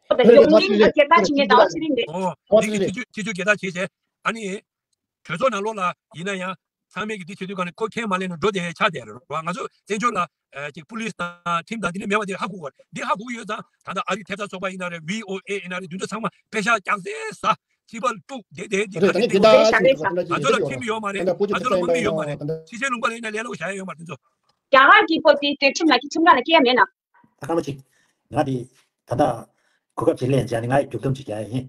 བ། ཡོང་མིན་ལ་སྒེར་བདག་བྱེད་མཁན་ཟླ་བ་ཚེ་རིང་རེད། ཨོ། ཟླ་བ་ཚེ་རིང་རེད། སྤྱི་སྤྱི་སྤྱི་སྤྱོད་སྒེར་བདག་བྱས་བྱས། ཨ་ནི་གྲོས་ཚོགས་ནང་ལོགས་ལ་ཡིན་ན་ཡང་ཚང་མས་ཀྱི་འདི་བྱེད་དུས་ག་ནས་ཁོ་ཁས་མ་ལེན་ནས་འགྲོ་བསྡད་ཆགས་བསྡད་རེད་བ། ང་ཚོ་བཙན་བྱོལ་ལ་ཨ་ཅིག་པུ་ལིས་དང་ཁྲིམས་དང་འདི་འདྲ་མེད་པ་དེ་ཧ་གོ་གི་ཡོད་རེད། འདི་ཧ་གོ་གི་ཡོད་ཙང་། ད་ལྟ་ཨ་རིའི་ཐེབས་རྩ་ཚོགས་པ་ཡིན་ན་རེད། བྷི་ཨོ་ཨེ་ཡིན་ན་རེད། དེ་ཚོ་ཚང་མ་པེ་ཤག་རྒྱག་སེ་ཟ། སྤྱི་པ་ལ་དཀྲུགས་བསྡད་བསྡད་དེ། རེད། ད་ནི་དེ་ད་ང་ཚོ་ལ་ཁྲིམས་ཡོད་མ་རེད། ང་ཚོ་ལ་དམག་མི་ཡོད་མ་རེད། ཕྱི་རྒྱལ་ལུང་པ་ལ་ཡིན་ན་ལས་སླ་པོ་བྱ་ཡ་ཡོད་མ་རེད། དེ་ཚོ་རྒྱ་གར་གྱི་སྐོར་དེ་དེ་ཁྲིམས་ལ་གི་ཁྲིམས་ཁང་ལ་སྐྱེལ་ཡ་མེད་ན། ད་སྐར་མ་གཅིག་ང་དེ་ད་ལྟ་གོ་སྐབས་ཅིག་ལེན་བྱས་ནས་ང་ཡི་རྒྱུགས་གཏམ་ཅིག་རྒྱག་ཡ་ཡིན།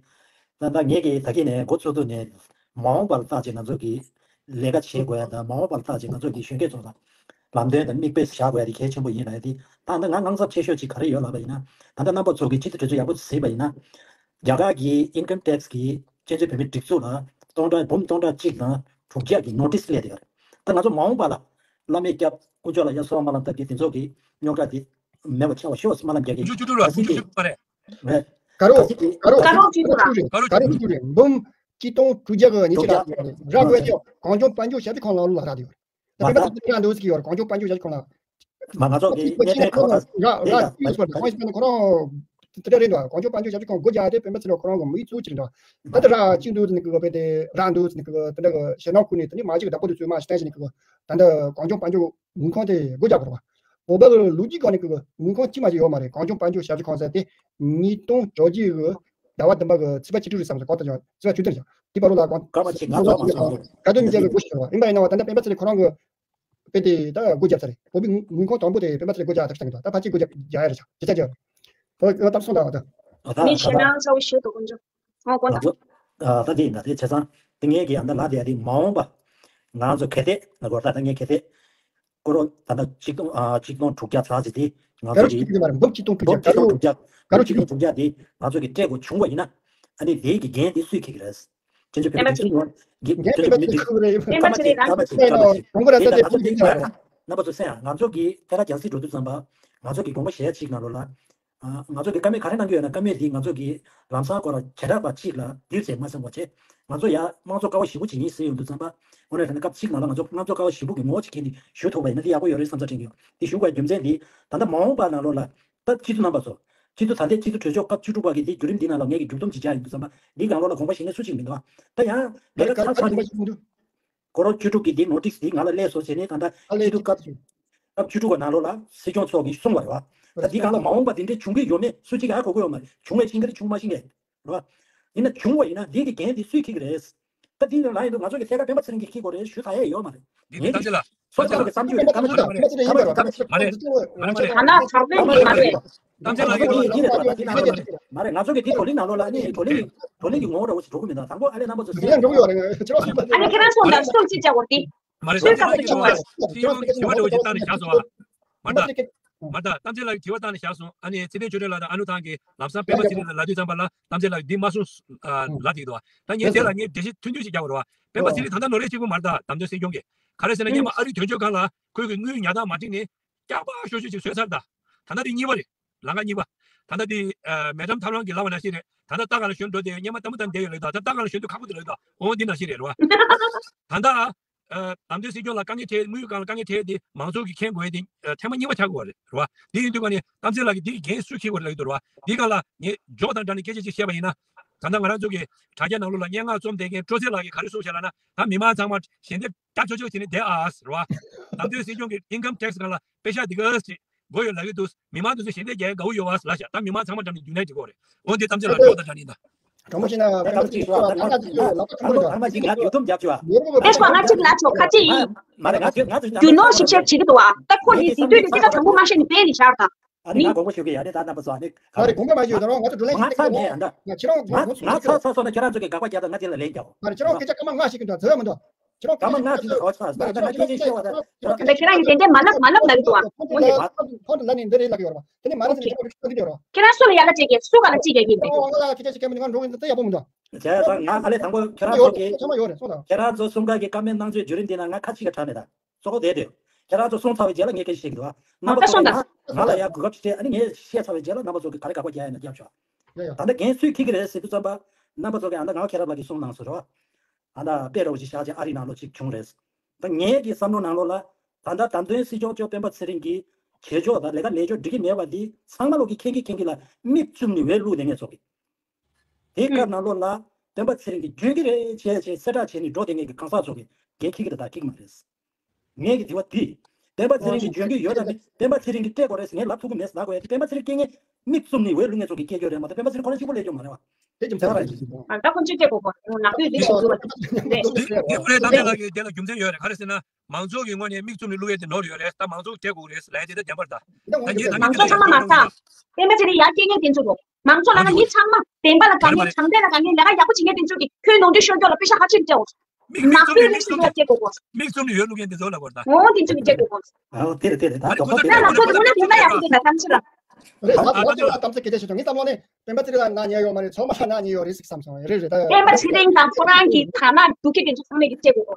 ད་ལྟ་ངས་ཀྱི་ད་གིན་ནས་འགོ་ཚུགས་དུས་ནས་མ་འོངས་པ་ལ་བརྟག་ཅིག་ང་ཚོ་གི་ལས་ཀ་བྱེད་དགོས་ཡ་དང་། མ་འོངས་པ་ལ་བརྟག་ཅིག་ང་ཚོ་གི་གཞོན་སྐྱེས་ཚོ་ལ་ལམ་སྟོན་དང་མིག་དཔེ་བཞག་དགོས་ཡ་དེ་གལ་ཆེན་པོ་ཡིན་ལབ་ཡ་དེ། ད་ལྟ་ང་དངངས་འཚབ་ཆེ་ཤོས་ཅིག་ག་རེ་ཡོད་ལབ་པ་ཡིན་ན། ད་ལྟ་རྣམ་པ་ཚོ་གི་སྤྱི་འཐུས་གྲོས་ཚོགས་ཡག་པོ་གཟིགས་པ་ཡིན་ན། རྒྱ་གར་གྱི་ཨིན་ཀམ་ཊེག་སི་གི་གཅན་གཟན་བོད་མིའི་སྒྲིག་འཛུགས་ལ་སྟོང་ཕྲག་འབུམ་སྟོང་ཕྲག་གཅིག་དང་དྲུག་བརྒྱ་གི་ནོ་ཊིས་སླེབས་བསྡད་ཡོད་རེད། ད་ང་ཚོ་མ་འོངས་པ་ལ་བླ་མས་སྐྱབས། དཀོན་མཆོག་ལ་ཡ་གསོལ་བ་སྨོན་ལམ་བཏབ་ཀྱི། དེ་ཚོ་གི་རྙོག་དྲ་དེ་མེད་པ་ཆགས་པ་ཤོག་ཟེར་སྨོན་ལམ་རྒྱག་གི་ཡིན། བཅུ་བཅུ་དྲུག་ལ། ད་སྲིད་དེ་བཅུ་བཅུ་དྲུག་མ་རེད། རེད། དཀར་རོ། ད་སྲིད་དེ་དཀར་རོ་བཅུ་དྲུག་རེད། དཀར་རོ་བཅུ་དྲུག་རེད། འབུམ་གཅིག་སྟོང་དྲུག་བརྒྱ་གི་ཉི་ཤུ་རྩ་རེད། ར་དགོས་ཀྱི་གངས་ལྗོངས་དཔལ་འབྱོར་ཞབས་ཞུ་ཁང་ལ་ལ་རག་དེ་ཡོད་རེད། ད་དཔེ་མ་སྲིད་དེ་རག་འདུག་ཟེར་གྱི་ཡོད་རེད། གངས་ལྗོངས་དཔལ་འབྱོར་ཞབས་ཞུ་ཁང་ལ། མ་ང་ཚོ་གི་གཅིག་གཅིག་གནས་ཐད་ཁོ་ན་ཁོ་ན་ར་ཡིན་ད་ཡོད་པ་རེད། གང་ཞིག་ན་ཁོ་རང་དེ་འདྲ་རེད་འདུག་གངས་ལྗོངས་དཔལ་འབྱོར་ཞབས་ཞུ་ཁང་སྒོ་རྒྱག་དེ་དཔེ་མ་སྲིད་ན་ཁོ་རང་གི་མི་གཙོ་ཆེ་རེད་འདུག་ད་ལྟ་ར་གཅིག་འདུག་ཟེར་ནས་གི་དཔེ་དེ་རག་འདུག་ཟེར་ནས་གི་དེ་འདྲ་གི་ཞེད་སྣང་ཁུར་ནས་དེ་ནི་མ་གཅིག་བདག་པོ་དེ་ཚོས་མ་ཞིག་བསྟན་ཞིག་ནས་གི་ད་ལྟ་གངས་ལྗོངས་དཔལ་འབྱོར་ངོས་ཁང་དེ་སྒོ་རྒྱག་པ་རེད་བ། བོད་པ་གི་ལོ་རྒྱུས་སྒང་ནས་གི་ངོས་ཁང་གཅིག་མ་ཞིག་ཡོད་མ་རེད། གངས་ལྗོངས་དཔལ་འབྱོར་ཞབས་ཞུ་ཁང་ཟེར་དེ་ཉིས་སྟོང་བཅོ་བརྒྱད་གི་ཟླ་བ་བདུན་པ་གི་ཚེས་པ་བཅུ་དྲུག་རེད་བསམ་སོང་། གོ་ད་ཆ་ཚེས་པ་བཅུ་བདུན་ཞག་དེ་བར་དུ་ལ་གང་། སྐར་མ་གཅིག་ང་ཚོ་མ་སོང་། ག་དུས་མི་རྒྱལ་གི་སྒོ་ཕྱེ་བ་ཡིན་པ་ཡིན་ན་བ། ད་ལྟ་སྤེན་པ་ཚེ་རིང་ཁོ་རང་གི་དཔེ་དེ་ད་སྒོ་བརྒྱབ་ཚར་རེད། བོད་པའི་ངོས་ཁང་དང་པོ་དེ་སྤེན་པ་ཚེ་རིང་སྒོ་རྒྱག་ཐབས་བྱ་གི་འདུག་ད་ཕལ་ཆེར་སྒོ་རྒྱག་རྒྱག་ཡ་རེད་ཤག་ཇི་ལྟར་བྱས་རེད། ད་ད་ད་ད་སོང་ད་བ་ད། ཨ་ད་མི་ཞེད་སྣང་ཚ་བོ་ཞིག་འདུག་དཀོན་མཆོག་ཨོ་དཀོན་ང་མཆོག་ཚོ་ཨ་ད་དེ་ཡིན་ད། དེ་བྱས་ཙང་དེ་ངས་ཀྱི་ཨ་ད་ལ་དེ་ཡ་དེ་མ་འོངས་པ་ང་ཚོ་གལ་ཏེ་ལ་གོ་ད་ད་ངས་གལ་ཏེ་སྐོར་ད་ད་གཅིག་སྟོང་ཨ་གཅིག་སྟོང་དྲུག་བརྒྱ་ཙམ་ཟེར་དེ་ང་ག་རོ་ཚོ་གཅིག་གི་དྲུག་བརྒྱ་མ་རེད། འབུམ་གཅིག་སྟོང་དྲུག་བརྒྱ། ག་རོ་ག་རོ་གཅིག་སྟོང་དྲུག་བརྒྱ་དེ་ང་ཚོ་གི་སྤྲད་དགོས་བྱུང་བ་ཡིན་ན། ཨ་ནི་དེའི་གི་འགན་དེ་སུས་འཁྱེར་གི་རེད། བཙན་བྱོལ་བོད་མིའི་སྒྲིག་འཛུགས་ཀྱི་བཙན་བྱོལ་བོད་མིའི་སྒྲིག་འཛུགས་ཀྱི་སྐར་མ་གཅིག་སྐར་མ་གཅིག་སྐར་མ་གཅིག་དགོངས་པ་ར་ས་དེ་ཕུལ་གྱི་ཡིན་ར། རྣམ་པ་ཚོ་གསན་ཨ། ང་ཚོ་གི་ཐད་ཀར་རྒྱལ་སྲིད་འགྲོ་དུས་ཙམ་པ་ང་ཚོ་གི་དགོངས་པ་བཞེས་ཡ་གཅིག་ནང་ལོགས་ལ། ཨ་ང་ཚོ་གི་བཀའ་མོལ་ག་རེ་གནང་གི་ཡོད་ན་བཀའ་མོལ་འདི་ང་ཚོ་གི་ལམ་སང་སྐོར་ལ་བྱེ་བྲག་པ་གཅིག་ལ་འདིར་བྱས་མ་སེམས་པ་བྱས། ང་ཚོ་ཡ་དམངས་གཙོ་ཀ་བ་ཞེ་པོ་ཅིག་ཡིན་ཟེར་ཡོང་དུས་ཙམ་པ་དངོས་གནས་དྲང་གནས་སྐབས་གཅིག་ནང་ལ་ང་ཚོ་དམངས་གཙོ་ཀ་བ་ཞེ་པོ་གི་ངོ་བོ་ཅིག་ཁྱེར་ནས་ཞུ་ཐུབ་པ་ཡིན་ན་འདི་ཡག་པོ་ཡོད་རེད་བསམ་ས་དྲན་གྱི་ཡོད། འདི་ཞུ་དགོས་པའི་རྒྱུ་མཚན་འདི་ད་ལྟ་མ་འོངས་པ་ནང་ལོགས་ལ་ད་སྤྱི་འཐུས་རྣམ་པ་ཚོ་ སྤྱི་ཚོགས་ད་ལྟའི་སྤྱི་ཚོགས་གྲོས་ཚོགས་སྐབས་བཅུ་དྲུག་པ་གི་འདི་བརྒྱུད་རིམ་འདི་ནང་ལ་ངས་ཀྱི་མཇུག་སྡོམ་ཅིག་བྱ་ཡིན་དུས་ཙམ་པ་འདི་གང་ལོག་ལ་དགོངས་པ་བཞེས་མཁན་སུ་གཅིག་མི་འདུག་ད་ཡང་ལས་ཀ་ཚར་ཚར་ནས་སྐོར་རོགས་བཅུ་དྲུག་གི་འདི་ནོ་ཊིས་འདི་ང་ལ་སླེབས་སོང་བྱས་ནས་ད་ལྟ་སྤྱི་འཐུས་སྐབས་སྐབས་བཅུ་དྲུག་པ་ནང་ལོགས་ལ་སྲིད་སྐྱོང་མཆོག་གིས་གསུངས་པ་རེད་བ། ད་འདི་གང་ལ་མ་འོངས་པ་འདི་འདྲའི་བྱུང་གི་ཡོད་མེད་སུ་གཅིག་ཧ་གོ་གི་ཡོད་མ་རེད། བྱུང་བའི་ཕྱིན་གི་རེད། བྱུང་མ་ཕྱིན་གི་རེད། རེད་བ། ཡིན་ན་བྱུང་བ་ཡིན་ན་འདི་གི་འགན་འདི་སུས་འཁྱེར་གི་རེད། ད་འདི་ལ་ཡིན་དུས་ང་ཚོ་གི་ཐད་ཀར་སྤེན་པ་ཚེ་རིང་གིས་འཁྱེར་དགོས་རེད་ཞུ་ས་ཡ་ཡོད་མ་རེད། འདི་ངས་གཏམ་ཚེ་ལགས། སོ་སོ་གི་བསམ་ཚུལ་རེད། ཀ་མ་ཀ་མ་ཀ་མ་ཀ་མ་མ་རེད། གཏམ་ཚེ་ལགས་ཀྱིས་ཡིན་པ་རེད། གཏམ་ཚེ་ལགས་ཀྱིས་ཡིན་པ་རེད། མ་རེད། ང་ཚོ་གི་འདི་བགྲོ་གླེང་ནང་ལོགས་ལ་ཨ་ནི་བགྲོ་གླེང་གི་བགྲོ་གླེང་གི་ངོ་བོ་འདྲ་བོ་ཞིག་འགྲོ་གི་མི་འདུག་དང་པོ་ཨ་ལས་རྣམ་པ་ཚོ་ཟེར་ཡང་འགྲོ་གི་ཡོད་རེད། ཁྱེད་རང་ཚོ་ཨ་ནི་ཁྱེད་རང་ཚོ་ལ་སུ་གཅིག་བྱ་དགོས་ཏེ། མ་རེད། སུའི་སྐབས་སུ་བྱུང་བ་རེད། སྤྱི་ཡོངས་ཀྱི་དྲི་བ་འདྲ་བོ་ཞིག་བཏང་ནས་བཞག་སོང་ཨ། མ་རེད་ད། མ་རེད་ད། གཏམ་ཚེ་ལགས་ཀྱིས་དྲི་བ་བཏང་ནས་བཞག་སོང་། ཨ་ནི་ཚེ་བརྟན་ཆོས་སྒྲོན་ལགས་དང་ཨ་ནུ་ཐང་གིས་ལམ་སང་སྤེན་པ་ཚེ་རིང་ལ་ལབ་དུས་ཙམ་པ་ལ་གཏམ་ཚེ་ལགས་ཀྱིས་འདི་མ་གསུངས་ལབ་ཀྱི་འདུག་ད་ངས་དེ་ལ་ངས་འགྲེལ་བཤད་ཐུང་ཐུང་ཞིག་རྒྱག་དགོས་རེད་བ། སྤེན་པ་ཚེ་རིང་ད་ལྟ་ནོར་འཁྲུལ་གཅིག་པུ་མ་རེད་ད། བདམས་ཐོན་སྲིད་སྐྱོང་གི། ག་རེ་ཟེར་ན་སྔོན་མ་ཨ་རིའི་དོན་གཅོད་ཁང་ལ་ཁོས་ཀྱི་དངུལ་ཉག་ཐག་མ་བསྒྲིགས་ནས་སྐྱག་པ་ཤོག་ཤོག་ཅིག་བཟོས་ཚར་ད། ད་ལྟ་འདི་གཉིས་པ་རེད། ལམ་ཁ་གཉིས་པ། ད་ལྟ་འདི་མེ་ཌམ་ཐབས་རང་གིས་ལབ་པ་ནང་བཞིན་རེད། ད་ལྟ་ལྟ་ག་ལ་གཞོན་འགྲོ་བསྡད་ཡོད། སྔོན་མ་ལྟད་མོ་ལྟ་བསྡད་ཡོད་ལབ་ད། ད་ལྟ་ལྟ་ག་ལ་གཞོན་དུས་ཁག་པོ་འདུག་ལབ་ད། འོ་འདི་ནང་བཞིན་རེད་རེད་བ། ད་ལྟ། ཨ། བདམས་ཐོན་སྲིད་སྐྱོང་ལ་དཀའ་ངལ་འཕྲད། དངུལ་སྒང་ལ་དཀའ་ངལ་འཕྲད་དེ་མང་ཚོགས་ཀྱིས་མཁྱེན་དགོས་ཡ་དེ་ཨ། ཐེངས་མ་གཉིས་པ་ཆགས་ཀྱི་ཡོད་རེད་རེད་བ། དེ་ཡིན་དུས་ཀ་ནས་གཏམ་ཚེ་ལགས་ཀྱིས་འདི་གི་འགན་སུས་འཁྱེར་དགོས་རེད་ལབ་ཀྱི་འདུག་རེད་བ། འདི་སྒང་ལ་ངས་འཇོག་དང་སྦྲགས་ནས་སྐད་ཆ་ཅིག་བཤད་པ་ཡིན་ན། ད་ལྟ་ང་རང་ཚོ་གི་དྲ་རྒྱ་ནང་ལོགས་ལ་སྙན་ངག་རྩོམ་བསྡད་མཁན་སྤྲོ་ཚེ་ལགས་ཀྱིས་ག་རེ་གསུངས་བཞག་ལབ་ན། ད་མི་མང་ཚང་མ་ཞལ་འདེབས་རྒྱབ་ཆོག་ཆོག་བྱས་ནས་བསྡད་ཨ་ཟེར་བ། བདམས་ཐོན་སྲིད་སྐྱོང་གི་ཨིན་ཀམ་ཊེག་སི་སྒང་ལ་པེ་ཤག་འདི་ག་ཟེ་དགོས་ཡོད་ལབ་ཀྱི་འདུག་མི་མང་དེ་ཚོ་ཞལ་འདེབས་རྒྱག་ཡ་དགའ་བོ་ཡོད་བ་ལབ་ཤག་ད་མི་མང་ཚང་མ་འགྲམ་ནས་རྒྱུག་ནས་འགྲིག་གོ་རེད། འོན་ཏེ་གཏམ་ཚེ་ལ་འགྲོ་ད་དྲ་ནི་ད། དྲང་པོ་བཤད་ན་ད་ལྟ་ཅིག་ལ་ད་ལྟ་ཅིག་ལ་ལ་ད་ལྟ་ཅིག་ལ་ཅོ་ཁ་ཅིག་ཡིན། ཨེ་ཤ་ང་ཅིག་ལ་ཅོ་ཁ་ཅིག་ཡིན། མ་རེད། ང་ཚོས་ང་ཚོས་རྒྱུ་ནོར་ཞིབ་བཤེར་བྱེད་ཀྱི་འདུག་ཨ། ད་ཁོ་ཡིས་དེ་དུས་ནས་སྐད་ཆ་དྲང་པོ་མ་བཤད་ནས་སྤེལ་ནས་བཞག་དང་། ཨ་ནི་ང་དགོངས་པ་ཞུ་གི་ཡ་རེད། ད་རྣམ་པ་ཚོ་ཨ་ནི་ང་རེད། དགོངས་པ་མ་ཞུ་ད་རུང་ང་ཚོ་བགྲོ་གླེང་ང་ཚ་ནས་ཨ་འདྲ་ང་ཁྱེད་རང་ང་ང་ཚ་ཚ་སོང་ན་ཁྱེད་རང་ཚོ་གི་དགག་པ་རྒྱག་དང་ང་དེ་ལ་ལན་རྒྱག་མ་རེད། ཁྱེད་རང་སྐད་ཆ་སྐར་མ་ལྔ་ཞིག་གི་འདྲ་ཚོད་མི་འདུག་ཁྱེད་རང་སྐར་མ་ལྔ་ཞིག་གི་འདྲ་ཚོད་ད་ད་ང་སྐད་ཆ་བཤད་བ་ད་ཁྱེད་རང་སྐད་ཆ་ད་ཁྱེད་རང་གིས་ཏན་ཏན་མ་ལབ་མ་ལབ་ལབ་འདུག་ཨ། འོན་ཏེ་ཁོང་ལ་ཁོང་ལ་ནི་འདི་རེད་ལབ་ཡོད་རེད་བ། དེ་ནི་མ་ལབ་ཟིན་ཁྱེད་རང་གིས་ཤོད་ཀྱི་ཡོད་རེད། ཁྱེད་རང་སུ་ལ་ཡ་ལ་བྱེད་ཀྱི་སུ་ག་ལ་ཅི་བྱེད་ཀྱི་ཡིན་པས། ང་ལ་སྐད་ཆ་ཞིག་བཤད་མི་འདུག་ང་འགྲོ་གི་འདུག་ད་ཡག་པོ་མི་འདུག་བྱས་ཙང་ང་ཨ་ལས་དང་པོ་ཁྱེད་རང་ཚོ་གི་ཚང་མ་ཡོད་རེད་སོང་ད། ཁྱེད་རང་ཚོ་གསུམ་ཀ་གི་བཀའ་མོལ་གནང་ཚུལ་བརྒྱུད་རིམ་འདི་ན་ང་ཁ་གཅིག་ག་དྲག་མེད་ད། གཙོ་བོ་དེ་དེ། ཁྱེད་རང་ཚོ་གསུངས་ཚར་བའི་རྗེས་ལ་ངས་སྐད་ཆ་བཤད་ཀྱི་འདུག་ཨ། རྣམ་པ་ཚོ་གིས་ང་ང་ལ་ཡ་གོ་སྐབས་ཅིག་སྤྲད། ཨ་ནི་ངས་བཤད་ཚར་བའི་རྗེས་ལ་རྣམ་པ་ཚོ་གིས་ག་རེ་དགག་པ་རྒྱག་ཡ་ན་རྒྱབ་ཆོག་ད་ལྟ་འགན་སུས་འཁྱེར་གྱི་རེད་ཟེར་དུས་ཙམ་པ། རྣམ་པ་ཚོ་གིས་ཨ་ད་ང་ཁྱེད་རང་ལགས་ཀྱིས་གསུངས་གནང་སོང་རེད་བ། ཨ་ད་དཔེ་འདྲ་བོ་ཞིག་བཞག་བྱས་ཨ་རིའི་ནང་ལོགས་ཅིག་བྱུང་རེད། ད་ངའི་གི་བསམ་བློ་ནང་ལོགས་ལ། ད་ལྟ་བདམས་ཐོན་སྲིད་སྐྱོང་མཆོག་སྤེན་པ་ཚེ་རིང་གིས་བྱེད་ཕྱོགས་དང་ལས་ཀ་ལས་ཕྱོགས་འགྲིག་གི་མེད་པ་འདི་ཚང་མ་ལོག་གིས་མཁྱེན་གྱི་མཁྱེན་གྱི་ལ་མིག་བཙུམ་ནས་འོས་བླུགས་བསྡད་མཁན་ཚོ་གིས། དེའི་སྐབས་ནང་ལོགས་ལ་སྤེན་པ་ཚེ་རིང་གིས་འཇོན་གྱི་རེད་བྱས་བྱས་གསལ་བསྒྲགས་བྱས་ནས་འགྲོ་བསྡད་མཁན་གྱི་གང་ཟག་ཚོ་གིས་འགན་འཁྱེར་གྱི་རེད་ད་འཁྱེར་གྱི་མ་རེད། ངའི་གི་དྲི་བ་འདི། སྤེན་པ་ཚེ་རིང་གིས་འཇོན་གྱི་ཡོད་དམ་མེད། སྤེན་པ་ཚེ་རིང་གིས་སྤྲད་དགོས་རེད་ཟེར་ངས་ལབ་ཐུབ་ཀྱི་མེད་ཟེར་ལབ་དགོས་ཡ་དེ་སྤེན་པ་ཚེ་རིང་སྐྱེ་ངན་མིག་བཙུམ་ནས་འོས་བླུག་མཁན་ཚོ་གིས་སྐྱེ་རྒྱུ་རེད་མ་གཏོགས་སྤེན་པ་ཚེ་རིང་ཁོ་རང་གཅིག་པོ་སླེབས་རྒྱུ་མ་རེད་བ། དེ་རྒྱུ་མཚན་རེད། ད་ཁོང་ཅིག་སྐྱེ་དགོས་གོ། ནག་པོའི་རིགས་ཤིག་འདུག་བ། རེད། དེ་དེ་ཁོ་རའི་གཏམ་དཔེ་ལགས་ཀྱི་དེ་ལ་རྒྱུ་མཚན་ཡོད་རེད། ག་རེ་ཟེར་ན། མང་ཚོགས་ཀྱི་ངོས་ནས་མིག་བཙུམ་ནས་བླུག་ཡས་དེ་ནོར་ཡོད་རེད། ད་མང་ཚོགས་སྐྱེ་དགོས་རེད་ལབ་ཡས་དེ་ད་བདེན་པར་ད། ད་ངས་ད་ངས་མང་ཚོགས་ཚང་མ་མ་ཟ། སྤེན་པ་ཚེ་རིང་ཡར་སྐྱེ་མཁན་དེ་ཚོ་གོ། མང་ཚོགས་ལ་ན་མི་ཚང་མ་བདེན་པ་ལ་དགའ་མཁན་དྲང་བདེན་ལ་དགའ་མཁན་ལས་ཀ་ཡག་པོ་བྱེད་མཁན་དེ་ཚོ་གིས་ཁོའི་ནོར་འཁྲུལ་ཤོར་ཀྱོག་ལ་པེ་ཤ་ཁ་ཕྱིར་སྤྲད་འོ། མིག་བཙུམ་ནས་ཡར་བླུག་མཁན་དེ་ཚོ་ལ་བར་ད། འོ་དེ་ཚོ་གིས་སྤྲད་དགོས་གོ། ཨ་དེ་རེད་དེ་རེད་ད་དོགས་པ་ན་ལ་ཚོ་དེ་ཁོ་ན་དེ་ལ་ཡག་པོ་དེ་ད་ཐམས་ཅད་ལ། རེད་ད་ད་ད་ད་ད་ད་སྐད་ཆ་བཤད་ཆོག་ངའི་བསམ་བློ་ནི་སྤེན་པ་ཚེ་རིང་ལ་ན་ཉེ་ཡོད་མ་རེད། ཚང་མ་ལ་ན་ཉེ་ཡོད་རེད་ཟིག་བསམ་སོང་། རེད་རེད་ད། སྤེན་པ་ཚེ་རིང་དང་ཁོ་རང་གི་ཐ་ན་སྡུག་སྐད་དེ་ཚོ་ཚང་མས་ཀྱི་སྤྲད་དགོས་གོ།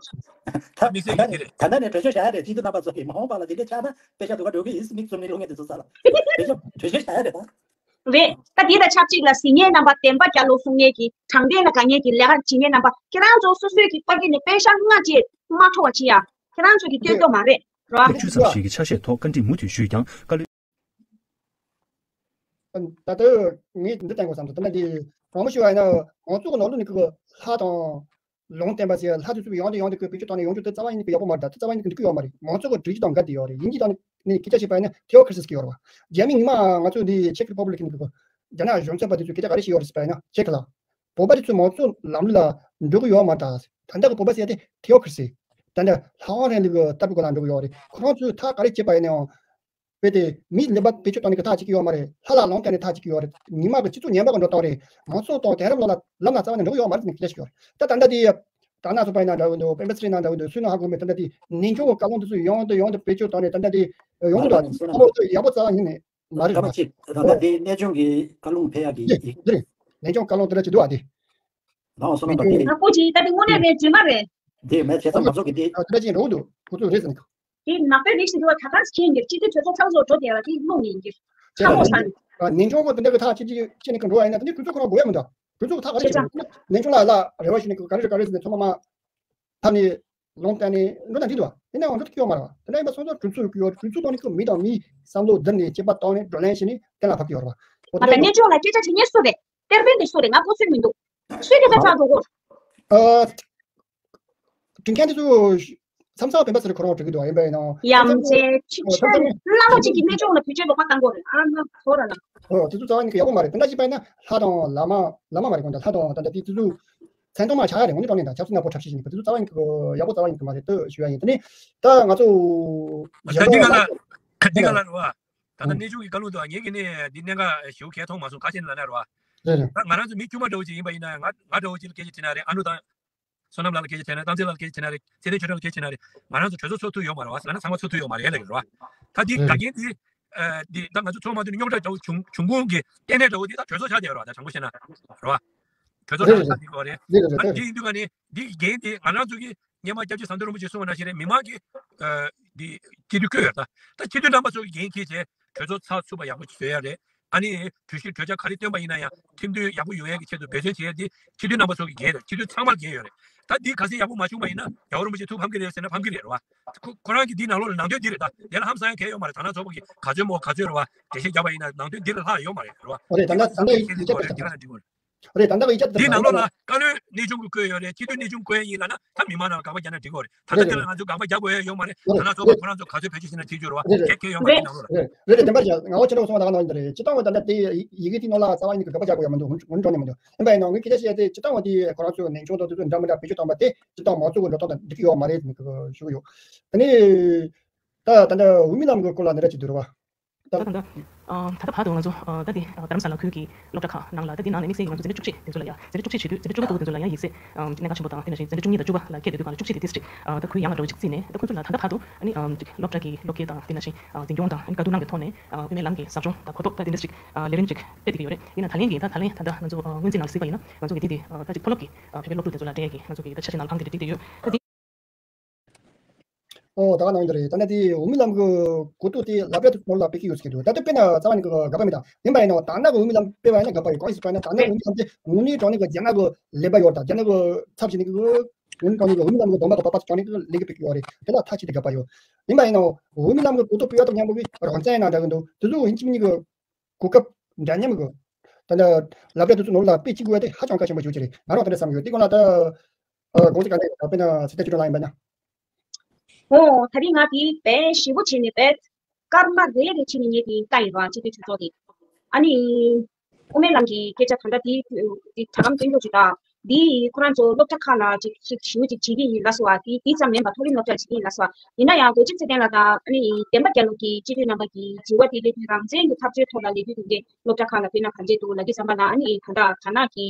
ད་མི་སེར་གྱི་དེ་རེད། ད་ལྟ་ནས་གྲོས་ཆོད་བཞག་ཡ་རེད། སྤྱི་འཐུས་རྣམ་པ་ཚོ་གིས་མ་འོངས་པ་ལ་དེ་འདྲ་ཆགས་ན་པེ་ཤ་སྡུག་ག་འགྲོ་གི་ཡིན། མིག་བཙུམ་ནས་བླུག་མཁན་དེ་ཚོ་ས་ལ་གྲོས་ཆོད་བཞག་ཡ་རེད་ད། རེད། ད་དེ་དང་ཆབས་ཅིག་ལ་གཟིགས་མཁན་རྣམ་པ་བདེན་པ་རྒྱལ་ལོ་གསུང་མཁན་གྱི་དྲང་བདེན་ལ་དགའ་མཁན་གྱི་ལས་ཀ་བྱེད་མཁན་རྣམ་པ་ཁྱེད་རང་ཚོ་སོ་སོའི་གི་ཕ་གི་ནས་པེ་ཤ་ལྔ་བཅས་མ་འཕྲོ་བ་བྱེད་ཡ་ཁྱེད་རང་ཚོ་གི་ལྟོས་གོ་མ་རེད་ར། ཆུ་ཚབ་ཞིག་གི་ཆ་ཤས་ཐོག་བཀའ་འདྲི་མུ་མཐུད་ཞུས་ཀྱང་བཀའ་བློན། ད་ལྟ་ངས་འདི་བསྟན་དགོས་བསམ་འདུག་ད་ལྟ་འདི་དྲང་མོ་ཞུ་བ་ཡིན་ན་ང་ཚོ་གི་ནང་ལོགས་ནས་ཀྱི་ལྷ་དང་། ལུང་བསྟན་པ་ཟེར་ལྷ་དེ་ཚོ་ཡོང་དེ་ཡོང་དེ་ཁོས་བེད་སྤྱོད་བཏང་ནས་ཡོང་རྒྱུ་དེ་རྩ་བ་ཉིད་ནས་ཡག་པོ་མ་རེད། ད་དེ་རྩ་བ་ཉིད་ནས་འགྲིག་གི་ཡོད་མ་རེད། མང་ཚོགས་ཀྱི་སྒྲིག་གཞི་དང་འགལ་ཏེ་ཡོད་རེད། ཡིན་གྱི་དང་ནི་སྐད་ཆ་བཤད་པ་ཡིན་ན་ཐེའོ་ཁི་རི་སི་ཀི་ཡོད་རེད་བ། རྒྱ་མི་ཉི་མ་ང་ཚོ་འདི་ཆེག་རི་ཕབ་ལིག་གི་ནི་གི་རྒྱ་ནག་གཞུང་ཚབ་པ་དེ་ཚོས་སྐད་ཆ་ག་རེ་བཤད་ཡོད་རེད་ཟེར་པ་ཡིན་ན་ཆེག་ལ། བོད་པ་དེ་ཚོ་མང་གཙོ་ལམ་ལུགས་ལ་འགྲོ་གི་ཡོད་མ་རེད། ད་ད་ལྟ་གི་བོད་པ་ཟེར་དེ་ཐེའོ་ཁི་རི་སི། ད་ལྟ་ལྷ་དབང་རིང་ལུགས་ལྟ་བུ་ག་ལ་འགྲོ་གི་ཡོད་རེད། ཁོ་རང་ཚོས་ཐག་ག་རེ་བཅད་པ་ཡིན་ནའང་། བས་ཏེ་མིའི་ལུང་པ་བེད་སྤྱོད་བཏང་ནི་གི་ཐག་གཅོད་ཀྱི་ཡོད་མ་རེད། ལྷ་ལ་ལུང་བསྟན་ནི་ཐག་གཅོད་ཀྱི་ཡོད་རེད། ཉི་མ་གི་སྤྱི་ཚོགས་ངན་པ་གི་འགྲོ་སྟངས་རེད། མང་ཚོགས་དང་དེང་རབས་ལོ་ལ་ལམ་ལ་རྩ་བ་ནས་འགྲོ་གི་ཡོད་མ་རེད་ཟེར་ནས་སྐད་ཆ་ཞིག་ཡོད་རེད། ད་ད་ལྟ་དེ་ད་ན་ཚོ་པའི་ནང་འདྲ་བོ་འདུག་སྤེན་པ་ཚེ་རིང་ནང་འདྲ་བོ་འདུག་སུས་ནང་ཧ་གོ་མེད། ད་ལྟ་དེ་ནན་སྐྱོང་གི་བཀའ་ལུང་དེ་ཚོ་ཡོང་དུ་ཡོང་དུ་བེད་སྤྱོད་བཏང་ནས་ད་ལྟ་དེ་ཡོང་དུ་ད་ལྟ་ཡག་པོ་རྩ་བ་ཉིད་ནས་མ་རེད། ཀ་མ་ཅིག་ད་ལྟ་དེ་གནས་ཆུང་གི་བཀའ་ལུང་ཕེབས་ཡག་གི་འདི་རེད། ནན་སྐྱོང་བཀའ་ལུང་དེ་འདྲ་ཅིག་འདུག་ཨ་དེ། ནང་སོ་ནམ་པ་དེ་རེད། ནག་པོ་ཅིག་ད་དེ་དངོས་གནས་རེད་རྫུན་མ་རེད། དེ་མེད་བྱས་ཙང་ང་ཚོ་གི་དེ། དེ་འདྲ་ཅིག་འགྲོ་གི་འདུག་ཁོ་ཚོ་རེད་ཟེར་ནས། དེ་ནག་པོའི་རིགས་ཤིག་འདུག་བ། ད་ག་ཟེ་ཁྱེད་ཀྱི་སྤྱི་འཐུས་གྲོས་ཚོགས་ཚང་ཚོ་འགྲོ་བསྡད་ལ་དེ་རྨོངས་ཡིན་གྱི། ཁ་ཁོ་ས་ནི། ནན་སྐྱོང་གི་དེ་འདྲ་གི་ཐག་ཆེ་ཆེ་ཆེ་ནས་གི་འགྲོ་བ་ཡིན་ན་དེ་ནི་དུས་ཚོད་ཁོ་རང་དགོས་ཡ་མི་འདུག་དུས་ཚོད་ཁོ་ཐག་ག་རེ་ཆེ་ཆེ་ཆེ་ཆེ་ནན་སྐྱོང་ལ་ལ་རེ་བ་ཞུ་ནས་གི་ག་རེ་རེད་ག་རེ་རེད་ཟེར་ནས་ཚང་མ་མ་ཐབས་ནས་ལུང་བསྟན་ནས་འགྲོ་ན་འགྲིག་འདུག་བ། ཡིན་ནའང་འགྲོ་ཐུབ་ཀྱི་ཡོད་མ་རེད་བ། དེ་འདྲ་ཡིན་པ་སོང་ཙང་གྲོས་ཚོགས་ཀྱི་ཡོད་གྲོས་ཚོགས་ཐོག་ནས་ཀྱི་མི་དང་མིའི་བསམ་བློ་བསྡུར་ནས་དཔྱད་པ་བཏང་ནས་བགྲོ་གླེང་བྱས་ནས་གཏན་ལ་ཕབ་ཀྱི་ཡོད་རེད་བ། ང་ད་གནས་མཆོག་ལ་སྐད་ཆ་དྲི་མཁན་སུ་རེད། གཏེར་སྟོན་དེ་སུ་རེད། ང་གོ་ཚོད་མི་འདུག་སུས་སྐད་ཆ་ཆགས་འགྲོ་གོ། ཨ། དྲི་མཁན་དེ་ཚོ་མཚམས་མཚམས་སྤེན་པ་ཚེ་རིང་ཁོ་རང་དྲི་གི་འདུག་ཡིན་པ་ཡིན་ནའང་ཡ་མཚམས་མཚམས་མཚམས་ཆེ་ཆེ་ཆེ་ལ་ལོ་གཅིག་གི་གནས་མཆོག་ལ་བོད་ཆས་ལོག་པ་བཏང་གོ་རེད། ཨ་ང་ཁོ་ར་ལ། ཨོ་དེ་ཚོ་རྩ་བ་ཉིད་ཀྱི་ཡག་པོ་མ་རེད། དེ་འདྲ་ཞིག་པ་ཡིན་ན་ལྷ་དང་བླ་མ་བླ་མ་མ་རེད་གོ། ད་ལྷ་དང་ད་ལྟ་དེ་དེ་ཚོ་མཚན་མཐོང་མ་ཆགས་ཡ་རེད། དངོས་གནས་དྲང་གནས་ད་ཆབ་སྲིད་ནག་པོ་འཁྲབ་ཤེས་བྱེད་མཁན་དེ་ཚོ་རྩ་བ་ཉིད་ཀྱི་ཡག་པོ་རྩ་བ་ཉིད་ཀྱི་མ་རེད་ལྟོས་ཞུ་ཡ་ཡིན། དེ་ནས་ད་ང་ཚོ་ད་འདི་ག་ལ་འདི་ག་ལ་རེད་བ། ད་ལྟ་གནས་ཆུང་གི་བཀའ་བློན་དུ་ངེད་ཀྱི་ནས་འདི་གནད་འགག་ཞེ་པོ་གལ་མཐོང་མ་སོང་། ག་ཅི་ལ་ན་རེད་བ། རེད་རེད། ད་ང་རང་ཚོ་མི་དཀྱུས་མ་འདྲ་བོ་ཅིག་ཡིན་པ་ཡིན་ན་ང་ང་འདྲ་བོ་ཅིག་ལ་སྐད་ཆ་དྲིས་ན་རེད། ཨ་ནུ་དང་། བསོད་ནམས་ལགས་ལ་སྐད་ཆ་དྲིས་ན། བསྟན་འཛིན་ལགས་ལ་སྐད་ཆ་དྲིས་ན་རེད། ཚེ་བརྟན་ཆོས་གྲགས་ལ་སྐད་ཆ་དྲིས་ན་རེད། ང་རང་ཚོ་གྲོས་ཚོགས་ཚོགས་ཐུབ་ཡོད་མ་རེད་བ། ཟེར་ན་ཚང་མ་ཚོགས་ཐུབ་ཡོད་མ་རེད་ལབ་ཀྱི་རེད་བ། ད་འདི་རེད་ག་རེད། གན་འདི། ཨ། འདི་ད་ང་ཚོ་ཚོགས་མ་ཐུབ་ནས་རྙོག་དྲ་འདྲ་བོ་བྱུང་བྱུང་ཁུངས་ཀྱི་ལྟེ་གནས་འདྲ་བོ་འདི་ད་གྲོས་ཚོགས་ཆགས་བསྡད་ཡོད་རེད་བ། ད་དྲང་པོ་བཤད་ན་རེད་བ། གྲོས་ཚོགས་རེད་ཆགས་རེད་བསྡད་ཡོད་རེད། རེད་རེད་ད་རེད། འདི་ཡིན་དུས་ག་ནས་འདི་གི་འགན་དེ་ང་རང་ཚོ་གི་སྔོན་མ་སྐྱབས་རྗེ་ཟམ་གདོང་རིན་པོ་ཆེ་གསུངས་པ་ནང་བཞིན་རེད། མི་མང་གི་ཨ། འདི་སྤྱི་འཐུས་བསྐོས་ཡོད་རེད། ད་ད་སྤྱི་འཐུས་རྣམ་པ་ཚོ་གི་འགན་འཁྱེར་བྱས་གྲོས་ཚོགས་ཚགས་ཚུད་པ་ཡག་པོ་བཟོ་ཡ་རེད། ཨ་ནི་གྲོས་གཞི་གྲོས་འཆར་ག་རེ་བཏོན་པ་ཡིན་ན་ཡང་ཁྲིམས་མཐུན་ཡག་པོ་ཡོང་ཡས་ཀྱི་ཆེད་དུ་འབད་བརྩོན་བྱེད་ཡས་དེ་སྤྱི་འཐུས་རྣམ་པ་ཚོ་གི་འགན་རེད། སྤྱི་འཐུས་ཚང་མར་འགན་ཡོད་རེད། ད་འདི་གལ་སྲིད་ཡག་པོ་མ་བྱུང་པ་ཡིན་ན་རྒྱལ་བ་རིན་པོ་ཆེ་ཐུགས་ཕམ་གྱི་རེད་ཟེར་ན་ཕམ་གྱི་རེད་རེད་བ། ཁོ་ཁོ་རང་གིས་འདིའི་ནང་ལོགས་ལ་ནང་དོན་འདི་རེད། ད་དེ་ལ་ཧམ་ཟ་ཡ་གང་ཡང་ཡོད་མ་རེད། དར་ནག་ཚོགས་པ་གིས་ག་ཚོད་མོ་ག་ཚོད་རེད་བ། འགྲེལ་བཤད་རྒྱབ་པ་ཡིན་ན་ནང་དོན་འདི་ལས་ལྷག་ཡོད་མ་རེད་རེད་བ། རེད། ད་ལྟ་ད་ལྟ་ཡིན་གཅིག་ལ་ཡིན་གཅིག་ལ་འགྲིག་གི་རེད། རེད། ད་ལྟ་གི་ཡིན་གཅིག་ད་འདིའི་ནང་ལོགས་ལ་བཀའ་བློན་གནས་ཆུང་གིས་བསྐོས་ཡོད་རེད། སྤྱི་འཐུས་གནས་ཆུང་བསྐོས་ཡིན་ལབ་ན་ད་མི་མང་རྣམས་དགག་པ་རྒྱག་ན་འགྲིག་གི་རེད། ད་ལྟ་རེད་དེ་ལ་རེད། ང་ཚོས་དགག་པ་རྒྱག་དགོས་ཡ་ཡོད་མ་རེད། རེད་ད་ལྟ་རེད་ཚོགས་པ་རེད། ཁོ་རང་ཚོ་ག་ཚོད་བེད་སྤྱོད་བྱས་ན་འགྲིག་རྒྱུ་རེད་བ། རེད་རེད། གལ་གལ་ཡོད་མ་རེད། རེད་ད་ནང་ལོགས་ལ། རེད་རེད། དེ་འདྲ་ཅིག་ང་འོ་ཅི་འདྲ་སོང་ད་ག་ནང་ཡིན་ད་རེད། སྤྱི་བཏང་བ་ད་ལྟ་དེ་ཡི་གེ་དེ་ནང་ལ་རྩ་བ་ཉིད་ཀྱི་དགག་པ་རྒྱག་དགོས་ཡ་མི་འདུག་ངོ་འདྲ་ནས་མི་འདུག་ཡིན་པ་ཡིན་ནའང་ངས་སྐད་ཆ་བཤད་དེ་སྤྱི་བཏང་བ་དེ་ཁོ་རང་ཚོས་གནས་ཆུང་དང་དེ་ཚོ་འདྲ་མི་འདྲ་བེད་སྤྱོད་བཏང་བ་དེ་སྤྱི་བཏང་མང་གཙོ་གི་འགྲོ་སྟངས་དང་འགྲིག་གི་ཡོད་མ་རེད་ཟེར་ནས་ཞུ་གི་ཡོད། དེ་ནས་ད་ད་ལྟ་འོས་མི་རྣམས་ཀྱི་སྐོར་ལ་འདི་འདྲ་ཅིག་འདུག་རེད་བ། ད་ད་ད་ད་ལྟ་བར་དུ་ང་ཚོ་ད་ལྟ་རྡ་རམ་ས་ལ་ཁུལ་གྱི་སློབ་གྲྭ་ཁག་ནང་ལ་ད་ལྟའི་ནང་ནས་དམིགས་བསལ་གྱིས་ང་ཚོ་འཛིན་གྲྭ་བཅུ་གཅིག་དེ་ཚོ་ལ་ཡ། འཛིན་གྲྭ་བཅུ་གཅིག་བྱེད་དུས་འཛིན་གྲྭ་བཅུ་དགུ་པ་དེ་ཚོ་ལ་ཡ་ཡིག་ཚད་གནད་འགག་ཆེན་པོ་དང་། དེ་ནང་བཞིན་འཛིན་གྲྭ་བཅུ་གཉིས་དང་བཅུ་པ་ལ་ཁྱེད་དེ་དུས་གང་ལ་བཅུ་གཅིག་དེ་ཏིས་ཅིག་ད་ཁུལ་ཡོངས་ལ་འགྲོ་བ་ཅིག་བརྩིས་ནས། ད་ཁོང་ཚོ་ལ་ད་ལྟ་བར་དུ་ཨ་ནི་སློབ་གྲྭ་གི་སློབ་དགེ་དང་དེ་ནང་བཞིན་འཛིན་སྐྱོང་དང་ཨ་ནི་དགའ་སྡུག་གནང་གི་ཐོག་ནས་དབུ་མའི་ལམ་གྱི་ཟབ་སྦྱོང་དང་གོ་རྟོགས། ད་དེ་འདྲ་ཅིག་ལས་རིམ་ཅིག་སྤེལ་བསྡད་ཀྱི་ཡོད་རེད། ཡིན་ན་ད་ལན་གྱི་ད་ད་ལན་ད་ལྟ་ང་ཚོ་སྔོན་རྩིས་ནང་གཟིགས་པ་ཡིན་ན་ང་ཚོ་གི་དེ་དེ་ད་ཅིག་མཐོ་སློབ་ཀྱི་བོད་པའི་སློབ་ཕྲུག་དེ་ཚོ་ལ་སྤྲད་ཀྱི་ང་ཚོ་གི་ད་འཆར་གཞི་ནང་ལ་ཕངས་ཀྱི་རེད་འགྲིག་བསྡད་ཡོད། ད་དེ། ཨོ་ད་ག་ནང་ཡིན་ད་རེད། ད་ནི་དེ་འོས་མི་རྣམས་ཀྱི་གོ་རྟོགས་དེ་སློབ་གྲྭ་དེ་ཚོ་ནང་ལ་སྤེལ་གྱི་ཡོད་ཟེར་གྱི་འདུག་ད་ལྟ་དཔེར་ན་རྩ་བ་ནས་ཀྱི་དགག་པ་མེད། ད་ཡིན་པ་ཡིན་ནའང་ད་ནང་གི་འོས་མི་རྣམས་དཔེ་བ་ཡིན་ན་དགག་པ་ཡོད། གང་ཞིག་པ་ཡིན་ན་ད་ནང་འོས་མི་རྣམས་དེ་དངོས་གནས་དྲང་གནས་ཀྱི་རྒྱ་ནག་གི་ཀླད་པ་ཡོད། ད་རྒྱ་ནག་གི་ཚབ་བྱས་ནས་ཀྱི་དངོས་གནས་དྲང་གནས་ཀྱི་འོས་མི་རྣམས་ཀྱི་གདོང་པ་དང་པགས་པ་དྲང་གནས་ཀྱི་ལས་ཀ་སྤེལ་གྱི་ཡོད་རེད། དེ་ལ་མཐའ་གཅིག་ཏུ་དགག་པ་ཡོད། ཡིན་པ་ཡིན་ནའང་འོས་མི་རྣམས་ཀྱི་གོ་རྟོགས་སྤེལ་བ་དང་མཉམ་པོ་གི་རང་བཙན་ཡིན་ན་འདྲ་གི་འདུག་དེ་ཚོ་ཡིན་གཅིག་མིན་གཉིས་ཀྱི་གོ་སྐབས་འདྲ་མཉམ་གི་ད་ལྟ་སློབ་གྲྭ་དེ་ཚོ་ནང་ལ་སྤེལ་བཅུག་དགོས་ཡ་དེ་ཧ་ཅང་གལ་ཆེན་པོ་ཞིག་རེད། ང་རང་དེ་འདྲ་བསམ་ཡོད། དེ་སྒང་ལ་ད་ཨ་དགོངས་ཚུལ་ག་འདྲ་ཡོད། དཔེར་ན་ཚེ་བརྟན་ཆོས་གྲགས་ལགས་ཡིན་པ་ན། ཨོ་ད་རིང་ང་དེ་དཔེ་ཞིབ་པོ་བྱས་ནས་དཔེ་སྐར་མ་རེ་རེ་བྱས་ནས་ངས་དེ་ལྟ་ཡིན་པ། སྤྱི་འཐུས་གྲོས་ཚོགས་དེ་ཨ་ནི་དབུ་མའི་ལམ་གྱི་སྐད་ཆ་ད་ལྟ་དེ་དེ་གྲ་སྒྲིག་སྟོན་རྒྱུ་ཅིག་དང་། འདི་ཁོ་རང་ཚོ་སློབ་གྲྭ་ཁག་ལ་ཅིག་ཅིག་ཞུ་ཅིག་བྱེད་ཀྱི་ཡིན་ལབ་སོང་བ། དེ་དེ་ཙམ་མིན་པ་མཐོ་རིམ་སློབ་གྲྭ་བྱེད་ཀྱི་ཡིན་ལབ་སོང་བ། ཡིན་ན་ཡང་རྡོ་རྗེ་ཚེ་བརྟན་ལགས་དང་ཨ་ནི་བསྟན་པ་རྒྱལ་ལོ་གི་སྤྱི་འཐུས་རྣམ་པ་གི་དྲི་བ་དེ་སླེབས་དུས་རང་བཙན་གྱི་འཐབ་རྩོད་ཐོག་ལ་སླེབས་དུས་དེ་འདྲའི་སློབ་གྲྭ་ཁག་ལ་དཔེར་ན་ག་འདྲས་འདུག་ལབ་དུས་ཙམ་པ་ལ། ཨ་ནི་ད་ལྟ་རྒྱ་ནག་གི་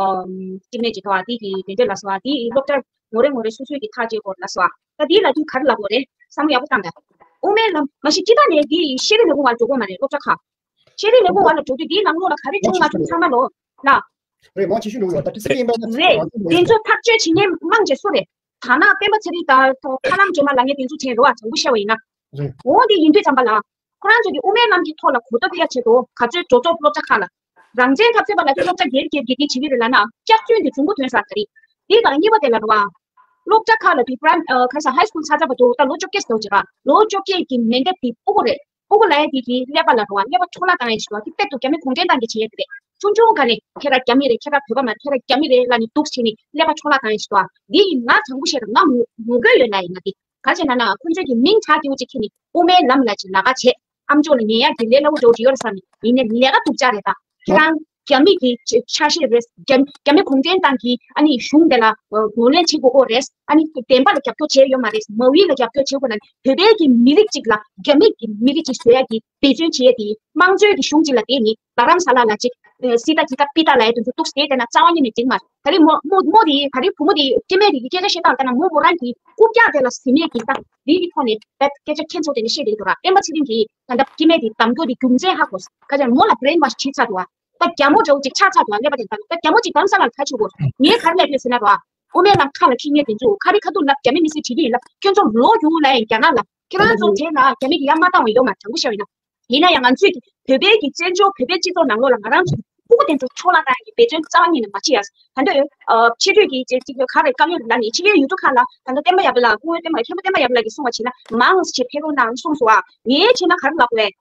ཨམ་སྐྱེ་དམན་ཅིག་ག་བ་དེ་གི་དེ་འདྲས་ལབ་སོང་བ། དེ་ཡི་སློབ་གྲྭ་ངོ་རེ་ངོ་རེ་སོ་སོའི་གི་ཐག་བཅད་དགོས་ལབ་སོང་བ། ད་དེ་ལབ་དུས་ག་རེ་ལབ་དགོས་རེད། བསམ་བློ་ཡག་པོ་བཏང་དང་། དབུ་མའི་ལམ་མ་གཞི་སྤྱི་བཏང་ནས་དེ་ཤེས་རིག་ལས་ཁུངས་བར་འགྲོ་དགོས་མ་རེད། སློབ་གྲྭ་ཁག་ཤེས་རིག་ལས་ཁུངས་བར་ལ་འགྲོ་དུས་དེའི་ནང་ལོགས་ལ་ག་རེ་བྱུང་མ་བྱུང་ཚང་མ་ལོ་ལ། རེད། མང་ཆེ་ཤོས་འགྲོ་གི་ཡོད། ད་ཏི་སི་ལི་ཡིན་པ་ན་རེད། དེ་ཚོ་ཐག་གཅོད་བྱེད་མཁན་མང་ཆེ་སུ་རེད། ཐ་ན་སྤེན་པ་ཚེ་རིང་དང་ཐོག་ཁ་ལམ་སྒྲོལ་མ་ལབ་མཁན་དེ་ཚོ་བྱས་རེད་བ། དྲང་པོ་བཤད་པ་ཡིན་ན། རེད། འོ་འདི་ཡིན་དུས་ཙམ་པ་ལ། ཁོ་རང་ཚོ་གི་དབུ་མའི་ལམ་གྱི་ཐོག་ལ་གོ་རྟོགས་སྤེལ་ཡ་ཆེད་དུ་ག་ཚོད་ཇོ་ཇོ་སློབ་གྲྭ་ཁག་ལ། རང་བཙན་འཐབ་རྩོད་པ་ལ་སློབ་གྲྭ་སྒེར་སྒེར་གྱི་དེ་བྱེད་ཀྱི་རེད་ལབ་ན་སྐྱག་རྫུན་དེ་ཆུང་ཀུ་ཐོན་ས་ག་རེད། དེ་དང་གཉིས་པ་དེ་ལ་རེད་བ། སློབ་གྲྭ་ཁག་ལ་དུས་པ་རམ་ཨ་ག་ས་ཧའི་སྐུལ་ཚར་ཚར་བ་འདུག་ད་ལོ་བཅོ་བརྒྱད་ཟེར་བ་ཅིག་ར། ལོ་བཅོ་བརྒྱད་ཀྱི་མེ་མདའ་དེ་ཕྲུ་གུ་རེད། ཕྲུ་གུ་ལབ་ཡ་དེ་གི་ཀླད་པ་ལ་རེད་བ། ཀླད་པ་འཕྲོ་བརླག་བཏང་ཡ་ཞིག་རེད་བ། དེ་དཔེ་འདུག་རྒྱ་མི་གུང་ཁྲན་ཏང་གིས་བྱེད་ཡ་དེ་རེད། ཆུང་ཆུང་ག་ནས་ཁྱེད་རང་རྒྱ་མི་རེད། ཁྱེད་རང་བོད་པ་མ་རེད། ཁྱེད་རང་རྒྱ་མི་རེད་ལབ་ནས་འདུག་བྱས་ནས་ཀླད་པ་འཕྲོ་བརླག་བཏང་ཡ་ཞིག་རེད་བ། འདི་ཡིན་ང་དྲང་པོ་བཤད་ར། ང་ངོ་ངོ་རྒོལ་ཡོད་ན་ཡིན་ན་དེ། ག་རེ་བྱས་ན་ན་ཁོང་ཚོས་ཀྱི་མིང་གྲགས་སྐྱེ་བོ་ཅིག་ཁྱེར་ནས་དབུ་མའི་ལམ་ལ་ཅིག་ལག་ཁ་བྱས། ཨམ་ཅོག་ལ་ཉན་ཡག་གི་ལས་སླ་བོ་འདྲ་བོ་ཅིག་ཡོད་རེད་བསམ་ནས་ཡིན་ནའི་ལས་ཀ་སྡུག་ཅག་རེད་ད། ཁྱེད་རང་རྒྱ་མི་གི་ཆ་ཤས་རེད། རྒྱ་རྒྱ་མི་གུང་ཁྲན་ཏང་གི་ཨ་ནི་གཞུང་དེ་ལ་ངོས་ལེན་བྱེད་དགོས་ཀྱི་རེད། ཨ་ནི་བདེན་པ་ལ་རྒྱབ་སྐྱོར་བྱས་ཡོད་མ་རེད། མ་དབྱིན་ལ་རྒྱབ་སྐྱོར་བྱེད་དགོས་ན་བོད་པའི་གི་མི་རིགས་གཅིག་ལ་རྒྱ་མི་གི་མི་རིགས་གཅིག་བཟོ་ཡག་གི་འབད་བརྩོན་བྱེད་ཡག་དེ་དམངས་གཙོའི་གི་གཞུང་གཅིག་ལ་བསྡད་ནས་རྡ་རམ་ས་ལ་ལ་ཅིག་སི་ཏ་ཇི་ཏ་པི་ཏ་ལབ་ཡ་དེ་ཚོ་འདུག་སེ་བསྡད་བསྡད་ན་རྩ་བ་ཉིད་ནས་འགྲིག་མ་རེད། ད་རེས་མོ་མོ་མོ་དེ་ད་རེས་བུ་མོ་དེ་སྐྱེ་དམན་དེ་གི་སྐད་ཆ་བཤད་སྟངས་ལྟ་ན་མོ་མོ་རང་གི་རྐུབ་བཀྱག་དེ་ལ་གཟིམ་མེད་ཀྱི་ད་འདི་གི་ཐོག་ནས་བེད་སྐད་ཆ་ཁྱེད་ཚོ་དེ་ནས་བཤད་བསྡད་འདུག་ར། སྤེན་པ་ཚེ་རིང་གིས་ད་ལྟ་སྐྱེ་དམན་དེ་གདམ་རྒྱུ་དེ་རྒྱུ་མཚན་ཧ་གོ། ཁ་ཅིག་མོ་ལ་བྷི་རེན་ཝ་ཤི་བྱས་ཚར་འདུག་བ། ད་རྒྱ་མོ་འདྲ་བོ་ཅིག་ཆགས་ཚར་འདུག་བ། ཀླད་པ་དེ་ད་ད་རྒྱ་མོ་ཅིག་རྡ་རམ་ས་ལར་ཁ་ཆུ་གོ། ངས་ག་རེ་ལབ་ཡོད་ཟེར་ན་ར། དབུ་མའི་ལམ་ཁ་ལ་ཁྱི་ཉལ་དེ་ཚོ་ཁ་རི་ཁ་ཐུག་ལབ། རྒྱ་མི་མི་སེར་བྱེད་ཀྱི་ཡིན་ལབ། ཁྱོད་ཚོ་ལོ་རྒྱུས་ལ་ཡང་རྒྱ་ནག་ལ་ཁྱེད་རང་ཚོ་དེ་ལ་རྒྱ་མི་གི་ཡ་མ་བཏང་བ་ཡོད་མ། དྲང་པོ་བཤད་པ་ཡིན་ན། ཡིན་ན་ཡང་ང་ཚོས་ཀྱི་བོད་པའི་གི་བཙན་བྱོལ་བོད་པའི་སྤྱི་ཚོགས་ནང་ལོགས་ལ་ང་རང་ཚོ་ཕྲུ་གུ་དེ་ཚོ་འཕྲོ་བརླག་བཏང་ཡག་གི་འབད་བརྩོན་རྩ་བ་ཉིད་ནས་མ་བྱེད་ཡ། ད་འདོད་ཨ་ཕྱི་དྲོད་ཀྱི་ཅིག་ཅིག་ག་རེ་དཀའ་ངལ་ལ་ནི་ཕྱི་རྒྱལ་ཡུལ་གྲུ་ཁག་ལ་ད་ལྟ་བསྟན་པ་ཡར་འཕེལ་ལགས། སྐུ་ངོ་བསྟན་པ་མཁན་པོ་བསྟན་པ་ཡར་འཕེལ་ལགས་ཀྱིས་གསུངས་པ་བྱས་ན་མང་ཆེ་ཕེབས་རོགས་གནང་གསུངས་སོང་ཨ། ངས་བྱས་ན་ག་རེ་ལབ་དགོས།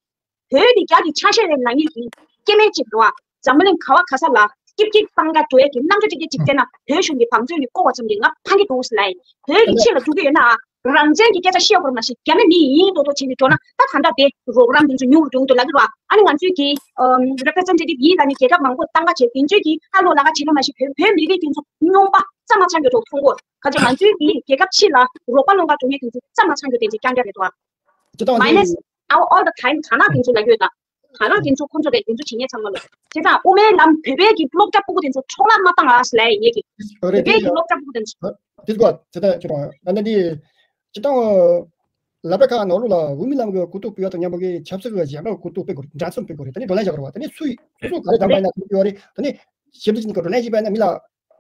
བོད་འདི་རྒྱ་གི་ཆ་ཤས་རེད་ལབ་མཁན་གྱི་ སྐྱེ་དམན་ཅིག་རེད་བ། འཛམ་བུ་གླིང་ག་བ་ག་ས་ལ་སྐྱིད་སྐྱིད་བཏང་ག་འགྲོ་ཡས་ཀྱི་རྣམ་འགྱུར་ཅིག་ཅིག་བསྟན་ན། བོད་གཞུང་གི་བང་མཛོད་ནས་བསྐོར་བ་ཙམ་གྱིས་ང་ཕངས་ཀྱི་འདུག་ཟེར་ལབ་ཡིན། བོད་ཀྱི་ཕྱི་ལ་འགྲོ་གི་ཡོད་ན་རང་བཙན་གྱི་སྐད་ཆ་བཤད་དགོས་རེད་མ་གཞི། རྒྱ་མི་མི་ཡིན་མདོག་མདོག་བྱས་ནས་འགྲོ་ན་ད་ག་འདྲ་དེ་རོགས་རམ་དེ་ཚོ་ཉུང་རུ་འགྲོ་གི་འདུག་ལབ་ཀྱི་རེད་བ། ཨ་ནི་ང་ཚོའི་གི་ཨམ་representative་ཡིན་ལབ་ནས་རྒྱལ་ཁབ་མང་པོ་བཏང་ག་བྱས། དེ་ཚོའི་གི་ཧ་ལོ་ལ་ག་བྱེད་ན་མ་གཞི། བོད་བོད་མི་རིགས་དེ་ཚོ་རྙོག་པ་རྩ་མ་ཚང་གི་འགྲོ་མཐོང་གོ། ཁ་ཆེ་ང་ཚོའི་གི་རྒྱལ་ཁབ་ཕྱི་ལ་རོགས་པ་སློང་ག་འགྲོ་མཁན་དེ་ཚོ་རྩ་མ་ཚང་གི་དེ་ཚོ་རྐྱང་རྐྱང་རེད་དོ། སྤྱི་བཏང་དེ་minus our all the time། ག་ན་དེ་ཚོ་ལ་ཡོད་ད། ད་རང་དེ་ཚོ་ཁོང་ཚོ་རེད། དེ་ཚོ་བྱེད་མཁན་ཚང་མ་ལ་བྱས་ཙང་དབུ་མའི་ལམ་བོད་པའི་གི་སློབ་གྲྭ་སྤུ་གུ་དེ་ཚོ་འཕྲོ་བརླག་མ་བཏང་ཨ་ཟེར་ལབ་ཡ་ཡིན་གི། རེད་བོད་པའི་དེ་གི་ཡ། སློབ་གྲྭ་སྤུ་གུ་དེ་ཚོ། དེ་གོ་ཚེ་ད་ཁྱོད་རང་ད་ལྟ་འདི་སྤྱི་བཏང་ལ་བར་ཁ་ནང་ལོགས་ལ་དབུ་མའི་ལམ་གི་གོ་རྟོགས་སྤེལ་བ་དང་མཉམ་པོ་གི་ཆབ་སྲིད་ཀྱི་གཞན་པ་གོ་རྟོགས་སྤེལ་དགོས་རེད། འགྲན་སེམས་སྤེལ་དགོས་རེད། ད་ནི་བགྲོ་གླེང་བྱ་དགོས་རེད་བ། ད་ནི་སུ་ཡིས་སོ་སོ་ག་རེ་དང་པ་ཡིན་ན་ག་རེ་ཡོད་རེད། ད་ནི་ཞིབ་འཇུག་བྱེད་མཁན་བགྲོ་གླེང་བྱེད་པ་ཡིན་ན་མི་ལ་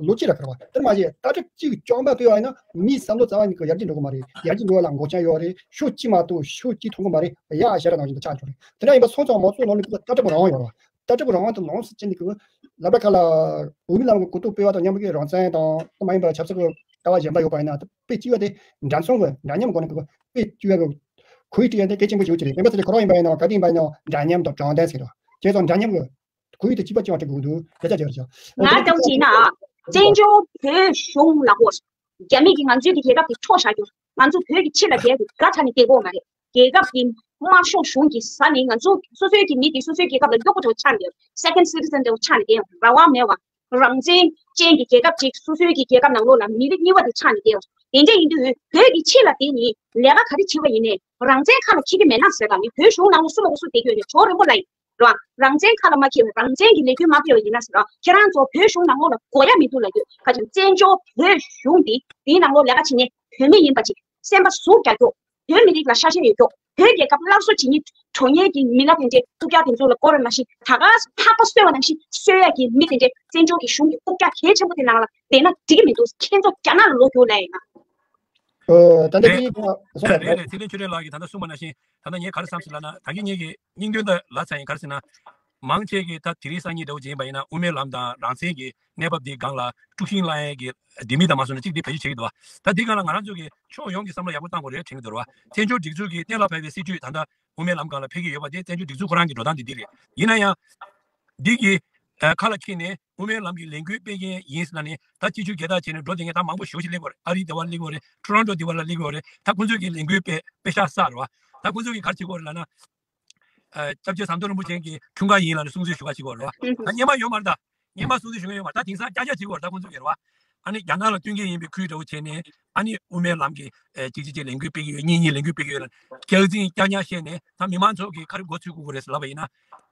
ལོ་གཅིག་ལ་ཁར་བ། དེར་མ་ཟད་ལྟ་གྲུབ་གཅིག་རྐྱང་པ་སྤེལ་བ་ཡིན་ན་མིའི་བསམ་བློ་རྩ་བ་ཉིད་ཀྱི་ཡར་རྒྱས་འགྲོ་གི་མ་རེད། ཡར་རྒྱས་འགྲོ་བ་ལ་འགོག་རྐྱེན་ཡོད་རེད། ཕྱོགས་གཅིག་མ་གཏོགས་ཕྱོགས་གཅིག་མཐོང་གི་མ་རེད། ཡ་ཨ་ཤ་ར་ནང་བཞིན་དུ་ཆགས་འགྲོ་རེད། དེ་འདྲ་ཡིན་པ་སོང་ཙང་མང་ཚོགས་ནང་ལ་ལྟ་གྲུབ་རང་དབང་ཡོད་རེད་བ། ལྟ་གྲུབ་རང་དབང་དུ་ལོངས་སུ་སྤྱད་ནས་ཀྱི་ལ་བར་ཁ་ལ་དབུ་མའི་ལམ་གྱི་གོ་རྟོགས་སྤེལ་བ་དང་མཉམ་པོ་གི་རང་བཙན་དང་དེ་མ་ཡིན་པ་ཆབ་སྲིད་ཀྱི་ལྟ་བ་གཞན་པ་ཡོད་པ་ཡིན་ན་དཔེ་སྐྱིད་པ་དེ་འདྲ་མཚུངས་ཀྱི་འདྲ་མཉམ་སྒོ་ནས་ཀྱི་དཔེ་སྐྱིད་པ་གི་གོ་ཡིག་སྤྲད་ཡ་དེ་གལ་ཆེན་པོ་ཞིག་ཡོད་ཀྱི་རེད། སྤེན་པ་ཚེ་རིང་ཁོ་རང་ཡིན་པ་ཡིན་ནའང་ག་དེ་ཡིན་པ་ཡིན་ནའང་འདྲ་མཉམ་དང་དྲང་བདེན་ཟེར་རོ། བྱས་ཙང་འདྲ་མཉམ་གྱི་གོ་ཡིག་དེ་གཅིག་པ་གཅིག་པ་སྤྲད་དགོས་འདུག་སྐད་ཆ་བརྗོད་རེད་ཤག་ང་ལྟ་བུ་བྱས་ན་ཨ། བཙན་བྱོལ་བོད་གཞུང་ལ་གོ། རྒྱ་མི་གིས་ང་ཚོའི་གི་རྒྱལ་ཁབ་དེ་འཕྲོག་བཞག་རྒྱུ། ང་ཚོ་བོད་ཀྱི་ཕྱི་ལ་བསྡད་དེ་དགའ་ཚ་ནས་བསྡད་དགོས་མ་རེད། རྒྱལ་ཁབ་ཀྱི་དམར་ཤོག་གཞུང་གིས་ཟ་ནས་ང་ཚོ་སོ་སོའི་གི་མི་དེ་སོ་སོའི་རྒྱལ་ཁབ་ལ་གཡོག་པོ་དེ་ཆགས་ནས་བསྡད་ཡོད། second citizen་དེ་ཆགས་ནས་བསྡད་ཡོད། རང་དབང་མེད་པ། རང་བཙན་ཅན་གྱི་རྒྱལ་ཁབ་ཅིག་སོ་སོའི་གི་རྒྱལ་ཁབ་ནང་ལོགས་ལ་མི་རིགས་གཉིས་པ་དེ་ཆགས་ནས་བསྡད་ཡོད། དེ་འདྲ་ཡིན་དུས་བོད་ཀྱི་ཕྱི་ལ་བསྡད་ནས་ལས་ཀ་ག་རེ་བྱེད་པ་ཡིན་ནའི་རང་བཙན་ཁ་ལ་འཁྱེར་གྱི་མེད་ན་ཟེར་ད། མི་བོད་གཞུང་ནང་ལ་སུ་མ་གོ་སུ་བསྡད་ཀྱི་ཡོད་ནས་ཇོ་རིན་པོ་ལ་ཡིན། རང་རང་བཙན་ཁ་ལ་མ་འཁྱེར་བའི་རང་བཙན་གྱི་ལས་འགུལ་མ་སྤེལ་བ་ཡིན་ན་ཟེར་རོ། ཁྱེད་རང་ཚོ་བོད་གཞུང་ནང་ལོགས་ལ་དགོས་ཡ་མི་འདུག་ལབ་ཡོད། ཁ་ཅིག་བཙན་བྱོལ་བོད་གཞུང་འདི་འདིའི་ནང་ལོགས་ལས་ཀ་བྱེད་མཁན་བོད་མི་ཡིན་པ་ཅིག་སེམས་པ་ཟུག་རྒྱག་རྒྱུ། བོད་མི་རིགས་ལ་ཤ་ཞེན་ཡོད་རྒྱུ། བོད་རྒྱལ་ཁབ་སླར་གསོ་བྱེད་མཁན་གྲོངས་མཁན་གྱི་མི་སྣ་དེ་འདྲའི་རྐུབ་བཀྱག་དེ་ཚོ་ལ་སྐོར་བ་མ་ཤེས། ད་ག་ཕག་པ་གསོད་པ་ནང་བཞིན་གསོད་ཡ་གི་མི་དེ་འདྲའི་བཙན་བྱོལ་གྱི་གཞུང་གི་རྐུབ་བཀྱག་གལ་ཆེན་པོ་དེ་ནང་ལ་བསྡད་ན་འགྲིག་གི་མི་འདུག་ཁྱེད་ཚོ་རྒྱ་ནག་ལ་ལོག་རྒྱུ་ལབ་ཡིན་ན། ཨོ། ད་ལྟ་རེད། དེ་རེད་རེད། ཚེ་རིང་ཆོས་སྒྲོན་ལགས་ཀྱིས་ད་ལྟ་གསུངས་པ་ནང་བཞིན་ད་ལྟ་ངས་ག་རེ་བསམ་སོང་ལབ་ན། ད་གིན་ངེད་ཀྱི་སྙིང་དོན་དེ་ལབ་ཚར་ཡིན། ག་རེ་ཟེར་ན། མང་ཆེ་གིས་ད་དེ་རིང་སང་ཉིན་འདྲ་བོ་ཅིག་ཡིན་པ་ཡིན་ན་དབུ་མའི་ལམ་དང་རང་བཙན་གྱི་གནས་བབ་འདིའི་སྒང་ལ་དཀྲུག་ཤིང་བསླང་ཡས་ཀྱི་ལྡེ་མིག་དང་མ་སོང་ན་གཅིག་འདི་བེད་སྤྱོད་བྱེད་ཀྱི་འདུག་བ། ད་འདི་སྒང་ལ་ང་རང་ཚོ་གིས་ཕྱོགས་ཡོངས་ཀྱི་བསམ་བློ་ཡག་པོ་བཏང་དགོས་རེད་དྲན་གྱི་འདུག་ར་བ། བཙན་བྱོལ་སྒྲིག་འཛུགས་ཀྱི་གཏན་ལ་ཕབ་པའི་སྲིད་བྱུས་ད་ལྟ་དབུ་མའི་ལམ་སྒང་ལ་ཕེབས་ཀྱི་ཡོད་པ་དེ་བཙན་བྱོལ་སྒྲིག་འཛུགས་ཁོ་རང་གི་འགྲོ་སྟངས་འདི་འདི་རེད། ཡིན་ན་ཡང་། འདི་གི་ཨ་ཁ་ལ་འཁྱེར་ནས་དབུ་མའི་ལམ་གྱི་ལས་འགུལ་སྤེལ་མཁན་ཡིན་ཟེར་ན་ནི། ད་སྤྱི་སྤྱོད་རྒྱལ་དར་བྱས་ནས་འགྲོ་བསྡད་མཁན་ད་མང་པོ་ཞེ་པོ་ཅིག་སླེབས་ཡོད་རེད། ཨ་རིའི་སྡེ་བ་སླེབས་ཡོད་རེད། ཊོ་རོན་ཊོ་སྡེ་བ་ལ་སླེབས་ཡོད་རེད། ད་ཁོང་ཚོས་ཀྱི་ལས་འགུལ་སྤེལ་སྤེལ་ཤག་བསགས་རེད་བ། ད་ཁོང་ཚོས་ཀྱི་ག་རེ་བྱེད་ཀྱི་ཡོད་རེད་ལབ་ན། ཨ་སྐྱབས་རྗེ་ཟམ་གདོང་རིན་པོ་ཆེ་གི་འཁྲུངས་སྐར་ཡིན་ལབ་ནས་སྲུང་བརྩི་ཞུ་ག་བྱེད་ཀྱི་ཡོད་རེད་བ། ད་སྔོན་མ་ཡོད་མ་རེད་ད། སྔོན་མ་སྲུང་བརྩི་ཞུ་མཁན་ཡོད་མ་རེད། ད་དེང་སང་ཀྱག་ཀྱག་བྱེད་ཀྱི་ཡོད་རེད། ད་ཁོང་ཚོས་ཀྱི་རེད་བ། ཨ་ནི་རྒྱ་ནག་ལ་བསྟུན་མཁན་ཡིན་པའི་ཁུལ་འདྲ་བོ་བྱས་ནས། ཨ་ནི་དབུ་མའི་ལམ་གྱི་ཨེ་གཅིག་གཅིག་གཅིག་ལས་འགུལ་སྤེལ་གྱི་ཡོད། གཉིས་གཉིས་ལས་འགུལ་སྤེལ་གྱི་ཡོད་ལ། སྐྱག་རྫུན་ཀྱག་ཉག་བཤད་ནས་ད་མི་མང་ཚོ་གིས་ག་རེ་མགོ་ཚོད་དགོས་ཀྱི་རེད་ཟེར་ལབ་པ་ཡིན་ན།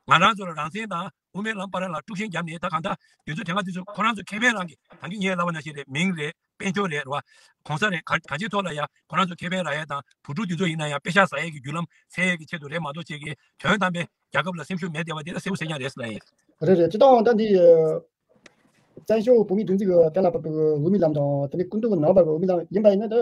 ང་རང་ཚོ་ལ་རང་བཙན་དང་དབུ་མའི་ལམ་བར་ལ་དཀྲུག་ཤིང་བརྒྱབ་ནས། ད་གང་ལྟར་དེ་ཚོ་དེ་སྔ་དེ་ཚོ་ཁོ་རང་ཚོ་ཁེ་ཕན་རང་གི། ད་གིན་ངས་ལབ་པ་ནང་བཞིན་རེད། མིང་རེད། དཔལ་འབྱོར་རེད། རེད་བ། གོང་ས་རེད། ག་གང་ཅིའི་ཐོག་ལ་ཡང་ཁོ་རང་ཚོ་ཁེ་ཕན་རག་ཡས་དང་། བུ་ཕྲུག་དེ་ཚོ་ཡིན་ན་ཡང་པེ་ཤག་ཟ་ཡས་ཀྱི་བརྒྱུད་ལམ་འཚོལ་ཡས་ཀྱི་ཆེད་དུ་རེད་མ་གཏོགས། ཅིག་གིས་དོན་དམ་པའི་རྒྱལ་ཁབ་ལ་སེམས་ཤུགས་མེད་བསྡད་པ་དེ་ལ་གསལ་པོ་གསལ་རྐྱང་རེད་ཟེར་ལབ་ཡིན། རེད་རེད། སྤྱིར་བཏང་ད་འདི་བཙན་བྱོལ་བོད་མིའི་སྒྲིག་འཛུགས་ཀྱི་གཏན་ལ་ཕབ་པའི་དབུ་མའི་ལམ་དང་། དེ་ནས་སྐུ་མདུན་གྱི་ནང་པ་གི་དབུ་མའི་ལམ་ཡིན་པ་ཡིན་ན། ད་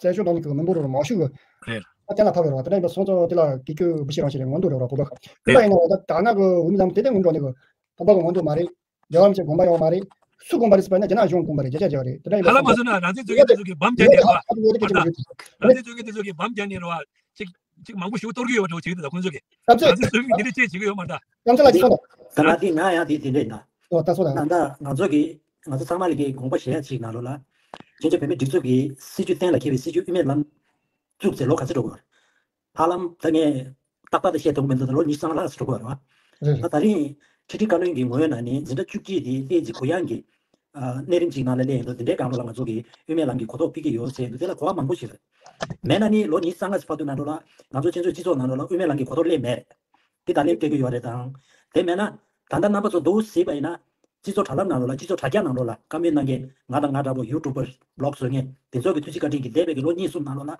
བཙན་བྱོལ་ནང་གི་མི་འབོར་རོ་མང་ཤོས་ཀྱི་རེད། གཏན་ལ་ཕབ་པ་རེད་བ། དེ་འདྲ་ཡིན་པ་སོང་ཙང་དེ་ལ་གི་སྐྱོན་འབུ་ཤི་རང་ཞིག་རེད། མངོན་དུ་རེད་བ། གོ་བ་གི་ཡིན་པ་ཡིན་ན། ད་ད་ནང་གི་དབུ་མའི་ལམ་དེ་དེ་སྔོན་འགྲོ་ནས་གི་བོད་པ་གི་མངོན་དུ་མ་རེད། རྒྱལ་བ་རིན་པོ་ཆེ་དགོངས་པ་ཡོད་མ་རེད། སུ་དགོངས་པ་རེད་ཟེར་བ་ཡིན་ན་རྒྱ་ནག་གཞུང་དགོངས་པ་རེད། རྒྱ་ཆ་རྒྱ་བ་རེད། དེ་འདྲ་ཡིན་པ་ཧ་ལམ་མ་སོང་ན་རང་བཙན་རྩོད་མཁན་དེ་ཚོ་གིས་བམ་བརྒྱབ་ནས་རེད་བ། རང་བཙན་རྩོད་མཁན་དེ་ཚོ་གིས་བམ་བརྒྱབ་ནས་རེད་བ། ཅིག་ཅིག་མང་པོ་ཞིག་གཏོར་གི་ཡོད་པ་འདྲ་བོ་བྱེད་ཀྱི་འདུག་ད་ཁོང་ཚོ་གིས། རང་བཙན་རྩོད་མཁན་འདི་འདྲ་ཅིག་བྱེད་ཀྱི་ཡོད་མ་རེད་ད། རང་བཙན་ལ་ཅིག་སོང་ད། ད་ང་དེ་ང་ཡང་དེ་དེ་འདྲ་ཡིན་ད། ཨོ་ད་སོང་ད། ད་ད་ང་ཚོ་གི་ང་ཚོ་ཚང་མ་ལ་གི་དགོངས་པ་བཞེས་ཡ་ཅིག་ནང་ལོགས་ལ། བཙན་བྱོལ་བོད་མིའི་སྒྲིག་འཛུགས་ཀྱི་སྲིད་བྱུས་གཏན་ལ་འཁེལ་བའི་སྲིད་བྱུས་དབུ་མའི་ལམ་བཙུགས་ཚེ་ལོ་ག་ཚོད་འགྲོ་གི་ཡོད་རེད། ཧ་ལམ་ད་ངས་ཏག་ཏག་ད་བཤད་ཐུབ་ཀྱི་མི་འདུག་ད་ལོ་ཉི་ཤུ་རྩ་ལྔ་ལྷག་ཙམ་འགྲོ་གི་ཡོད་རེད་བ། རེད་རེད། ད་ད་རིང་ཁྲི་ཁྲི་བཀའ་བློན་གྱི་ངོས་ནས་ནི་འཛིན་གྲྭ་བཅུ་གཅིག་དེ་ལྷན་རྒྱས་གུ་ཡངས་ཀྱི་ཨ་གནས་རིམ་ཅིག་ནང་ལ་སླེབས་ཡོང་དུས། དེ་འདྲའི་སྒང་ལ་ང་ཚོ་གིས་དབུ་མའི་ལམ་གྱི་གོ་རྟོགས་སྤེལ་གྱི་ཡོད་ཟེར་དུས། དེ་ལ་གོ་བ་མང་པོ་ཞིག་རེད། མེད་ན་ནི་ལོ་ཉི་ཤུ་རྩ་ལྔ་ཙམ་བར་དུ་ནང་ལོགས་ལ་ང་ཚོ་བཙན་བྱོལ་སྤྱི་ཚོགས་ནང་ལོགས་ལ་དབུ་མའི་ལམ་གྱི་གོ་རྟོགས་སླེབས་མེད། དེ་ད་ལན་སྤྲད་ཀྱི་ཡོད་རེད་དང་། དེ་མེད་ན་ད་ལྟ་རྣམ་པ་ཚོ་འདུག་གཟིགས་པ་ཡིན་ན། སྤྱི་ཚོགས་དྲ་ལམ་ནང་ལོགས་ལ། སྤྱི་ཚོགས་དྲ་རྒྱ་ནང་ལོགས་ལ་བཀའ་མོལ་གནང་མཁན་ང་དང་ང་འདྲ་པོ་ཡུ་ཊུབ་པར་བི་ལོག་བཟོ་མཁན་དེ་ཚོ་གིས་ཐུགས་རྗེ་བཀའ་དྲིན་གྱིས་འདས་པའི་གི་ལོ་གཉིས་གསུམ་ནང་ལོགས་ལ།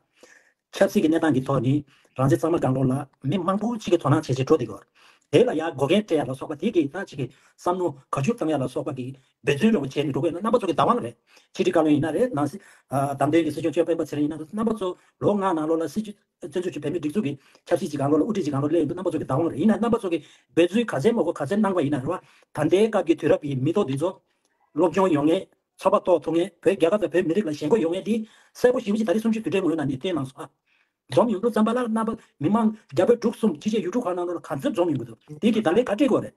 ཆབ་སྲིད་ཀྱི་གནས་སྟངས་ཀྱི་ཐོག་ནས་རང་བཙན་གཙང་མ་སྒང་ལོགས་ལ་མི་མང་པོ་ཅིག་གིས་དོ་སྣང་བྱེད་བྱེད་འགྲོ་བསྡད་ཀྱི་ཡོད་རེད། དེ་ལ་ཡང་འགོག་རྐྱེན་སྤྲད་ཡ་ལ་སོགས་པ། དེ་གི་ད་ཅིག་གི་བསམ་བློ་ག་ཚོད་བཏང་ཡ་ལ་སོགས་པ་གི་འབད་བརྩོན་རེ་བ་བྱས་ནས་འགྲོ་དགོས་ན། རྣམ་པ་ཚོ་གི་བདག་དབང་རེད། ཕྱི་དྲིལ་བཀའ་བློན་ཡིན་ན་རེད། ནང་སྲིད་ཨ་བདམས་ཐོན་གྱི་སྲིད་སྐྱོང་མཆོག་སྤེན་པ་ཚེ་རིང་ཡིན་ན་རེད། རྣམ་པ་ཚོ་ལོ་ལྔ་ནང་ལོགས་ལ་སྲིད་བྱུས་བཙན་བྱོལ་བོད་མིའི་སྒྲིག་འཛུགས་ཀྱི་ཆབ་སྲིད་ཀྱི་སྒང་ལོགས་ལ་དབུ་ཁྲིད་ཀྱི་སྒང་ལོགས་སླེབས་ཡོང་དུས། རྣམ་པ་ཚོ་གི་བདག་དབང་རེད། ཡིན་ན་རྣམ་པ་ཚོ་གི་འབད་བརྩོན་ག་ཚད་མང་པོ་ག་ཚད་གནང་པ་ཡིན་ན་རེད་བ། ད་ལྟའི་སྐབས་ཀྱི་དུས་རབས་ཀྱི་མི་ཐོག་འདི་ཚོ་སློབ་སྦྱོང་ཡོང་མཁན། ཚོགས་པ་གཏོགས་ཐུབ་མཁན། བོད་རྒྱལ་ཁབ་དང་བོད་མི་རིགས་ལ་ཞེན་ཁོག་ཡོང་མཁན་འདི་གསལ་པོ་ཞེ་པོ་ཅིག་ད་རེས་གསུམ་བཅུའི་དུས་དྲན་ངོས་ནས་ནི་བསྟན་གནང་སོང་ཨ། འཛོམས་ཡོང་དུས་ཙམ་པ་ལ་རྣམ་པ་མི་མང་བརྒྱ་པོ་དྲུག་གསུམ་ཕྱི་རྒྱལ་ཡུལ་གྲུ་ཁག་ནང་ལོགས་ལ་ག་ཚོད་འཛོམས་ཡོང་གི་འདུག་དེ་གི་ད་ལན་ག་སྤྲད་དགོས་རེད།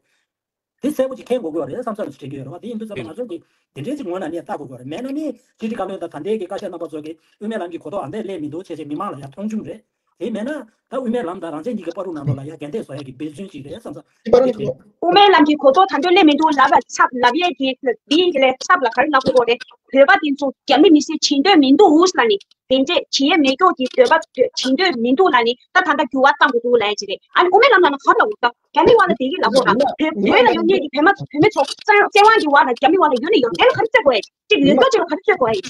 དེ་གསལ་པོ་ཅིག་མཁྱེན་དགོས་ཀྱི་རེད་བསམ་བསམ་ཞིག་དྲན་གྱི་ཡོད་རེད་བ། དེ་ཡིན་དུས་ཙམ་པ་ང་ཚོ་གི་དེ་འདྲའི་ཅིག་ངོས་ནས་ནས་ལྟ་དགོས་ཀྱི་རེད། མེད་ན་ནི་ཕྱི་དྲིལ་བཀའ་བློན་དང་ད་ལྟའི་གི་བཀའ་ཤག་རྣམ་པ་ཚོ་གི་དབུ་མའི་ལམ་གྱི་གོ་རྟོགས་ཨ་འདས་སླེབས་མི་འདུག་བྱས་བྱས་མི་མང་ལ་ཡང་མཐོང་ཆུང་རེད། དེ་མེད་ན་ད་དབུ་མའི་ལམ་དང་རང་བཙན་གཉིས་ཀྱི་བར་དུ་ནང་ལོགས་ལ་ཡང་འགལ་ཟླ་བཟོ་ཡ་གི་འབད་བརྩོན་ཅིག་རེད་བསམ་བསམ་དེ་འདྲ་དྲན་གྱི་ཡོད། དབུ་མའི་ལམ་གྱི་གོ་རྟོགས་ད་དུང་སླེབས་མི་འདུག་ལབ་ལ་ཚབ་ལབ་ཡས་ཀྱི་འདི་ཡིན་གྱི་ལས་ཚབ་ལ་ག་རེ་ལབ་དགོས་རེད། བོད་པ་དེ་ཚོ་རྒྱ་མི་མི་སེར་བྱེད་འདོད་མི་འདུག་ལབ་ནི། དེ་འདྲས་བྱེད་ཡས་མེད་སྐྱོ་གི་འདོད་པ་བྱེད་འདོད་མི་འདུག་ལབ་ནི་ད་ད་ལྟ་འགྱུར་བ་བཏང་དགོས་འདུག་ལབ་ཡས་ཅིག་རེད། ཨ་ནི་དབུ་མའི་ལམ་ལ་ན་ག་ལ་འུར་ད་རྒྱ་མི་བ་ལ་དེ་གི་ལབ་དགོས་ར། བོད་བོད་ལ་ཡོད་མཁན་གྱི་བོད་མ་བོད་མི་ཚོ་བཙན་བཙན་དབང་གི་བར་ལ་རྒྱ་མི་བ་ལ་ཡོད་ནི་ཡོད་དེ་ལ་ག་རེ་བཙལ་དགོས་ཡས་ཅིག་ལུས་འདོད་ཅིག་ལ་ག་རེ་བཙལ་དགོས་ཡས།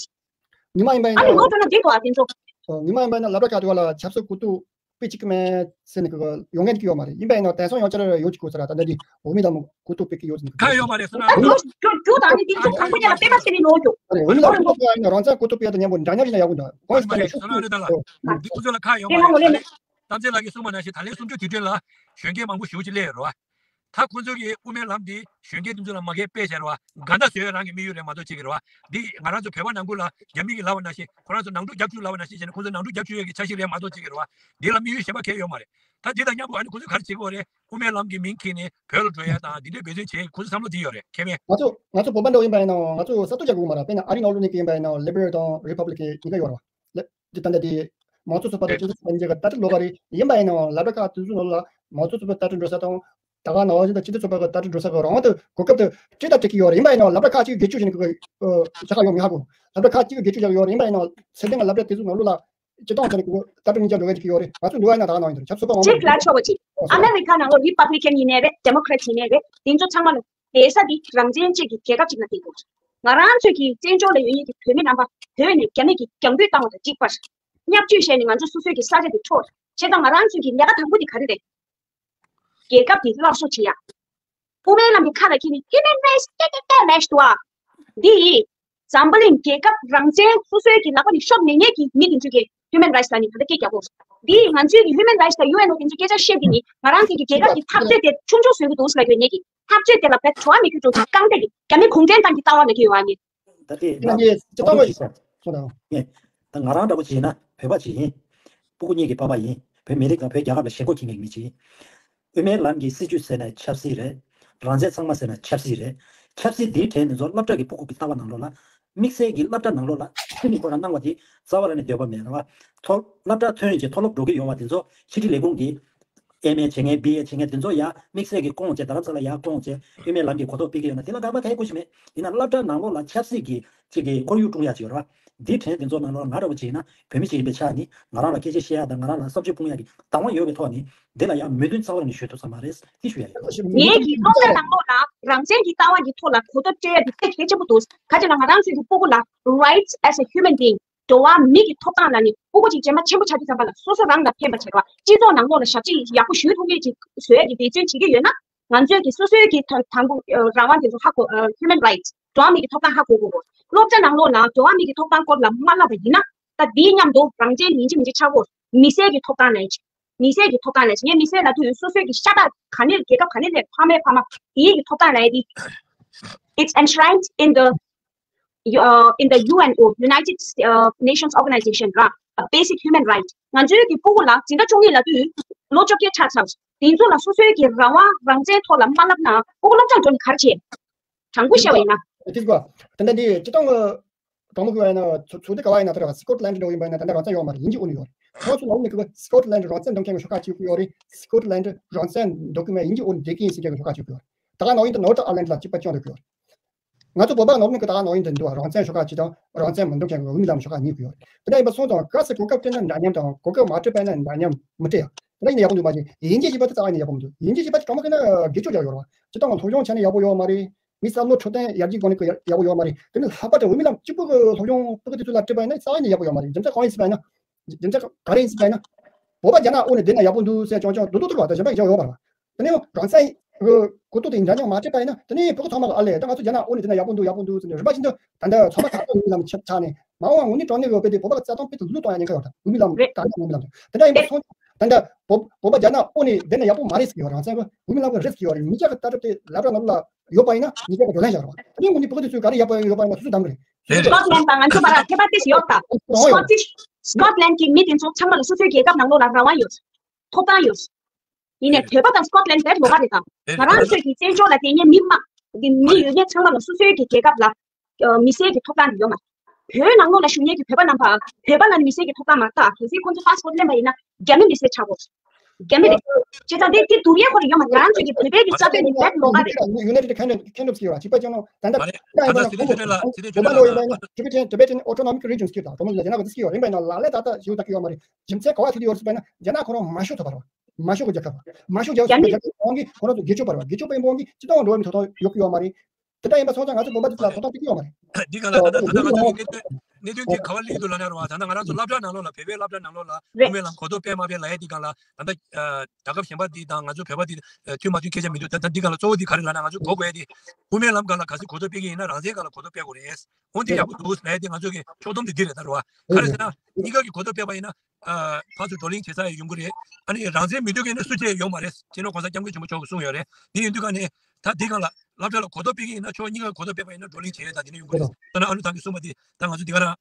ཉི་མ་ཡིན་པ་ཡིན་ཨ་ནི་ན་ངོ་སྤྲོད་ན་འགྲིག་འདུག་ཨ་དེ་ཚོ། ཉི་མ་ཡིན་པ་ཡིན་ན་ལབ་ར་ཁ་དུ་བ་ལ་ཆབ་སྲིད་གོ་རྟོགས་དཔེ་གཅིག་མེད་ཟེར་ནས་གི་ཡོང་མཁན་གྱི་ཡོད་མ་རེད། ཡིན་པ་ཡིན་ན་དེང་སང་ཡང་བསྐྱར་ཡོད་ཅིག་གོ་ས་ར་ད་ལྟ་འདི་འོ་མི་དང་གོ་རྟོགས་དཔེ་གི་ཡོད་ཟེར་ནས་གི་ཁ་ཡོད་མ་རེད་སོ་ན། ཨ་རེད། རྒྱུ་རྒྱུ་དང་ནི་འདི་ཚོ་ཁོང་ཚོ་ཉིད་ལ་དཔེ་མ་ཟེར་ནས་ཡོང་རྒྱུ། རེད། འོ་མི་དང་གོ་རྟོགས་དཔེ་ཡིན་ན་རང་བཙན་གོ་རྟོགས་དཔེ་ཡ་དང་མཉམ་པོ་འདྲ་མཉམ་ཞིག་ན་ཡག་པོ་འདུག་གོང་ཨ་མ་རེད་སོ་ན་རེད་ད་ལ། འདི་ཁོ་ཚོ་ལ་ཁ་ཡོད་མ་རེད། ད་ལས་གཏམ་ཚེ་ལགས་ཀྱིས་གསུངས་པ་ནང་བཞིན་ད་ལན་གསུམ་བཅུ་དུས་དྲན་ལ་གཞོན་སྐྱེས་མང་པོ་ཞེ་པོ་ཅིག་སླེབས་ཡོད་རེད་བ། ད་ཁོ་ཚོ་གིས་དབུ་མའི་ལམ་འདི་གཞོན་སྐྱེས་དེ་ཚོ་ལ་མ་གིར་སྤེལ་བྱས་རེད་བ། དགའ་ཟླ་བཟོས་རང་གི་དམིགས་ཡུལ་རེད་མ་གཏོགས་ཅིག་གི་རེད་བ། འདི་ང་རང་ཚོ་བོད་པ་ནང་ཁུལ་ལ་རྒྱ་མི་གིས་ལབ་པ་ནང་བཞིན་ཁོ་རང་ཚོ་ནང་འཁྲུག་རྒྱབ་བཅུག་ལབ་པ་ནང་བཞིན་བྱས་ནས་ཁོ་ཚོ་ནང་འཁྲུག་རྒྱབ་བཅུག་ཡས་ཀྱི་འཆར་གཞི་རེད་མ་གཏོགས་ཅིག་གི་རེད་བ། འདི་ལ་དམིགས་ཡུལ་གཞན་པ་གང་ཡང་ཡོད་མ་རེད། ད་འདི་དང་མཉམ་དུ་ཨ་ནི་ཁོ་ཚོས་ག་རེ་བྱེད་ཀྱི་ཡོད་རེད། དབུ་མའི་ལམ་གྱི་མིང་འཁྱེར་ནས་བོད་ལ་འགྲོ་ཡ་དང་འདི་འདྲའི་འབད་བརྩོན་བྱེད་ཁོ་ཚོ་བསམ་བློ་འདི་ཡོད་རེད་མཁྱེན་མེད། ང་ཚོ་ང་ཚོ་བོད་པ་འདྲ་བོ་ཡིན་པ་ཡིན་ན་ང་ཚོ་གསར་གཏོད་རྒྱག་དགོས་མ་རེད། དཔེར་ན་ཨ་རི་ནང་ལོགས་ནས་ཀྱི་ཡིན་པ་ཡིན་ན་ལི་བྷེ་རལ་དང་རི་ཕབ་ལི་ཀན་གཉིས་ཀ་ཡོད་རེད་བ། ལེ་འདི་ད་ལྟ་དེ་མང་གཙོ་ཚོགས་པ་དང་སྤྱི་ཚོགས་ཚོགས་པ་གཉིས་ཀ་ལྟ་གྲུབ་ལོགས་ཀ་རེད། ཡིན་པ་ཡིན་ན་ལབ་ར་ཁག་དེ་ཚོ་ནང་ལ་མང་གཙོ་ཚོགས་པའི་ལྟ་གྲུབ་འགྲོ་ས་དང་ད་ག་ནང་བཞིན་དུ་སྤྱི་མཐུན་ཚོགས་པ་གི་ལྟ་གྲུབ་འགྲོ་ས་གི་རང་དབང་དུ་གོ་སྐབས་དུ་སྤྲད་ད་སྤྲད་ཀྱི་ཡོད་རེད། ཡིན་པ་ཡིན་ན་ལབ་ར་ཁག་ཅིག་སྒེར་གཅོད་བྱས་ནས་གི་ཤ་ཁ་ཡོང་མི་ཧ་གོ། ལབ་ར་ཁག་ཅིག་གི་སྒེར་གཅོད་བྱས་ཡོད་རེད། ཡིན་པ་ཡིན་ན་ཚད་ལྡན་གྱི་ལབ་ར་དེ་ཚོ་ནང་ལོགས་ལ་སྤྱི་བཏང་བྱས་ནས་གི་ལྟ་གྲུབ་གཉིས་ཀ་འགྲོ་གི་འཇུག་གི་ཡོད་རེད། ང་ཚོ་འདི་བ་ཡིན་ན་ད་ག་ནང་ཡིན་དུ་ཆབ་སྲིད་པ་མང་པོ་ཅིག་ལ་ཆོག་པ་ཅིག་ཨ་མེ་རི་ཁ་ནང་ལོགས་རི་པབ་ལི་ཀན་ཡིན་ནའི་རེད། ཌེ་མོ་ཀ་རེ་ཊི་ཡིན་ནའི་རེད། དེ་ཚོ་ཚང་མ་ལ་བསྡད་ས་འདི་རང་བཙན་ཅན་གྱི་རྒྱལ་ཁབ་ཅིག་ལ་བསྡད་དགོས། ང་རང་ཚོས་ཀྱི་བཙན་བྱོལ་ལ་ཡོད་མཁན་གྱི་བོད་མི་རྣམ་པ་བོད་ནས་རྒྱ་མི་གི་རྒྱང་འབུད་བཏང་བ་དང་གཅིག་པར། བརྙས་བཅོས་བྱས་ནས་ང་ཚོ་སོ་སོའི་གི་ས་ཆ་དེ་འཕྲོག་བྱས་ཙང་ང་རང་ཚོས་ཀྱི་ལས་ཀ་དང་པོ་དེ་ག་རེ་རེད། རྒྱལ་ཁབ་དེ་སླར་གསོ་བྱེད་ཡ། དབུ་མའི་ལམ་གྱི་ཁ་ལ་འཁྱེར་ནས་ཧིའུ་མན་རའིཊ་ཀྱེ་ཀྱེ་ཀྱེ་ལབ་འདུག་ཨ། འདི་ཡིས་འཛམ་བུ་གླིང་རྒྱལ་ཁབ་རང་བཙན་སོ་སོའི་གི་ལག་པ་ནས་ཤོར་མེད་མཁན་གྱི་མི་དེ་ཚོས་ཀྱི་ཧིའུ་མན་རའིཊ་ལ་ནི་ད་ལྟ་སྐད་རྒྱག་དགོས། འདི་ཡིས་ང་ཚོའི་གི་ཧིའུ་མན་རའིཊ་དང་ཡུ་ཨེན་ཨོ་དེ་ཚོ་སྐད་ཆ་བཤད་དེ་ནི་ང་རང་ཚོའི་གི་རྒྱལ་ཁབ་ཀྱི་འཐབ་རྩོད་དེ་ཆུང་ཆུང་བཟོ་གི་འདུག་ཟེར་ལབ་ཡོད་ངེས་ཀྱི། འཐབ་རྩོད་དེ་ལ་བོད་འགྲོ་བ་མི་རྒྱུ་འགྲོ་གི་རྐང་སྟེགས་ཀྱི་རྒྱ་མི་གུང་ཁྲན་ཏང་གི་ལྟ་བ་ལ་གི་ཡོད་ཨ་ནི། ད་ལྟའི་ད་ལྟའི་སྤྱི་ཚོགས་ལ་ཞིག་ས་སོང་དང་། ངས་ད་ང་རང་འདྲ་པོ་བྱས་ན་བོད་པ་ཅིག་ཡིན། སྤུ་གུ་གཉིས་ཀྱི་པ་ཕ་ཡིན། བོད་མི་རིགས་དང་བོད་རྒྱལ་ཁབ་ལ་ཞེན་ཁོག་བྱེད་མཁན་གྱི་མི་ཅིག་ཡིན། དབུ་མའི་ལམ་གྱི་སྲིད་བྱུས་ཟེར་ན་ཆབ་སྲིད་རེད། རང་བཙན་ཚང་མ་ཟེར་ན་ཆབ་སྲིད་རེད། ཆབ་སྲིད་འདིའི་གྲས་འདི་ཚོ་སློབ་གྲྭ་གི་སྤུ་གུ་གི་ལྟ་བ་ནང་ལོགས་ལ། དམིགས་བསལ་གྱི་སློབ་གྲྭ་ནང་ལོགས་ལ་ཁྱོན་ནས་ཁོ་རང་གནང་བ་དེ་རྩ་བ་རང་ནས་འདོད་པ་མེད་རེད་བ། མཐོ་སློབ་གྲྭ་ཐོན་རྗེས་མཐོ་སློབ་འགྲོ་གི་ཡོད་པ་དེ་ཚོ་ཕྱི་དྲིལ་ལས་ཁུངས་ཀྱི་ཨེམ་ཨེ་བྱེད་མཁན་བི་ཨེ་བྱེད་མཁན་དེ་ཚོ་ཡ་དམིགས་བསལ་གྱི་སྐོང་བྱས་རྡ་རམ་ས་ལ་ཡར་སྐོང་བྱས་དབུ་མའི་ལམ་གྱི་གོ་རྟོགས་སྤེལ་གྱི་ཡོད་ན་དེ་ལ་དགག་པ་གང་ཡང་དགོས་ཀྱི་མེད། ཡིན་ན་སློབ་གྲྭ་ནང་ལོགས་ལ་ཆབ་སྲིད་ཀྱི་གཅིག་གི་ཁོར་ཡུག་སྲུང་ཡག་ཅིག་ཡོད་རེད་བ། འདིའི་གྲས་འདི་ཚོ་ནང་ལོགས་ང་འདྲ་པོ་བྱས་ན་བོད་མི་ཞིག་ཡིན་པའི་ཆ་ནས་ང་རང་ལ་སྐད་ཆ་བཤད་ཡག་དང་ང་རང་ལ་བསམ་ཚུལ་སྤུངས་ཡག་གི་བདག་དབང་ཡོད་པའི་ཐོག་ནས་འདི་ལ་ཡང་མོས་མཐུན་རྩ་བ་ནས་ཞུ་ཐུབ་ས་མ་རེད། འདི་ཞུ་ཡག་ཡིན། ངེད་ཀྱིས་སློབ་གྲྭ་ནང་ལོགས་ལ་རང་བཙན་གྱི་ལྟ་བ་གི་ཐོག་ལ་གོ་རྟོགས་སྤྲད་ཡག་འདི་དཔེ་གལ་ཆེན་པོ་འདུག་ག་ཅི་ལ་ང་རང་ཚོའི་གི་སྤུ་གུ་ལ་rights as a human being འགྲོ་བ་མི་གི་ཐོབ་ཐང་ལ་ནི་སྤུ་གུ་ཅིག་རྗེས་མ་ཆེན་པོ་ཆགས་དུས་ཙམ་པ་ལ་སོ་སོ་རང་ལ་ཕན་པ་བྱེད་རོགས། སྤྱི་ཚོགས་ནང་ལོགས་ལ་ཞབས་ཕྱི་ཡག་པོ་ཞུ་ཐུབ་མཁན་ཅིག་བཟོ་ཡ་གི་འབད་བརྩོན་བྱེད་ཀྱི་ཡོད་ན་ང་ཚོའི་གི་སོ་སོའི་གི་ད་དང་པོ་ཨ་རང་དབང་དེ་ཚོ་ཧ་གོ་ཨ་human rights འགྲོ་བ་མི་གི་ཐོབ་ཐང་ཧ་གོ་དགོས། སློབ་གྲྭ་ནང་ལོགས་ལ་འགྲོ་བ་མི་གི་ཐོབ་ཐང་སྐོར་ལ་མ་བསླབ་པ་ཡིན་ན་ད་དེའི་མཉམ་དུ་རང་བཙན་ཡིན་གཅིག་མིན་གཅིག་ཆགས་དགོས། མི་སེར་གི་ཐོབ་ཐང་ལ་ཡིན་གཅིག་མི་སེར་གི་ཐོབ་ཐང་ལ་ཡིན་གཅིག་ངས་མི་སེར་ལབ་དུས་སོ་སོའི་གི་ཤ་སྟག་ག་ནས་རྒྱལ་ཁབ་ག་ནས་སླེབས་ཕ་མའི་ཕ་མ་དེའི་གི་ཐོབ་ཐང་ལ་ཡིན་ཏེ། It's enshrined in the uh, in the U N O, United uh, Nations Organization ར། A basic human right. ང་ཚོའི་གི་སྤུ་གུ་ལ་འཛིན་གྲྭ་བཅུ་གཉིས་ལ་དུས་ལོ་བཅོ་བརྒྱད་ཆགས་ཚར། དེ་ཚོ་ལ་སོ་སོའི་གི་རང་དབང་རང་བཙན་ཐོག་ལ་མ་བསླབ་ན་སྤུ་གུ་སློབ་གྲྭར་འགྲོ་ནས་ག་རེ་བྱེད། དྲང་པོ་བཤད་པ་ཡིན་ན། དེ་གོ། ད་ལྟ་འདི་སྤྱི་བཏང་གི་གྲོང་མི་གི་བ་ཡིན་ན་ཚོ་ཚོ་དེ་ག་བ་ཡིན་ན་ད་ར་སི་ཀོཊ་ལན་འགྲོ་ཡིན་པ་ཡིན་ན་ད་ལྟ་རང་བཙན་ཡོད་མ་རེད། དབྱིན་ཇི་ཨོ་ནི་ཡོད་རེད། ཁོང་ཚོ་ལ་འོ་ནི་གི་སི་ཀོཊ་ལན་རང་བཙན་འདོད་མཁན་གི་ཤོག་ཁག་གཅིག་ཡོད་རེད། སི་ཀོཊ་ལན་རང་བཙན་འདོད་གི་མེད་དབྱིན་ཇི་ཨོ་ནི་འདོད་གི་ཡིན་ཟེར་མཁན་གི་ཤོག་ཁག་གཅིག་ཡོད་རེད། ད་ག་ནང་བཞིན་དུ་ནོར་ཐར་ཨ་ལན་ལ་གཅིག་པ་སྐྱོང་འདོད་གི་ཡོད་རེད། ང་ཚོ་བོད་པ་ནོར་ནི་གི་ད་ག་ནང་བཞིན་དུ་འདུག་རང་བཙན་ཤོག་ཁག་གཅིག་དང་རང་བཙན་མི་འདོད་མཁན་གི་འོས་མི་ལམ་ཤོག་ཁག་གཉིས་གི་ཡོད་རེད། དེ་འདྲ་ཡིན་པ་སོང་ཙང་གལ་སྲིད་གོ་སྐབས་སྤྲད་ན་འདྲ་མཉམ་དང་གོ་སྐབས་མ་སྤྲད་པ་ཡིན་ན་འདྲ་མཉམ་མི་སྤྲད་ཡ། དེ་འདྲ་ཡིན་ན་ཡག་པོ་འདུག་མ་གཞི་དབྱིན་ཇི་ཞིག་པ་དེ་རྩ་བ་ནས་ཡག་པོ་མི་འདུག་དབྱིན་ཇི་ཞིག་པ་དེ་གང་མ་གི་ན་སྒེར་གཅོད་རྒྱག་ཡོད་རེད་བ། སྤྱི་བཏང་གི་སློབ་སྦྱོང་བྱས་ན་ཡག་པོ་ཡོད་མ་རེད། མི་བསམ་བློ་འཕྲོད་བསྟེན་ཡར་རྒྱས་སྒོ་ནས་ཡག་པོ་ཡོད་མ་རེད། དེ་ནི་ལྷག་པར་དུ་འོས་མི་ལམ་གཅིག་པུ་གི་སློབ་སྦྱོང་སྤུ་གུ་དེ་ཚོ་ལ་སྤྲད་པ་ཡིན་ན་རྩ་བ་ནས་ཡག་པོ་ཡོད་མ་རེད། རྒྱུ་མཚན་གང་ཡིན་ཟེར་བ་ཡིན་ན། རྒྱུ་མཚན་ག་རེ་ཡིན་ཟེར་བ་ཡིན་ན། བོད་པ་རྒྱ་ནག་དབུས་ནས་བསྡད་ན་ཡག་པོ་འདུག་ཟེར་ཅོང་ཅོང་རྡོག་རྡོག་ཐུར་བ་དང་གཞན་པ་ཡིན་ཀྱང་ཡོད་པ་རེད། དེ་ནས་རང་བཙན་གྱི་གོ་རྟོགས་དེ་འདྲ་མཉམ་མ་སྤྲད་པ་ཡིན་ན་དེ་ནས་བོད་པ་ཚང་མ་གི་ཨ་ལས་ད་ང་ཚོ་རྒྱ་ནག་དབུས་ནས་བསྡད་ན་ཡག་པོ་འདུག་ཡག་པོ་འདུག་ཟེར་ནས་རིམ་པ་བཞིན་དུ་ད་ལྟ་ཚང་མ་ག་རེ་འོས་མི་ལམ་ཆགས་ཆགས་ནས་མ་འོངས་པ་དངོས་གནས་དྲང་གནས་ཀྱི་བོད་པའི་བོད་པ་གི་རྩ་དོན་དཔེ་དེ་བློས་གཏོང་ཡ་ཉེན་ཁ་ཡོད་ད་འོས་མི་ལམ་རེད། ད་འོས་མི་ལམ་དེ་ད་ལྟ་ཡིན་པ་སོང་ད་ལྟ་བོད་བོད་པ་རྒྱ་ནག་དབུས་ནས་བསྡད་ན་ཡག་པོ་མ་རེད་ཟེར་གི་ཡོད་རང་བཙན་གྱི་འོས་མི་ལམ་གྱི་རེད་ཟེར་གི་ཡོད་རེད། མི་སྐྱ་གི་ལྟ་གྲུབ་དེ་ལབ་ར་ནོར་ལ་ཡོད་པ་ཡིན་ན་མི་སྐྱ་གི་བགྲོ་གླེང་བཞག་རོགས། དེ་ནས་དངོས་གནས་བོད་པ་དེ་ཚོས་ག་རེ་ཡག་པོ་ཡོད་པ་ཡིན་ན་སོ་སོ་གདམ་གི་རེད། རེད་རེད། སྐོཊ་ལན་དང་ང་ཚོ་མ་ར་ཁྱད་པར་དེ་ཞིག་ཡོད་ད། རོང་ཡོད། སྐོ་ཊིཤ་ སི་ཀོཊ་ལན་གྱི་མི་དེ་ཚོ་ཚང་མ་ལ་སོ་སོའི་རྒྱལ་ཁབ་ནང་ལོགས་ལ་རང་དབང་ཡོད། ཐོབ་ཐང་ཡོད། ཡིན་ནའི་བོད་པ་དང་སི་ཀོཊ་ལན་དེ་ལོགས་ཀ་རེད་དང་། ང་རང་ཚོའི་གི་བཙན་བྱོལ་ལ་བསྡད་མཁན་མི་མང་གི་མི་ཡོད་མཁན་ཚང་མ་ལ་སོ་སོའི་གི་རྒྱལ་ཁབ་ལ་མི་སེར་གྱི་ཐོབ་ཐང་དེ་ཡོད་མ། བོད་ནང་ལོགས་ལ་བཞུགས་མཁན་གྱི་བོད་པ་རྣམ་པ་བོད་པ་ལ་ནི་མི་སེར་གྱི་ཐོབ་ཐང་མ་རག་གལ་སྲིད་ཁོང་ཚོ་པ་སི་པོཊ་ལེན་པ་ཡིན་ན་རྒྱ་མི་མི་སེར་ཆགས་དགོས། རྒྱ་མི་རེད། བྱས་ཙང་དེ་དེ་བསྡུར་ཡས་ཁོ་རང་ཡོད་མ། ང་རང་ཚོའི་གི་བོད་པའི་གི་རྩ་དོན་ནི་བོད་ལོགས་ཀ་རེད། United Kingdom ཟེར་བ་གཅིག་པ་ཅན་ནོ་ད་ལྟ་ད་ལྟ་སྲིད་ཇུས་ལ་སྲིད་ཇུས་ལ་Tibetan Tibetan Autonomic Regions ཟེར་དང་དོ་མོ་ལ་རྒྱ་ནག་གི་ཟེར་གྱི་ཡོད་རེད་པས་ན་ལག་ལེན་ད་ལྟ་ཞུ་ད་གི་ཡོད་མ་རེད། རྒྱུ་མཚན་ག་བ་ཐུག་གི་ཡོད་རེད་ཟེར་བས་ན་རྒྱ་ནག་ཁོ་རང་མ་ཤོར་ཐུབ་པ་རེད་བ། མ་ཤོར་གི་རྒྱལ་ཁབ་རེད། མ་ཤོར་རྒྱལ་ཁབ་རྒྱལ་ཁབ་ཀྱི་དབང་གིས་ཁོ་རང་ཚོ་སྒེར་གཅོད་པ་རེད་བ། སྒེར་གཅོད་པའི་དབང་གིས་སྤྱི་ཚོགས་འགྲོ་བའི་ཐོག་ཐོག་ཡོད་ཀྱི་ཡོད་མ་རེད། དེ་འདྲ་ཡིན་པ་སོང་ཙང་ང་ཚོ་དགོན་པ་འདི་ལ་ཐོབ་ཐང་སྤྲད་ཀྱི་ཡོད་མ་རེད། འདི་ག་ལ་ད་ལྟ་ད་ལྟ་ང་ཚོ་གི་གནད་དོན་གནད་དོན་འདི་ག་བ་སླེབས་འདུག་ལབ་ན་རེད་བ། ད་ལྟ་ང་རང་ཚོ་སློབ་གྲྭ་ནང་ལོགས་ལ་བོད་པའི་སློབ་གྲྭ་ནང་ལོགས་ལ་དབུ་མའི་ལམ་གོ་རྟོགས་སྤེལ་མ་སྤེལ་ལབ་ཡས་འདི་སྒང་ལ་ད་ལྟ་རྒྱལ་ཁབ་གཞན་པ་འདི་དང་ང་ཚོ་བོད་པ་འདི་མཐུན་མ་མཐུན་སྐད་ཆ་མི་འདུག་ད་ལྟ་འདི་སྒང་ལ་གཙོ་བོ་འདི་ག་རེ་ལབ་ན་ང་ཚོ་གོ་དགོས་ཡས་འདི་དབུ་མའི་ལམ་སྒང་ལ་གལ་སྲིད་གོ་རྟོགས་སྤེལ་གྱི་ཡིན་ན་རང་བཙན་སྒང་ལ་གོ་རྟོགས་སྤེལ་དགོས་རེད། འོ་འདི་ཡག་པོ་འདུག་ལབ་ཡས་འདི་ང་ཚོ་གི་ཕྱོགས་བསྡོམས་འདི་འདི་རེད་ད་རེད་བ། ག་རེ་ཟེར་ན་གཉིས་ཀ་གི་གོ་རྟོགས་སྤེལ་བ་ཡིན་ན། ཨ་ཕར་ཚུར་བགྲོ་གླེང་བྱེད་ས་ཡང་ཡོང་གི་རེད། ཨ་ནི་རང་བཙན་མི་འདོད་མཁན་ནི་སུ་གཅིག་ཡོང་མ་རེད། སྤྱི་ནོར་༸གོང་ས་༸སྐྱབས་མགོན་ཆེན་པོ་མཆོག་གིས་གསུངས་ཡོད་རེད། དེ་ཡིན་དུས་ཀ་ནས་ད་འདི་སྒང་ལ་སློབ་གྲྭ་ལ་གོ་རྟོགས་སྤེལ་གྱི་ཡིན་ན་ཕྱོགས་གཉིས་ཀ་གོ་རྟོགས་སྤེལ་བ་ཡིན་ན་བགྲོ་གླེང་བྱེད་ཡས་དང་དེ་འདྲ་ཡོང་གི་རེད། ད་ནི་ཨ་ནུ་ཐང་གིས་གསུངས་པ་དེ་ད་ང་ཚོ་འདི་ག་རང་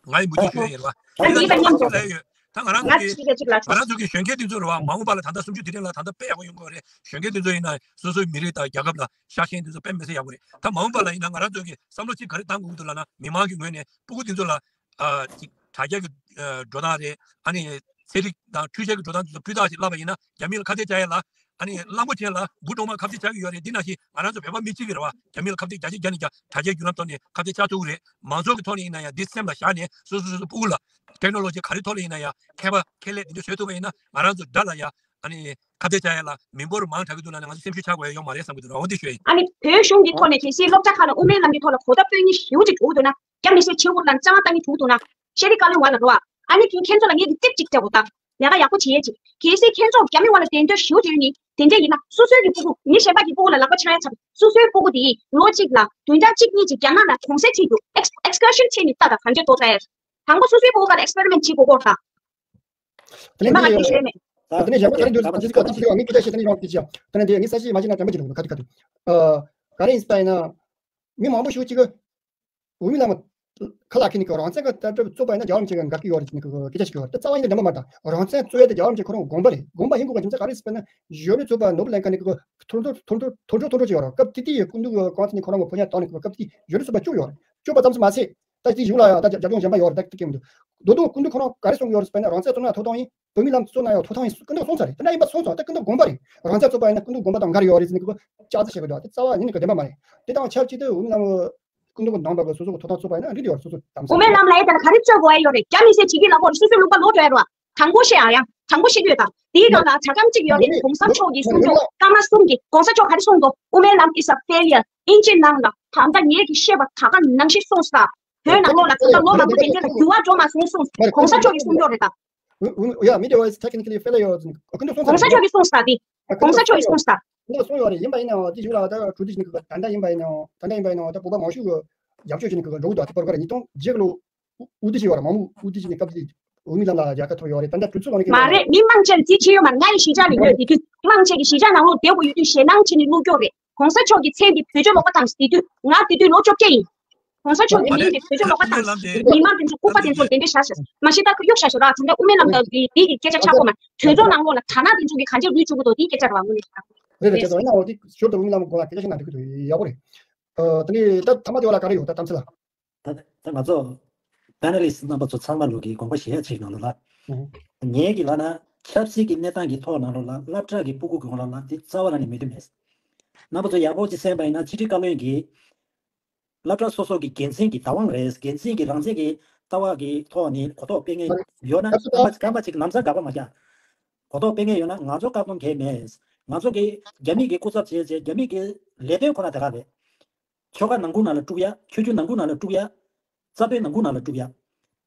ང་ཡི་མུ་མཐུད་ཞུ་ཡས་ཡིན་རེད་བ། ད་ཡིན་པ་མཉམ་དུ་ལབ་ཡོད། ད་ང་རང་ཚོ་གི་ང་གཅིག་གཅིག་ལ་ང་རང་ཚོ་གི་གཞོན་སྐྱེས་འདི་ཚོ་རེད་བ། མ་འོངས་པ་ལ་ད་ལྟ་སུམ་ཅུ་དེ་རིང་ལ་ད་ལྟ་དཔེ་ཡག་པོ་ཡོང་གི་རེད། གཞོན་སྐྱེས་འདི་ཚོ་ཡིན་ན་སོ་སོའི་མི་རིགས་དང་རྒྱལ་ཁབ་ལ་ཤ་ཞེན་འདི་ཚོ་དཔེ་མི་སྲིད་ཡག་པོ་རེད། ད་མ་འོངས་པ་ལ་ཡིན་ན་ང་རང་ཚོ་གི་བསམ་བློ་གཅིག་ག་རེ་བཏང་དགོས་ཀྱི་འདུག་ལབ་ན་མི་མང་གི་ངོས་ནས་སྤུ་གུ་འདི་ཚོ་ལ། ཨ་ཅིག་དྲ་རྒྱ་གི་ཨ་འགྲོ་སྟངས་རེད། ཨ་ནི་ཚན་རིག་དང་འཕྲུལ་ཆས་ཀྱི་འགྲོ་སྟངས་འདི་ཚོ་སྤུས་དག་ཅིག་བསླབ་པ་ཡིན་ན་རྒྱ་མི་ལ་ཁ་གཏད་བཅག་ཡས་ལ། ཨ་ནི་གླང་པོ་ཆེ་ལ་འབུ་གྲོག་མ་ཁ་གཏད་བཅག་གི་ཡོད་རེད། འདི་ནང་བཞིན་ང་རང་ཚོ་བོད་པ་མི་གཅིག་གིས་རེད་བ། རྒྱ་མི་ལ་ཁ་གཏད་བརྒྱ་ཆ་བརྒྱ་ནས་ཀྱང་དྲ་རྒྱའི་བརྒྱུད་ལམ་ཐོག་ནས་ཁ་གཏད་བཅག་ཐུབ་ཀྱི་རེད། མང་ཚོགས་ཀྱི་ཐོག་ནས་ཡིན་ན་ཡང་འདི་སེམས་ལ་བཞག་ནས་སོ་སོ་སོ་སོ་སྤུ་གུ་ལ་ཊེག་ནོ་ལོ་ཇི་ག་རེ་ཐོག་ལ་ཡིན་ན་ཡང་མཁས་པ་ཁེ་ལས་འདི་འདྲ་བཟོས་ཐུབ་པ་ཡིན་ན་ང་རང་ཚོ་དགྲ་ལ་ཡང་ཨ་ནི་ཁ་གཏད་བཅག་ཡས་ལ་མི་འབོར་མང་དྲགས་ཀྱི་འདུག་ལབ་ན་ང་ཚོ་སེམས་ཤུགས་ཆག་དགོས་ཡ་ཡོད་མ་རེད་བསམ་གྱི་འདུག་ར། འོ་འདི་ཞུ་ཡ་ཡིན། ཨ་ནི་བོད་གཞུང་གི་ཐོག་ནས་གལ་སྲིད་སློབ་གྲྭ་ཁག་ལ་དབུ་མའི་ལམ་གྱི་ཐོག་ལ་གོ་བརྡ་སྤྲོད་མཁན་ཞེ་པོ་ཅིག་བྱུང་འདུག་ན། རྒྱ་མི་སེར་ཕྱི་དབུགས་ལ་རྩ་བ་བཏང་གི་བྱུང་འདུག་ན། ཤེ་རི་ཀ་ལོན་ཝ་ལ་རོ། ཨ་ནི་དེ་ཁྱེད་ཚོ་ལ་ངས་ཀྱི་ཊིབ་ཅིག་སྤྲད་དགོས་ད། ལས་ཀ་ཡག་པོ་བྱེད་ཡས་ཅིག་གལ་སྲིད་ཁྱེད་ཚོ་རྒྱ་མི་དབར་ལ་གདན་དོན་ཞུ་དེ་ནི་དེ་འདྲ་ཡིན་ན་སོ་སོའི་གི་སྤུ་གུ་མི་གཞན་པ་གི་སྤུ་གུ་ལ་ལག་པ་འཆང་ཡ་ཚ་སོ་སོའི་སྤུ་གུ་དེ་ལོ་གཅིག་ལ་བདུན་ཕྲག་གཅིག་གཉིས་ཅིག་རྒྱ་ནག་ལ་གུང་སེང་བྱེད་རྒྱུ་ཨེག་ཨེག་སི་ཀར་ཤན་བྱེད་ནི་ལྟ་ད་གང་ཅི་ལྟོ་ཚ་ཡ། དང་པོ་སོ་སོའི་སྤུ་གུ་ལ་ཨེག་སི་པེ་རི་མེན་ཊི་བྱེད་དགོས་གོ་ད། དེ་ནས་མ་ལ་དེ་ཞེས་མེད། ད་དེ་ནས་གཞན་པ་ག་རེ་འདུག་ཟེར་ན་ཇི་སྐད་ཅིག་ཡོད་ངས་སྐད་ཆ་བཤད་དེ་ནས་ཡོང་གི་ཅི་ཡང་དེ་ནས་དེ་ངས་ས་ཞིག་མ་བྱས་ན་དྲན་པ་ཅི་འདུག་ག་དུས་ག་དུས། ཨ་ག་རེ་ཡིན་ཟེར་ན་མི་མང་པོ་ཞིག་ཅིག་འོས་མི་རྣམས་ཁ་ལག་ཁྱེར་ནས་རང་བཙན་གྱི་ལྟ་གྲུབ་བཙུགས་པ་ཡིན་ན་རྒྱལ་བ་རིན་པོ་ཆེ་གི་འགལ་གྱི་ཡོད་རེད་ཟེར་ནས་སྐད་ཆ་ཞིག་ཡོད་རེད། ད་རྩ་བ་ཉིད་ནས་འགྲིག་མ་རེད། ད་རང་བཙན་རྩོད་ཡ་དེ་རྒྱལ་བ་རིན་པོ་ཆེ་ཁོ་རང་དགོངས་པ་རེད། དགོངས་པ་ཡིན་དགོས་པ་རྒྱུ་མཚན་ག་རེ་ཟེར་ན་གཞོན་ནུ་ཚོ་པ་ནོར་བུ་གླིང་ཁ་ནས་གི་ཐོར་ཐོར་ཐོར་ཐོར་ཐོར་ཐོར་ཡོད་རེད། སྐབས་དེ་དུས་སྐུ་མདུན་གྱི་གོང་ས་ནས་ཁོ་རང་གི་ཕོ་ཉ་བཏང་ནས་གི་སྐབས་དེ་དུས་གཞོན་ནུ་ཚོ་པ་བཅུ་ཡོད་རེད། བཅུ་པ་ཙམ་ཞིག་མ་ཚད། ད་དེ་གཞུག་ལ་ཡང་ད་རྒྱབ་ལྗོངས་གཞན་པ་ཡོད་རེད། ད་དེ་སྐད་མི་འདུག་རྡོ་རྡོ་སྐུ་མདུན་ཁོ་རང་ག་རེ་གསུང་གི་ཡོད་རེད་ཟེར་ན་རང་བཙན་རྩོད་ན་ཡང་ཐོབ་ཐང་ཡིན། བོད་མི་ལ་རྩོད་ན་ཡང་ཐོབ་ཐང་ཡིན། སྐུ་མདུན་གསུངས་ཚར་རེད། དེ་འདྲ་ཡིན་པ་སོང་ཙང་ད་སྐུ་མདུན་དགོངས་པ་རེད། རང་བཙན་རྩོད་པ་ཡིན་ན་སྐུ་མདུན་དགོངས་པ་དང་འགལ་ཡོད་རེད་ཟེར་ནས་ཁོ་ལྕགས་རྩི་བྱེད་དགོས་འདུག་དེ་རྩ་བ་ཉིད་ནས་གི་བདེན་པ་མ་རེད། དེ་དང་ཆབས་ཅིག་ཏུ་འོས་མི་རྣམས་སྐུ་མདུན་གྱི་ནང་པ་གི་སོ་སོ་གི་ཐོབ་ཐང་རྩོད་པ་ཡིན་ན་འགྲིག་ཡོད་རེད། སོ་སོ་དམ་དུ། འོས་མི་རྣམས་ལ་ཡ་དེ་ལ་ག་རེ་རྩོད་དགོས་ཡ་ཡོད་རེད། རྒྱ་མི་སེར་བྱེད་ཀྱི་ལ་གོ་རེད། སོ་སོའི་ལུང་པ་ལོག་འགྲོ་ཡ་རེད་བ། དང་པོ་བཤད་ཨ་ཡང་དང་པོ་བཤད་ཡོད་དང་དེའི་སྒང་ལ་ཇ་སྐམ་གཅིག་ཡོད་རེད། གོང་ས་མཆོག་གིས་གསུང་ཆོག་སྐར་མ་གསུམ་གྱི་གོང་ས་མཆོག་ག་རེ་གསུང་འདུག་དབུ་མའི་ལམ་is a failure། དབྱིན་ཇི་ནང་ལ་ད་ལྟ་ངེད་ཀྱིས་བཤད་པ་ད་ག་ནང་བཞིན་གསུངས་ས། བོད་ནང་ལོགས་ལ་ད་ལྟ་ལོ་མང་པོ་དེ་འདྲ་ལ་འགྱུར་བ་འགྲོ་མ་སོང་གསུངས། གོང་ས་མཆོག་གིས་གསུང་ཆོག་རེད་ད། Yeah, media was technically failure. གོང་ས་མཆོག་གིས་གསུངས་ས་དེ། གོང་ས་མཆོག་གིས་གསུངས་ས། གསུངས་ཡོད་རེད། ཡིན་པ་ཡིན་ནའང་དེ་གཞུག་ལ་ད་གྲོས་བསྡུར་བྱས་ནས་ད་ལྟ་ཡིན་པ་ཡིན་ནའང་ད་ལྟ་ཡིན་པ་ཡིན་ནའང་ད་བོད་པ་མང་ཤོས་ཀྱི་རྒྱབ་སྐྱོར་བྱས་ནས་འགྲོ་གི་འདུག་དེ་བར་སྐབས་ཉིས་སྟོང་བརྒྱད་ལོ་དབུ་དུས་བྱས་ཡོད་རེད། མང་མོས་དབུ་དུས་བྱས་ནས་སྐབས་དེ་འོས་མི་ལ་ལ་རྒྱལ་ཁ་ཐོབ་ཡོད་རེད། ད་ལྟ་གྲོས་ཚོགས་ནང་ནས་མ་རེད། མི་མང་ཆེ་ལ་དེ་བྱས་ཡོད་མ་རེད། ང་ཡི་གཞིས་ཆགས་ལ་ཡོད་དེ་དུས་མང་ཆེ་གི་གཞིས་ཆགས་ནང་ལོགས་བསྡད་དགོས་ཡོད་དུས་ཞེད་སྣང་བྱས་ནས་ལོག་ཀྱོག་རེད། གོང་ས་མཆོག་གི་མཚན་དེ་བོད་ལྗོངས་ལོག་པ་དང་དེ་དུས་ང་དེ་དུས་ལོ་བཅོ་བརྒྱད་ཡིན། གོང་ས་མཆོག་གི་མིང་དེ་བོད་ལྗོངས་ལོག་པ་དང་མི་མང་དེ་ཚོ་ལྐུགས་པ་དེ་ཚོ་དེ་འདྲ་བཞག་ཤག་མ་གཞི་ད་ཁོ་གཡུག་བཞག་ཤག་ར། ད་ལྟ་དབུ་མའི་ལམ་དང་དེ་དེ་གི་སྐད་ཆ་ཆགས་ཀྱི་མ་རེད། གྲོས་ཚོགས་ནང་ལོགས་ལ་དྲ་ནག་དེ་ཚོ་གི་གང་ཅི་ལུས་བཅུག་གི་འདུག་དེའི་སྐད་ཆ་རེད་བ། དངོས་གནས་རེད་རེད། བྱས་ཙང་ཡིན་ནའང་དེ་ཞོར་དུ་དབུ་མའི་ལམ་སྐོར་ལ་སྐད་ཆ་བཤད་ན་འགྲིག་གི་འདུག་ཡག་པོ་རེད། ཨ་དེ་ནས་ད་ཐ་མ་དེ་བ་ལ་ག་རེ་ཡོད་ད་གཏམ་ཚིག་ལ། ད་ད་ང་ཚོ་པེ་ནེ་ལིསྟ་རྣམ་པ་ཚོ་ཚང་མ་ལོག་གི་དགོངས་པ་བཞེས་ཡ་ཅིག་ནང་ལོགས་ལ། ངས་ཀྱི་ལབ་ན་ཆབ་སྲིད་ཀྱི་གནས་སྟངས་ཀྱི་ཐོག་ནང་ལོགས་ལ་སློབ་གྲྭ་གི་སྤུ་གུ་གི་ངོ་ལ་ལ་དེ་རྩ་བ་ལ་ནས་མེད་དུ་མེད། རྣམ་པ་ཚོ་ཡག་པོ་ཅིག་གསན་པ་ཡིན་ན་ཕྱི་དྲིལ་བཀའ་བློན་གྱིས་སློབ་གྲྭ་སོ་སོ་གི་དགེ་མཚན་གྱི་བདག་དབང་རེད། དགེ་མཚན་གྱི་རང་བཙན་གྱི་ལྟ་བ་གི་ཐོག་ནས་གོ་རྟོགས་སྤེལ་མཁན་ཡོད་ན་སྐར་མ་སྐར་མ་གཅིག་ལམ་སང་དགག་པ་མ་རྒྱག་གོ་རྟོགས་སྤེལ་མཁན་ཡོད་ན་ང་ཚོ་བཀག་སྡོམ་གང་ཡང་མེད། ང་ཚོ་གི་རྒྱ་མི་གི་སྐུ་ཚབ་བྱས་བྱས་རྒྱ་མི་གི་ལས་དོན་ཁོ་ན་དེ་ག་རེད། ཆོལ་ཁ་ནང་ཁུལ་ནང་ལ་དཀྲུག་ཡ། ཆོས་བརྒྱུད་ནང་ཁུལ་ནང་ལ་དཀྲུག་ཡ། རྩ་དོན་ནང་ཁུལ་ནང་ལ་དཀྲུག་ཡ།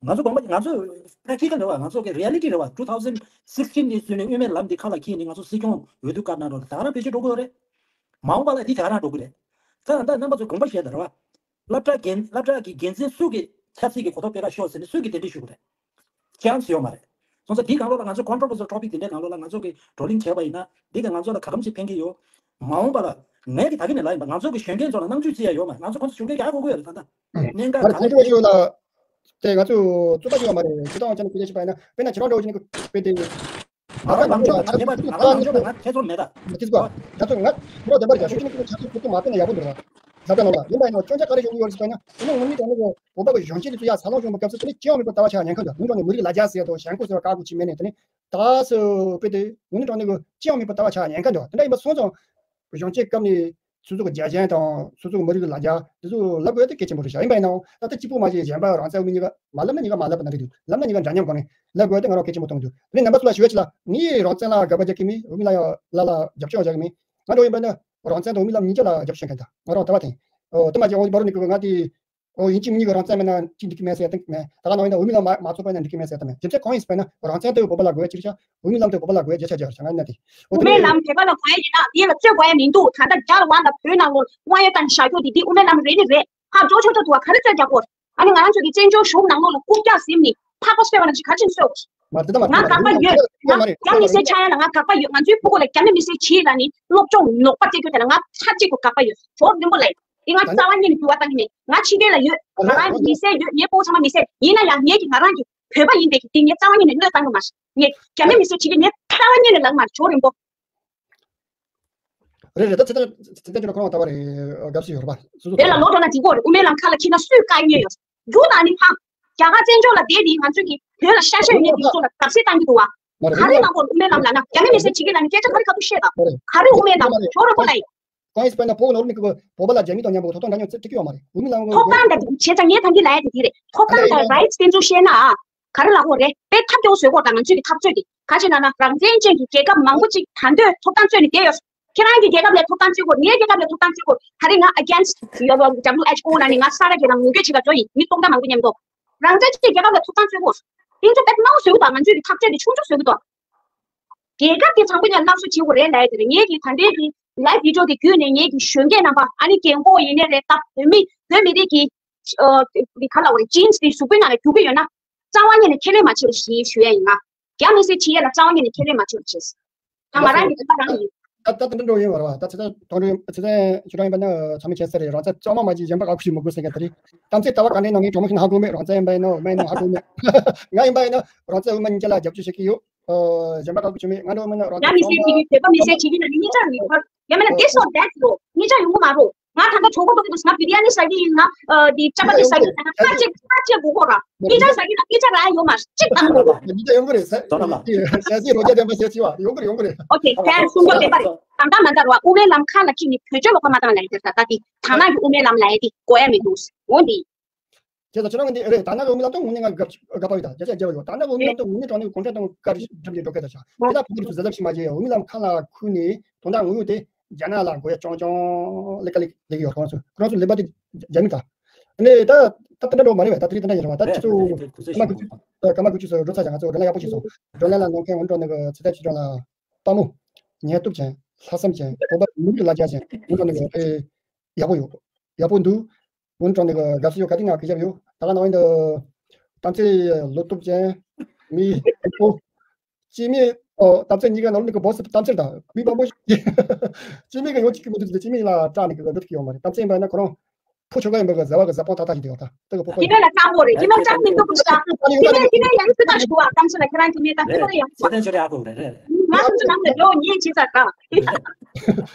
ང་ཚོ་དགོངས་པ་ང་ཚོ་practical་རེད་བ། ང་ཚོ་གི་reality་རེད་བ། two thousand sixteen་ནས་བཟུང་ནས་དབུ་མའི་ལམ་འདི་ཁ་ལ་འཁྱེར་ནས་ང་ཚོ་སྲིད་སྐྱོང་འོས་བསྡུ་བཀའ་གནང་རོགས་ད་ག་རང་བེད་སྤྱོད་འགྲོ་གི་ཡོད་རེད། མ་འོངས་པ་ལ་འདི་ད་ག་རང་འགྲོ་གི་རེད། ད་ད་རྣམ་པ་ཚོ་དགོངས་པ་བཞེས་ད་རེད་བ། སློབ་གྲྭ་འགན་སློབ་གྲྭ་གི་འགན་འཛིན་སུ་གི་ཆབ་སྲིད་ཀྱི་གོ་རྟོགས་སྤེལ་ག་ཤོག་ཟེར་ནས་སུ་གི་དེ་འདྲ་ཞུ་གི་རེད། chance་ཡོད་མ་རེད། སོང་ཙང་དེའི་སྒང་ལོགས་ལ་ང་ཚོ་controversial topic་དེ་འདྲའི་སྒང་ལོགས་ལ་ང་ཚོ་གི་བགྲོ་གླེང་བྱས་པ་ཡིན་ན་འདི་ག་ང་ཚོ་ལ་ག་གམ་ཞིག་ཕན་གྱི་ཡོད། མ་འོངས་པ་ལ་ངས་ཀྱི་ད་གིན་ནས་ལབ་ཡིན་པ་ང་ཚོ་གི་གཞོན་སྐྱེས་ཚོ་ལ་རྣམ་དཔྱོད་ཅི་ཡང་ཡོད་མ་རེད། ང་ཚོ་ཁོང་ཚོ་གཞོན་སྐྱེས་རྒྱག་དགོས་ཀྱི་ཡོད་རེད་ད་ལྟ། གནད་འགག་ག་རེ་controversial་ལ་ དེ་ང་ཚོས་རྩོད་པ་བྱེད་པ་མ་རེད། སྤྱིར་བཏང་ཅན་སྐད་ཆ་བཤད་པ་ཡིན་ན། དཔེར་ན་ཁྱེད་རང་འདྲ་བོ་ཞིག་ནི་དཔེ་དེ། ང་རང་ང་རང་ང་ཁྱེད་ཚོར་མེད་ད། ང་ཁྱེད་ཚོར་མེད་ད། ཁྱེད་ཚོ་ང་ཁྱེད་ཚོ་རྒྱབ་པར་རྒྱབ་ཤུགས་ཅན་གྱི་ཆབ་སྲིད་ཁོ་ཚོ་མ་སྤེལ་ན་ཡག་པོ་འདུག་ར། ཟ་ད་ནོ་ལ་ཡིན་པ་ཡིན་ནོ་སྐྱོན་ཆ་ག་རེ་ཡོང་གི་ཡོད་རེད་ཟེར་ན། དེ་ནི་དངོས་གནས་དྲང་གནས་ཀྱི་བོད་པ་གི་གཞོན་སྐྱེས་དེ་ཚོ་ཡ་ས་ལོང་བྱུང་བ་སྐབས་སུ་དེ་ནི་སྤྱི་ཡོངས་མི་གི་ལྟ་བ་ཆགས་ཉེན་ཁ་འདུག། དངོས་དྲང་ནས་མི་རིགས་ལ་རྒྱ་ཟེར་ཡ་དང་ཞེན་ཁོག་ཟེར་བ་བཀག་དགོས་ཀྱི་མེད་ནས། དེ་ནི་ད་སུ་དཔེ་དེ་དངོས་གནས་དྲང་གནས་ཀྱི་སྤྱི་ཡོངས་མི་གི་ལྟ་བ་ཆགས་ཉེན་ཁ་འདུག། དེ་འདྲ་ཡིན་པ་སོང་ཙང་གཞོན་སྐྱེས་སྐབས་ནས་སོ་སོ་གི་རྒྱལ་ཞེན་དང་སོ་སོ་གི་མི་རིགས་ལ་རྒྱ་དེ་ཚོ་ལབ་དགོས་དེ་གལ་ཆེན་པོ་རེད་ཤག། ཡིན་པ་ཡིན་ནའང་ད་ལྟ་གཅིག་པོ་མ་བྱས་གཞན་པ་རང་བཙན་འོས་མི་གཉིས་ཀ་མ་ལབ་ན་གཉིས་ཀ་མ་ལབ་པ་ན་འགྲིག་འདུག། ལབ་ན་གཉིས་ཀ་འདྲ་མཉམ་སྒོ་ནས་ལབ་དགོས་དེ་ང་རང་གལ་ཆེན་པོ་མཐོང་གི་འདུག། དེ་ནས་རྣམ་པ་ཚོ་ལ་ཞུ་བ་ཅིག་ལ། ངས་རང་བཙན་ལ་དགག་པ་རྒྱག་གི་མིན། འོས་མི་ལ་ཡང་ལ་ལ་རྒྱབ་སྐྱོར་རྒྱག་གི་མིན། ང་འདྲ་ཡིན་པ་ན་རང་བཙན་དང་འོས་མི་ལ་གཉིས་ཀ་ལ་རྒྱབ་སྐྱོར་བྱེད་མཁན་དང་ང་རང་ལྟ་བ་དེ། ཨོ་དེ་མ་བྱས་འོང་བར་ནི་ང་དེ། ཨོ་ཡིན་གཅིག་མིན་གཉིས་ཀྱི་རང་བཙན་མེད་ན་གཅིག་འགྲིག་གི་མེད་ཟེར་སྟངས་མེད། ད་ག་ནང་བཞིན་འོས་མི་ལ་མ་མ་ཚོགས་པ་ན་འགྲིག་གི་མེད་ཟེར་སྟངས་མེད། རྒྱུ་མཚན་གང་ཡིན་ཟེར་ན་རང་བཙན་དེ་བོད་པ་ལ་དགོས་ཡ་ཅི་རེད་ཤག། འོས་མི་ལ་དེ་བོད་པ་ལ་དགོས་ཡ་བརྒྱ་ཆ་བརྒྱ་རེད་ཤག། ང་ཡིན་ན་དེ། འོ་དེ་དབུ་མའི་ལམ་བོད་པ་ལ་དགོས་ཡ་ཡིན་ན་དེ་ལ་རྩོད་དགོས་ཡ་མི་འདུག། ད་ལྟ་རྒྱ་ལ་དབང་དང་བོད་ནང་ལོགས་དབང་ཡོད་དང་བཞག་རྒྱུ་དེ་དེ་དབུ་མའི་ལམ་རེད་ནི་རེད། ཧ་ཅོ་ཆོ་ཆོ་འདུག་བ། ག་རེ་རྩོད་རྒྱག་དགོས། ཨ་ནི་ང་རང་ཚོ་གི་བཙན་བྱོལ་གཞུང་ནང་ལོགས་ལ་རྐུབ་བཀྱག་ཟིན་ནི་ཕག་པ་གསོད་པ་ནང་བཞིན་ག་ཅིན་གསོད། མ་དེ་ད་མ་ང་དེ་དགག་པ་ཡོད། ང་རྒྱ་མི་སེར་ཆགས་ཡ་ལ་ང་དགག་པ་ཡོད། ང་ཚོའི་ཕྲུ་གུ་ལ་རྒྱ་མི་མི་སེར་བྱེད་ལ་ནི་སློབ་སྦྱོང་ལོག་པ་སྤྲད་རྒྱུ་དེ་ལ་ང་ཚ་གཅིག་གི་དགག་པ་ཡོད། ཇོ་རིན་པོ་ལགས། འདི་ང་རྩ་བ་ཉིད་ནས་འགྱུར་བ་བཏང་གི་མེད། ང་ཕྱི་རྒྱལ་ལ་ཡོད། ང་རང་གི་མི་སེར་ཡོད། ངའི་ཕྲུ་གུ་ཚང་མ་མི་སེར་ཡིན་ན་ཡང་ངེད་ཀྱི་ང་རང་གི་བོད་པ་ཡིན་པའི་གི་དེ་ངས་རྩ་བ་ཉིད་ནས་གནོད་བཏང་གི་མ་རེད། ངས་རྒྱ་མི་མི་སེར་བྱེད་ཀྱི་ངས་རྩ་བ་ཉིད་ནས་ལབ་མ་རེད། ཇོ་རིན་པོ། རེད་རེད། ད་ཚེ་ཐར་ཚེ་ཐར་ཅོ་ན་ཁོ་རང་ལྟ་བ་རེད། དགའ་བསུ་ཡོད་རེད་པ། སོ་སོ་དེ་ལ་ལོ་འགྲོ་ན་འགྲིག་གོ་རེད། དབུ་མའི་ལམ་ཁ་ལ་འཁྱེར་ན་སུས་བཀག་ཉེན་ཡོད། རྒྱུ་ན་ནི་ཕ། རྒྱ་གར་བཙན་བྱོལ་ལ་བསྡད་དེ་ང་ཚོས་ཀྱི་བོད་ལ་ཤ་ཤ་ཡོད་མཁན་དེ་ཚོ་ལ་བརྡབ་གསིག་བཏང་གི་འདུག་བ། མ་རེད། ག་རེ་ལབ་དགོས་རེད། དབུ་མའི་ལམ་ལབ་ན་རྒྱ་མི་མི་སེར་བྱེད་ཀྱི་ལབ་ནི་སྐད་ཆ་ག་རེ་ག་དུས་བཤད་དང་། མ་རེད། ག་རེ་དབུ་མའི་ལམ་ཇོ་རིན་པོ་ལགས་ཡིན། གང་ཡིན་ཟེར་ན་བོད་ནང་ལོགས་ནས་ཀྱི་བོད་པ་ལ་རྒྱ་མི་དང་མཉམ་པོ་ཐོབ་ཐང་འདྲ་མཉམ་བརྩི་གི་ཡོད་མ་རེད། དབུ་མའི་ལམ་ཐོབ་ཐང་འདྲ་བྱས་ཙང་ངས་ད་གིན་ལབ་ཡ་དེ་དེ་རེད། ཐོབ་ཐང་དང་རའིཊ་དེ་ཚོ་བཤད་ན་ཨ། ག་རེ་ལབ་དགོས་རེད། དཔེ་ཐབས་སྐྱོ་བོ་བཟོས་གོ་དང་ང་ཚོས་ཀྱི་འཐབ་རྩོད་དེ་ག་ཅི་ལབ་ན་རང་བཙན་ཅན་གྱི་རྒྱལ་ཁབ་མང་པོ་ཅིག་ད་འདོད་ཐོབ་ཐང་རྩོད་ནས་བསྡད་ཡོད། ཁྱེད་རང་གི་རྒྱལ་ཁབ་ལ་ཐོབ་ཐང་རྩོད་དགོས། ངའི་རྒྱལ་ཁབ་ལ་ཐོབ་ཐང་རྩོད་དགོས། ད་རེས་ང་against W H O ལབ་ནས་ང་ས་ར་གི་རང་ངོ་རྒོལ་བྱེད་ག་འགྲོ་ཡིན། མི་སྟོང་ཕྲག་མང་པོ་མཉམ་དུ། རང་བཙན་ཅན་གྱི་རྒྱལ་ཁབ་ལ་ཐོབ་ཐང་རྩོད་དགོས། དེ་ཚོ་དཔེ་སྣང་བཟོས་གོ་དང་ང་ཚོས་ཀྱི་འཐབ་རྩོད་དེ་ཆུང་ཆུང་བཟོས་གོ་དང་། རྒྱལ་ཁབ་དེ་དང་པོ་ནས་སླར་གསོ་བྱེད་དགོས་རེད་ལབ་ཡ་དེ་རེད། ངའི་གི་ད་ལྟའི་གི་live video དེ་བརྒྱུད་ནས་ངའི་གི་གཞོན་སྐྱེས་རྣམ་པ་ཨ་ནི་རྒན་གོག་ཡིན་ནའི་རེད། ད་བོད་མི་བོད་མི་རིགས་ཀྱི་ཨ་དེ་ག་ལབ་དགོས་རེད། genes དེ་གཟུགས་པོའི་ནང་ལ་རྒྱུག་གི་ཡོད་ན། རྩ་བ་ཉིད་ནས་ཁས་ལེན་མ་བྱེད་ཞེས་ཞུ་ཡ་ཡིན། ང་རྒྱ་མི་སེར་བྱེད་ཡ་ལ་རྩ་བ་ཉིད་ནས་ཁས་ལེན་མ་བྱེད་ཞེས། ད་ང་རང་གི་ལྟ་བ་རང་ཡིན། ད་ད་ད་འགྲོ་ཡིན་བར་བ། ད་ཚེ་ད་དོན་འགྲོ་ཚེ་ད་ཁྱོད་རང་ཡིན་པ་ན་ཚང་མས་བྱས་ཟེར་རེད། རང་ཚེ་གཙང་མ་མ་བྱེད་གཞན་པ་ག་ཁུ་ཞིག་མི་དགོས་ཟེར་མཁན་དེ་རེད། གཏམ་ཚེ་ལྟ་བ་ག་འདྲའི་ནང་གི་གྲོགས་མོ་ཞིག་ན་ཧ་གོ་མེད། རང་ཚེ་ཡིན་པ་ཡིན་ན་མ་ཡིན་ན་ཧ་གོ་མེད། ང་ཡིན་པ་ཡིན་ན་རང་ཚེ་འོས་མ་གཉིས་ཆ་ལ་རྒྱབ་སྐྱོར་བྱེད་ཀྱི་ཡོད། ཨོ་གཞན་པ་ག་ཁུ་ཞིག་མེད། ང་འགྲོ་མིན་ན་རང་ཚེ་ཡ་མི་སེར་བྱེད་ཀྱི་བོད་པ་མི་སེར་བྱེད་ཀྱི་ན་གཉིས་ཆ་མི་ཕར་ཡ་མིན་ན་this or that རོ་གཉིས་ཆ་ཡོང་གི་མ་རོ། ང་ད་ལྟ་གྲོགས་པོ་འགྲོ་གི་འདུག་ཟེར་ན་བི་རི་ཡ་ནི་ཟ་གི་ཡིན་ན། ཨ་འདི་ཅ་པ་ཏི་ཟ་གི་ཡིན་ན་ཁ་ཅིག་ཁ་ཅིག་དགོས་ཁོ་ར། གཉིས་ཆ་ཟ་གི་ན་གཉིས་ཆ་རག་ཡོད་མ་རེད། གཅིག་དང་པོ། གཉིས་ཆ་ཡོང་གི་རེད་ཟེར། ཟོ་ན་ལ། ཟ་ཟི་རོ་རྒྱ་ལྡན་པ་ཟེར་ཆེ་བ་ཡོང་གི་རེད། ཡོང་གི་རེད། ཨོ་ཁེ། ད་གསུང་རྒྱུ་བདེན་པ་རེད། ད་ལྟ་མ་འདར་བ་དབུ་མའི་ལམ་ཁ་ལ་ཁྱེར་ནས་བོད་ཆོས་ལོག་པ་མ་བཏང་ལ་ཡི་དེར་ད་ལྟ་དེ་ད་ནང་གི་དབུ་མའི་ལམ་ལ་ཡི་དེ་དགོས་ཡ་མི་འདུག་འོ་འདི། ཁྱེད་ཚོ་ཁྱེད་རང་གི་འདི་རེད། ད་ནང་གི་དབུ་མའི་ལམ་དང་དངོས་གནས་ང་དགའ་དགའ་པོ་ཡོད། ད་རྒྱ་ཆ་རྒྱ་བ་ཡོད། ད་ནང་གི་དབུ་མའི་ལམ་དང་དངོས་གནས་དྲང་གནས་གུང་ཁྲན་ཏང་གི་བཀའ་དྲིན་འགྲུབ་ཀྱི་འགྲོ་སྐད་ད་ཆ་དེ་ལ་ཕུགས་རེ་ཚོ་གཟབ་གཟབ་ཞིག་མ་བྱས་ཡ། དབུ་མའི་ལམ་ཁ་ལ་ཁུར་ནས་དོན་དག་དངོས་ཡོད་དེ། རྒྱ་ནག་ལ་དགོས་ཡ་ཅོང་ཅོང་ལས་ཀ་ལས་ལས་ཀྱི་ཡོད། ཁོ་རང་ཚོ་ཁོ་རང་ཚོ་ལས་པ་དེ་རྒྱ་མི་ད། ཨ་ནི་ད་ད་དེ་འདྲ་འགྲོ་མ་རེད་བས། ད་དེ་རིང་དེ་འདྲ་ཡིན་རེད་བ། ད་ཁྱེད་ཚོ་ཀརྨ་དགུ་བཅུ་ཀརྨ་དགུ་བཅུ་ཚོ་འགྲོ་ཚར་ཀྱང་ང་ཚོ་བགྲོ་གླེང་ཡག་པོ་ཞིག་སོང་། བགྲོ་གླེང་ལ་ལངས་མཁན་འོན་ཀྲང་ནི་གི་ཚེ་ཐར་ཆོས་སྒྲོན་ལ་དཔའ་མོ། ཉན་སྟོབས་ཅན། ལྷག་བསམ་ཅན། བོད་པ་མི་རིགས་ལ་རྒྱ་ཅན། འོན་ཀྲང་ནི་གི་ཨེ་ཡག་པོ་ཡོད། ཡག་པོ་འདུག། འོན་ཀྲང་ནི་གི་དགའ་བསུ་ཡོད། ག་དེ་ང་གི་ཞབས་ཡོད། ད་ག་ནང་བཞིན་དུ་གཏམ་ཚེ་ལོ་སྟོབས་ཅན། མི་ཡག་པོ། སྐྱེ་དམན། ཨོ་གཏམ་ཚེ་གཉིས་ཀ་ནང་ལོགས་ནས་གི་བོ་སི་གཏམ་ཚེ་དང་མི་མང་པོ་ཞིག་སྐྱེ་དམན་གི་ཡོང་ཅིག་གི་མི་འདུག་ཟེར། སྐྱེ་དམན་ལ་སྐྲག་ནས་གི་འགྲོ་ཐུབ་ཀྱི་ཡོད་མ་རེད། གཏམ་ཚེ་ཡིན་པ་ན་ཁོ་རང་ཕོ་ཆོ་ག་ཡིན་པ་གི་ཟ་བ་གི་ཟ་སྤོང་ཐག་ཐག་ཞིག་འདུག་ཡོད། ད་ད་གི་ཕོ་ཁ་སྐྱེ་དམན་ལ་སྐྲག་དགོས་རེད། སྐྱེ་དམན་སྐྲག་མི་འདུག་གི་ཤ། སྐྱེ་དམན་ཡང་ཚིག་ཐག་ཞུ་བ་གཏམ་ཚེ་ལ་ཁྱེད་རང་གི་མི་ད་ཁྱེད་རང་ཡང་ཚིག་ཐག་ཞུ་བ། ཚེ་ཐར་ཆོས་སྒྲོན་ཡག་པོ་རེད། རེད། ང་ཚོ་ཚོ་ནང་ལ་འགྲོ་ཉེས་བྱེད་ས་ག་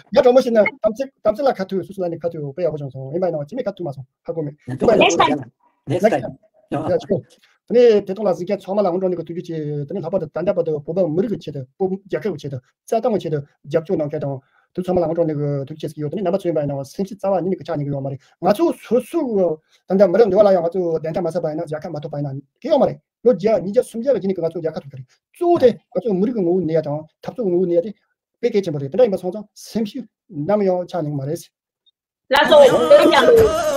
ང་གྲོགས་མོ་ཞིག་ན་གཏམ་ཚེ་གཏམ་ཚེ་ལ་ཁ་ཐུག་སུ་སུ་ལ་ནི་ཁ་ཐུག་དཔེ་ཡག་པོ་བྱུང་སོང་། ཡིན་པ་ཡིན་ན་སྐྱེ་དམན་ཁ་ཐུག་མ་སོང་། ཧ་གོ་མེད། Next time. Next time. ཡ་ཆོ། དེ་ནས་དེ་ཐོག་ལ་གཟིགས་མཁན་ཚང་མ་ལ་འོན་ཀྲང་ནི་གི་ཐུགས་རྗེ་ཆེ། དེ་ནས་ལྷག་པར་དུ་ད་ལྟ་བར་དུ་བོད་པ་མི་རིགས་ཀྱི་ཆེད་དུ། བོད་རྒྱལ་ཁབ་ཀྱི་ཆེད་དུ། རྩ་དང་གི་ཆེད་དུ་རྒྱབ་སྐྱོར་གནང་མཁན་དང་དེ་ཚང་མ་ལ་འོན་ཀྲང་ནི་གི་ཐུགས་རྗེ་ཆེ་ཟེར་གྱི་ཡོད། དེ་ནས་རྣམ་པ་ཚོ་ཡིན་པ་ཡིན་ན་སེམས་ཤུགས་རྩ་བ་ཉིད་ནས་གི་ཆག་ཉན་གི་ཡོད་མ་རེད། ང་ཚོ་སོ་སོ་གི་ད་ལྟ་མི་རབས་འདི་བ་ལ་ཡང་ང་ཚོ་བདེན་མཐའ་མ་གསལ་བ་ཡིན་ན། རྒྱལ་ཁ་མ་ཐོབ་པ་ཡིན་ན་གི་ཡོད་མ་རེད། ལོ་བརྒྱ་ཉིས་བརྒྱ་སུམ་བརྒྱ་གི་རྗེས་ནས་གི་ང་ཚོ་རྒྱལ་ཁ་ཐོབ་ཀྱི་རེད། གཙོ་བོ་དེ་ང་ཚོ་མི་རིགས་ཀྱི་ངོ་བོ་གནས་ཡ་དང་འཐབ་རྩོད་ཀྱི་ངོ་བོ་གནས་ཡ་དེ་དཔེ་གལ་ཆེན་པོ་རེད། དེ་འདྲ་ཡིན་པ་སོང་ཙང་སེམས་ཤུགས་ནམ་ཡང་ཆག་ཉན་གི་མ་རེད། ལགས་སོ། ཨོ་ཡ།